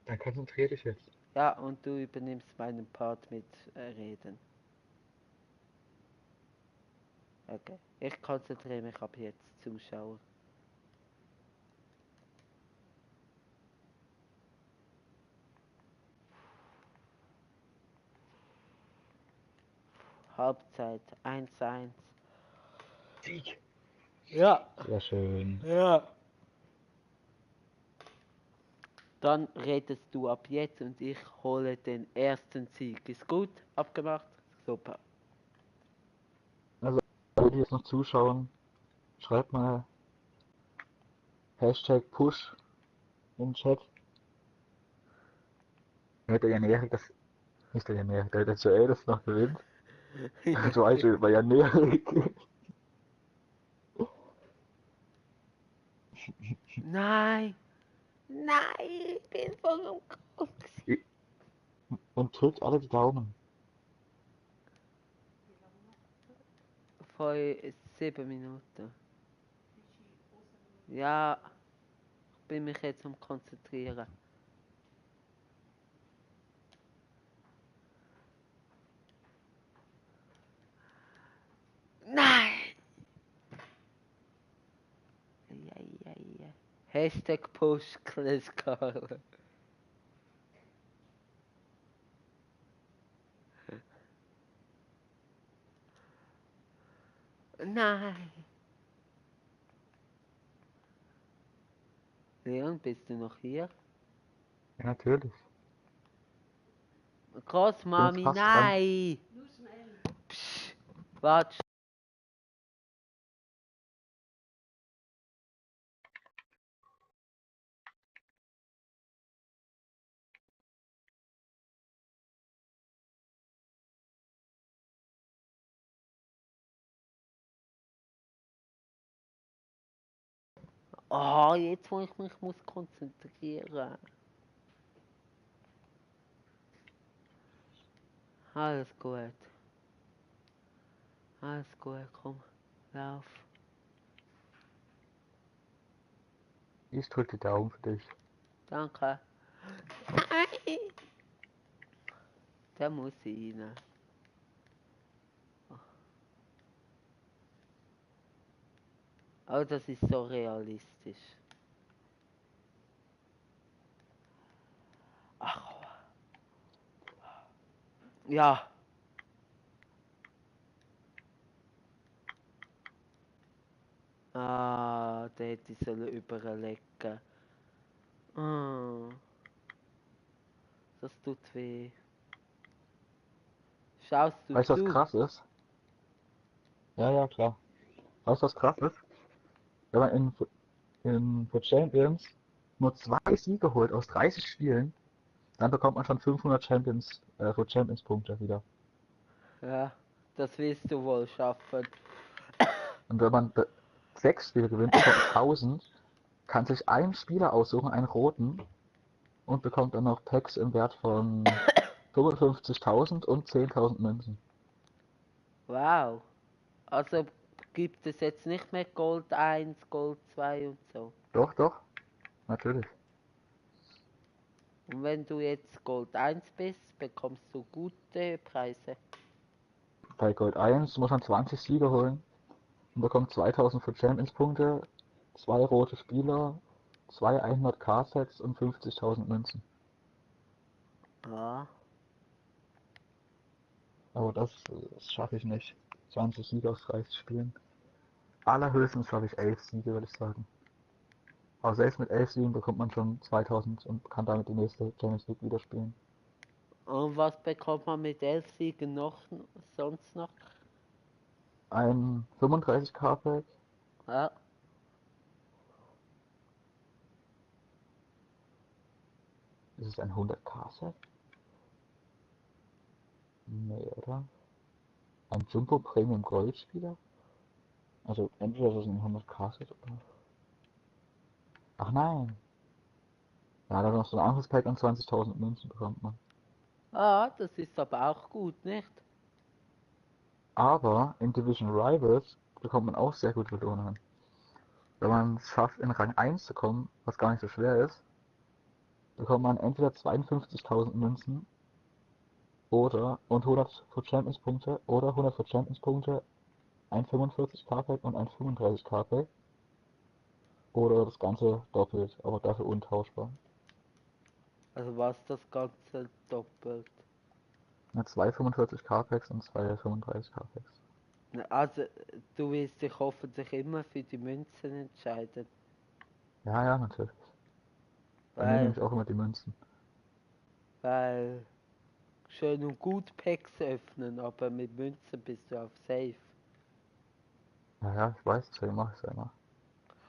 S2: Dann konzentrier dich jetzt.
S1: Ja, und du übernimmst meinen Part mit Reden. Okay. Ich konzentriere mich ab jetzt, Zuschauer. Halbzeit 1:1.
S2: Sieg.
S1: Ja.
S2: Sehr schön.
S1: Ja. Dann redest du ab jetzt und ich hole den ersten Sieg. Ist gut? Abgemacht? Super.
S2: Alle, die jetzt noch zuschauen, schreibt mal Hashtag Push in den Chat. Damit der Janerik das, nicht der Janerik, der Joel das noch gewinnt. Zum Beispiel bei Janerik.
S1: Nein! Nein, ich bin voll am Koks.
S2: Und drückt alle die Daumen.
S1: Vor 7 Minuten. Ja, ich bin mich jetzt am Konzentrieren. Nein! Ja. Hashtag Push Chris Carl. Nein! Leon, bist du noch hier?
S2: Ja, natürlich.
S1: Großmami,
S2: fast dran.
S1: nein! Psch, warte. Oh, jetzt wo ich mich muss konzentrieren. Alles gut. Alles gut, komm. Lauf.
S2: Ich drücke die Daumen für dich.
S1: Danke. Nein! Der muss rein. Oh, das ist so realistisch. Ach. Ja. Ah, der hätte ich sollen überlegen. Ah, das tut weh. Schaust du
S2: Weißt du, was
S1: zu?
S2: krass ist? Ja, klar. Weißt du, was krass ist? Wenn man in Foot Champions nur 2 Siege holt aus 30 Spielen, dann bekommt man schon 500 Foot Champions Punkte wieder.
S1: Ja, das willst du wohl schaffen.
S2: Und wenn man 6 Spiele gewinnt, bekommt man 1000, kann sich einen Spieler aussuchen, einen roten, und bekommt dann noch Packs im Wert von 55.000 und 10.000 Münzen.
S1: Wow. Also gibt es jetzt nicht mehr Gold 1, Gold 2 und so.
S2: Doch, natürlich.
S1: Und wenn du jetzt Gold 1 bist, bekommst du gute Preise.
S2: Bei Gold 1 muss man 20 Siege holen und bekommt 2000 Foot Champions Punkte, 2 rote Spieler, 2 100k-Sets und 50.000 Münzen.
S1: Ja.
S2: Aber das schaffe ich nicht. 20 Siege aus 30 Spielen. Allerhöchstens schaffe ich 11 Siege, würde ich sagen. Aber selbst mit 11 Siegen bekommt man schon 2000 und kann damit die nächste Champions League wieder spielen.
S1: Und was bekommt man mit 11 Siegen noch sonst noch?
S2: ein 35k-Pack.
S1: Ja.
S2: Ist es ein 100k-Set? Nee, oder? Ein Jumbo Premium Goldspieler? Also entweder ist es ein 100k-Set oder... Ach nein! Ja, da noch so ein anderes Pack und 20.000 Münzen bekommt man.
S1: Ah, das ist aber auch gut, nicht?
S2: Aber in Division Rivals bekommt man auch sehr gute Belohnungen. Wenn man es schafft, in Rang 1 zu kommen, was gar nicht so schwer ist, bekommt man entweder 52.000 Münzen oder und 100 für Champions Punkte oder 100 für Champions Punkte, ein 45k-Pack und ein 35k-Pack oder das Ganze doppelt, aber dafür untauschbar.
S1: Also was das Ganze doppelt.
S2: Ja, zwei 45k-Packs und zwei 35k-Packs.
S1: Also du wirst dich hoffentlich immer für die Münzen entscheiden.
S2: Ja, ja, natürlich. Bei mir nehme
S1: Weil,
S2: ich auch immer die Münzen.
S1: weil schön und gut Packs öffnen, aber mit Münzen bist du auf Safe.
S2: Ja, ja, ich weiß, deswegen mache ich es ja immer.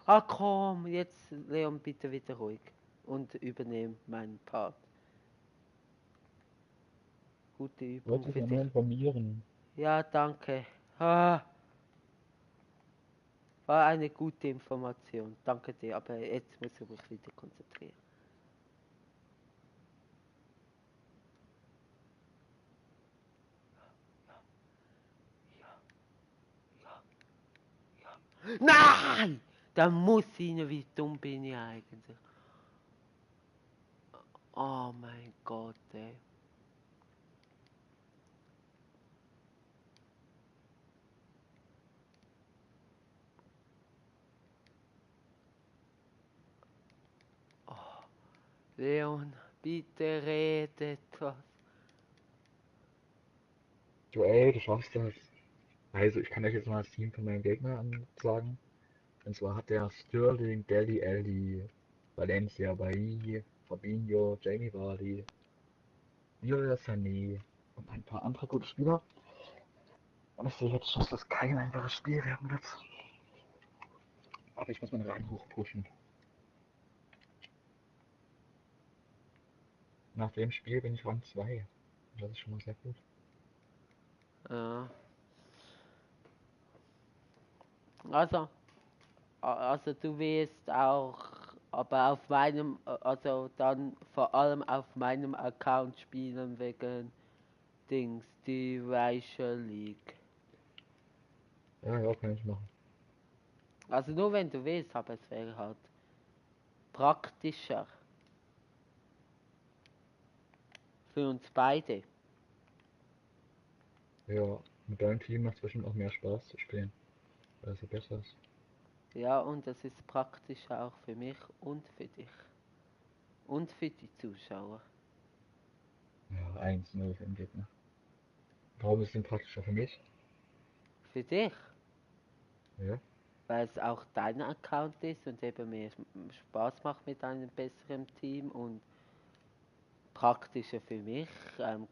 S1: Ah komm, jetzt Leon bitte wieder ruhig und übernehm meinen Part. Gute Übung
S2: Wollte ich
S1: für
S2: ja nur
S1: dich.
S2: informieren.
S1: Ja, danke. Ah, war eine gute Information. Danke dir, aber jetzt muss ich mich wieder konzentrieren. Nein! Da muss ich rein, wie dumm bin ich eigentlich. Oh mein Gott, ey. Oh, Leon, bitte rede etwas.
S2: Du, ey, du schaffst das. Also, ich kann euch jetzt mal das Team von meinem Gegner ansagen. Und zwar hat der Sterling, Deli Alli, Valencia, Bailly, Fabinho, Jamie Vardy, Viola Sané und ein paar andere gute Spieler. Und ich sehe jetzt, dass das kein einfaches Spiel werden wird. Aber ich muss meinen Rang hochpushen. Nach dem Spiel bin ich Rang 2. Das ist schon mal sehr gut.
S1: Ja. Also, also du wirst auch, aber auf meinem, also dann vor allem auf meinem Account spielen wegen Dings, die Racial League.
S2: Ja, ja, kann ich machen.
S1: Also nur wenn du willst, aber es wäre halt praktischer für uns beide.
S2: Ja, mit deinem Team macht es bestimmt auch mehr Spaß zu spielen, weil es so besser ist.
S1: Ja, und es ist praktischer auch für mich und für dich. Und für die Zuschauer.
S2: Ja, 1-0 für den Gegner. Warum ist es denn praktischer für mich?
S1: Für dich,
S2: Ja,
S1: weil es auch dein Account ist und eben mehr Spaß macht mit einem besseren Team und praktischer für mich,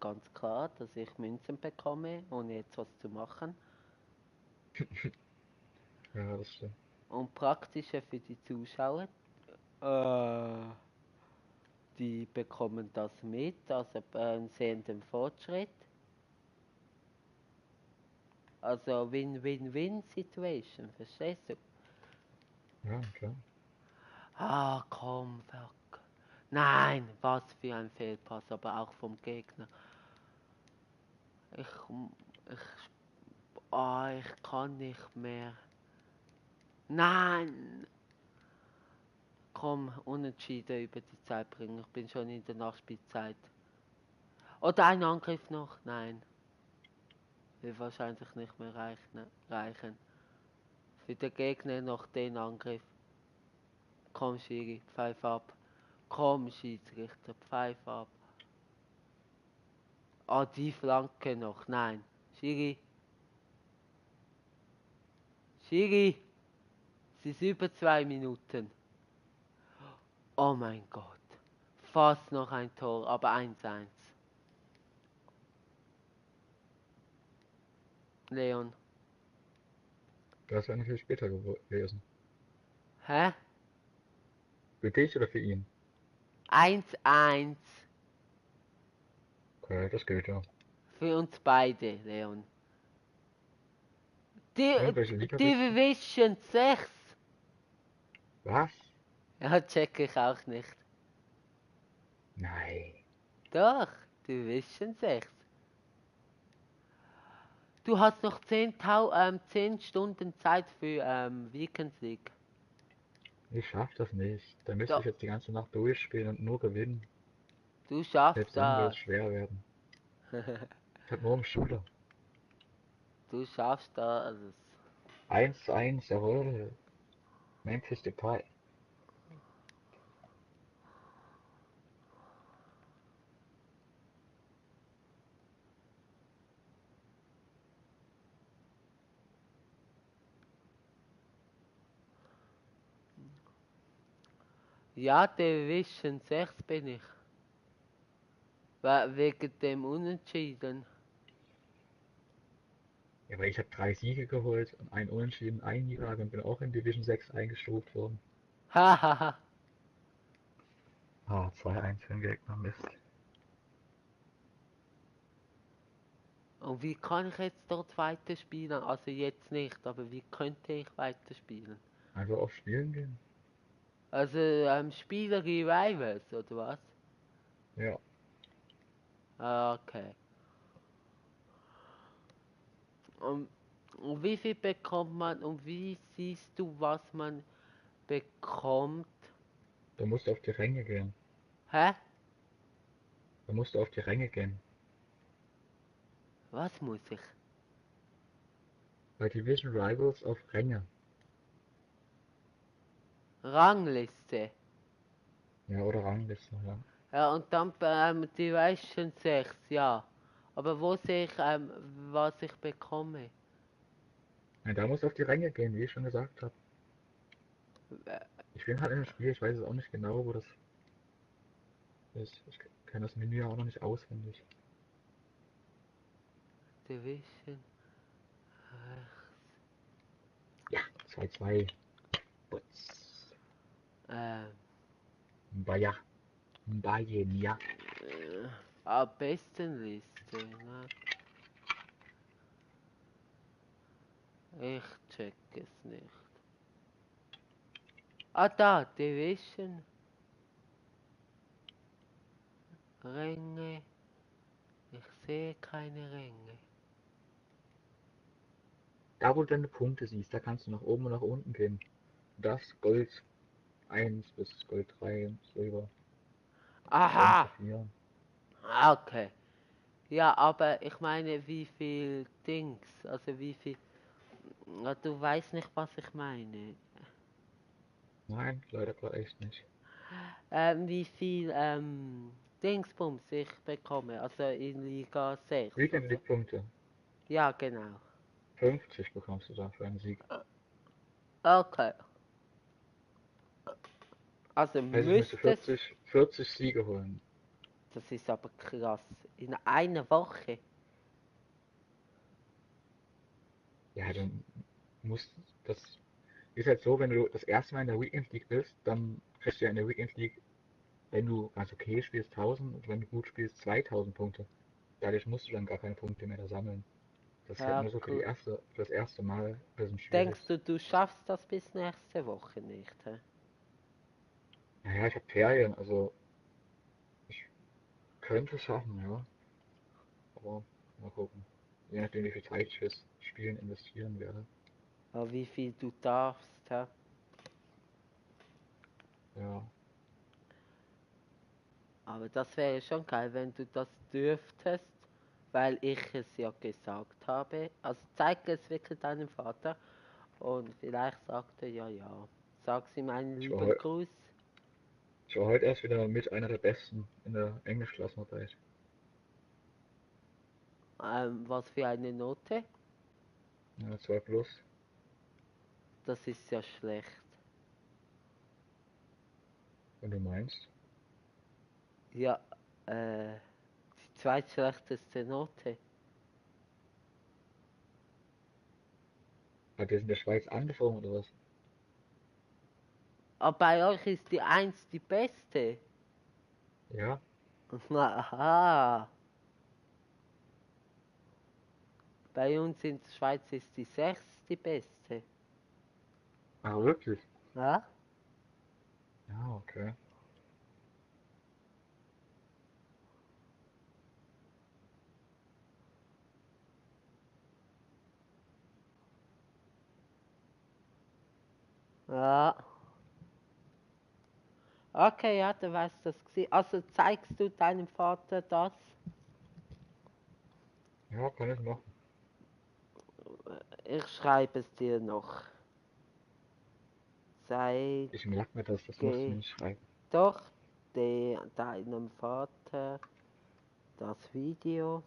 S1: ganz klar, dass ich Münzen bekomme, ohne jetzt was zu machen.
S2: ja, das stimmt.
S1: Und praktischer für die Zuschauer, äh, die bekommen das mit, also sehen den Fortschritt. Also Win-Win-Win-Situation, verstehst du?
S2: Ja, klar.
S1: Ah, komm, fuck. Nein, was für ein Fehlpass, aber auch vom Gegner. Ich, ich kann nicht mehr. Nein! Komm, unentschieden über die Zeit bringen. Ich bin schon in der Nachspielzeit. Oder ein Angriff noch? Nein. Wird wahrscheinlich nicht mehr reichen. Für den Gegner noch den Angriff. Komm, Schiri, pfeif ab. Komm, Schiedsrichter, pfeif ab. Ah, die Flanke noch. Nein. Schiri. Schiri. Es ist über 2 Minuten. Oh mein Gott. Fast noch ein Tor, aber 1-1. Leon.
S2: Das wäre natürlich später gewesen.
S1: Hä?
S2: Für dich oder für ihn?
S1: 1-1.
S2: Okay, das geht ja.
S1: Für uns beide, Leon. Die,
S2: Und welche Liga bist du?
S1: Division 6.
S2: Was?
S1: Ja, check ich auch nicht.
S2: Nein.
S1: Doch, Division 6. Du hast noch 10 Stunden Zeit für Weekend League.
S2: Ich schaff das nicht. Da müsste
S1: Doch,
S2: ich jetzt die ganze Nacht durchspielen und nur gewinnen.
S1: du schaffst
S2: Selbst dann wird
S1: das.
S2: es schwer werden. Ich hab morgen Schule.
S1: Du schaffst das.
S2: 1-1, jawohl. Memphis Depay.
S1: Ja, Division 6 bin ich. Wegen dem Unentschieden.
S2: Ja, aber ich habe 3 Siege geholt und einen Unentschieden, eine Niederlage und bin auch in Division 6 eingestuft worden.
S1: Hahaha.
S2: Ah, 2-1 für den Gegner, Mist.
S1: Und wie kann ich jetzt dort weiterspielen? Also jetzt nicht, aber wie könnte ich weiterspielen?
S2: Also auf Spielen gehen?
S1: Also Spieler Rivals, oder was?
S2: Ja.
S1: Ah, okay. Und, und wie viel bekommt man und wie siehst du, was man bekommt?
S2: Da musst du auf die Ränge gehen.
S1: Hä?
S2: Da musst du auf die Ränge gehen.
S1: Was muss ich?
S2: Bei Division Rivals auf Ränge.
S1: Rangliste.
S2: Ja, oder Rangliste, ja.
S1: Ja, und dann Division 6, ja. Aber wo sehe ich, was ich bekomme?
S2: Ja, da musst du auf die Ränge gehen, wie ich schon gesagt habe.
S1: Äh,
S2: Ich bin halt in dem Spiel, ich weiß es auch nicht genau, wo das ist. Ich kenne das Menü auch noch nicht auswendig.
S1: Division.
S2: Ja, 2-2. Putz.
S1: Ähm,
S2: Bayer. Bayern, ja.
S1: am besten Liste, ne? Ich check es nicht. Ah, da, Division. Ränge. Ich sehe keine Ränge.
S2: Da, wo du deine Punkte siehst, da kannst du nach oben und nach unten gehen. Das Gold 1 bis Gold 3, Silber, Bronze
S1: Aha!
S2: 4.
S1: Ah, okay. Ja, aber ich meine, wie viel Dings, also wie viel. Ja, du weißt nicht, was ich meine.
S2: Nein, leider gerade echt nicht.
S1: Wie viel Dingsbums ich bekomme, also in Liga 6.
S2: Weekend
S1: Also.
S2: League Punkte.
S1: Ja, genau.
S2: 50 bekommst du da für einen Sieg.
S1: Okay. Also
S2: Also ich müsste
S1: müsste es.
S2: 40 Siege holen.
S1: Das ist aber krass. In einer Woche.
S2: Ja, dann muss das ist halt so, wenn du das erste Mal in der Weekend League bist, dann kriegst du ja in der Weekend League, wenn du ganz okay spielst, 1000 und wenn du gut spielst, 2000 Punkte. Dadurch musst du dann gar keine Punkte mehr da sammeln. Das ist halt
S1: Ja,
S2: nur so
S1: cool.
S2: für das erste Mal ein bisschen schwierig.
S1: Denkst du, du schaffst das bis nächste Woche nicht? Hä?
S2: Naja, ich habe Ferien, also ich könnte es schaffen, ja. Aber mal gucken. Je nachdem, wie viel Zeit ich fürs Spielen investieren werde.
S1: Aber wie viel du darfst? Hä?
S2: Ja,
S1: Aber das wäre schon geil, wenn du das dürftest, weil ich es ja gesagt habe. Also zeig es wirklich deinem Vater und vielleicht sagt er ja, ja. Sag's ihm einen
S2: ich war,
S1: lieben
S2: heu
S1: Gruß.
S2: ich war heute erst wieder mit einer der Besten in der Englischklassenarbeit.
S1: Was für eine Note?
S2: Ja, 2 plus.
S1: Das ist ja schlecht.
S2: Und du meinst?
S1: Ja, die zweitschlechteste Note.
S2: Hat das in der Schweiz angefangen oder was?
S1: Aber bei euch ist die 1 die beste.
S2: Ja,
S1: Aha. Bei uns in der Schweiz ist die 6 die beste.
S2: aber wirklich.
S1: Ja?
S2: Ja, okay.
S1: Ja. Okay, ja, du weißt das gewesen. Also zeigst du deinem Vater das?
S2: Ja, kann ich machen.
S1: Ich schreibe es dir noch. Zeige
S2: Ich merke mir das musst du nicht schreiben.
S1: doch deinem Vater das Video.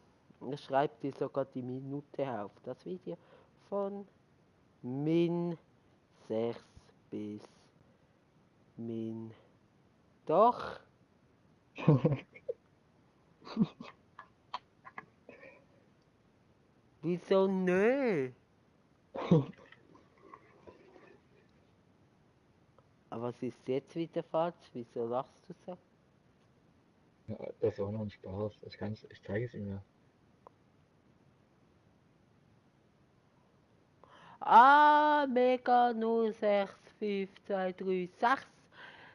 S1: Ich schreibe dir sogar die Minute auf. Das Video von Min 6 bis Min. Doch. Wieso nö? Aber was ist jetzt wieder falsch? Wieso lachst du so?
S2: Ja, das war nur ein Spaß. Ich zeige es ihm ja.
S1: Ah, mega 065236.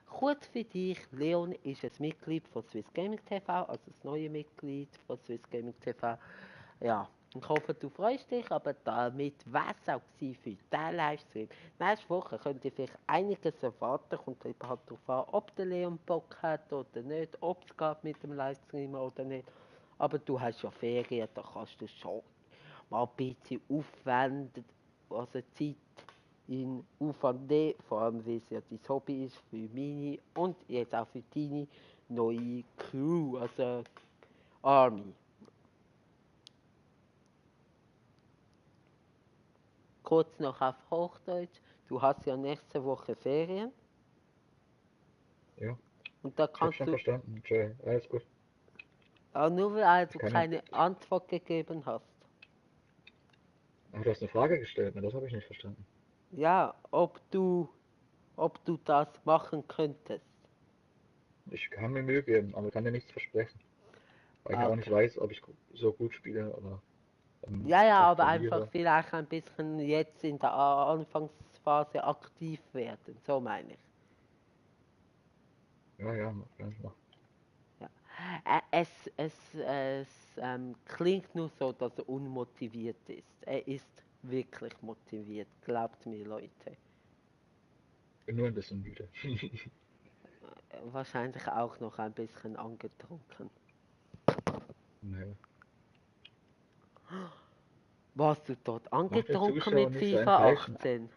S1: Kurz für dich, Leon ist ein Mitglied von Swiss Gaming TV, also das neue Mitglied von Swiss Gaming TV. Ja, ich hoffe, du freust dich, aber damit war es auch gewesen für diesen Livestream. Nächste Woche könnt ihr vielleicht einiges erwarten, kommt eben halt darauf an, ob der Leon Bock hat oder nicht, ob es geht mit dem Livestream oder nicht. Aber du hast ja Ferien, da kannst du schon mal ein bisschen aufwenden, also Zeit in Aufwand nehmen, vor allem weil es ja dein Hobby ist für meine und jetzt auch für deine neue Crew, also Army. Kurz noch auf Hochdeutsch, du hast ja nächste Woche Ferien
S2: Ja,
S1: und da
S2: ich hab's
S1: kannst
S2: schon
S1: du,
S2: verstanden. Joel, alles gut.
S1: auch nur weil
S2: Ich
S1: du
S2: kann ja.
S1: keine Antwort gegeben hast,
S2: Ach, du hast eine Frage gestellt, ne? Das habe ich nicht verstanden.
S1: ja, ob du das machen könntest.
S2: Ich kann mir Mühe geben, aber kann dir nichts versprechen. Weil ich auch nicht
S1: Okay.
S2: weiß, ob ich so gut spiele oder
S1: Ja, ja,
S2: oft
S1: aber einfach
S2: verliere.
S1: vielleicht ein bisschen jetzt in der Anfangsphase aktiv werden, so meine ich.
S2: Ja, ja, kann ich machen.
S1: Ja. Es klingt nur so, dass er unmotiviert ist. Er ist wirklich motiviert, glaubt mir, Leute.
S2: Bin nur ein bisschen müde.
S1: Wahrscheinlich auch noch ein bisschen angetrunken.
S2: Naja.
S1: Warst du dort
S2: Macht der
S1: angetrunken
S2: Zuschauer
S1: mit
S2: nicht so einen
S1: FIFA
S2: falschen,
S1: 18?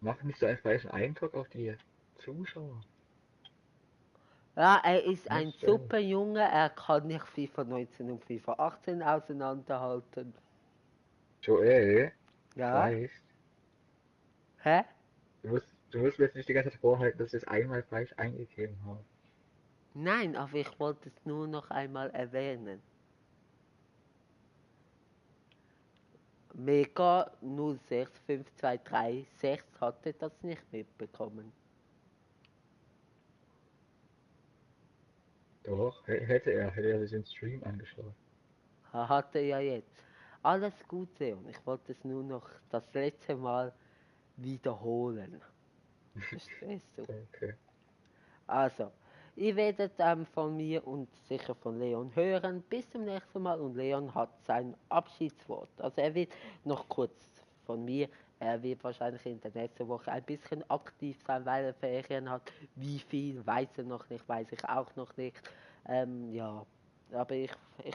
S2: macht nicht so einen falschen Eindruck auf die Zuschauer?
S1: Ja, er ist ein
S2: Nicht,
S1: super Junge, er kann nicht FIFA 19 und FIFA 18 auseinanderhalten.
S2: Joel,
S1: Ja?
S2: weißt,
S1: Hä?
S2: du musst mir jetzt nicht die ganze Zeit vorhalten, dass ich es einmal falsch eingegeben habe.
S1: Nein, aber ich wollte es nur noch einmal erwähnen. Mega 065236 hatte das nicht mitbekommen.
S2: Doch, hätte er sich den Stream angeschaut.
S1: Er hatte ja jetzt. Alles Gute und ich wollte es nur noch das letzte Mal wiederholen. Verstehst du?
S2: Okay.
S1: Also, ihr werdet von mir und sicher von Leon hören. Bis zum nächsten Mal und Leon hat sein Abschiedswort. Also er wird noch kurz von mir, er wird wahrscheinlich in der nächsten Woche ein bisschen aktiv sein, weil er Ferien hat. Wie viel, weiß er noch nicht, weiß ich auch noch nicht. Ja, aber ich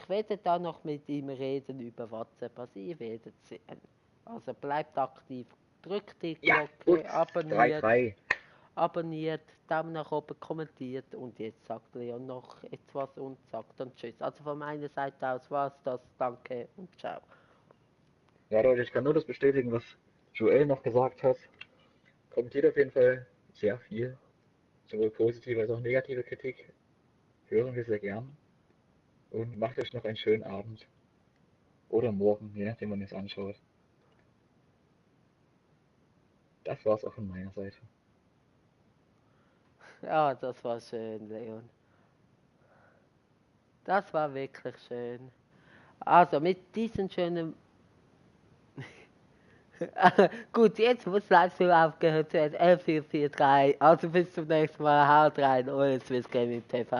S1: werde da noch mit ihm reden über WhatsApp, also ihr werdet sehen. Also bleibt aktiv, drückt die
S2: Ja, gut.
S1: Glocke, abonniert.
S2: 3-3.
S1: Abonniert, Daumen nach oben, kommentiert und jetzt sagt Leon noch etwas und sagt dann Tschüss. Also von meiner Seite aus war's das. Danke und ciao.
S2: Ja, Leute, ich kann nur das bestätigen, was Joel noch gesagt hat. Kommentiert auf jeden Fall sehr viel. Sowohl positive als auch negative Kritik. Hören wir sehr gern. Und macht euch noch einen schönen Abend. Oder morgen, je nachdem, wann ihr es anschaut. Das war's auch von meiner Seite.
S1: Ja, das war schön, Leon. Das war wirklich schön. Also mit diesen schönen... Gut, jetzt muss Livestream aufgehört werden. 11.443. Also bis zum nächsten Mal. Haut rein. Euer Swiss Gaming TV.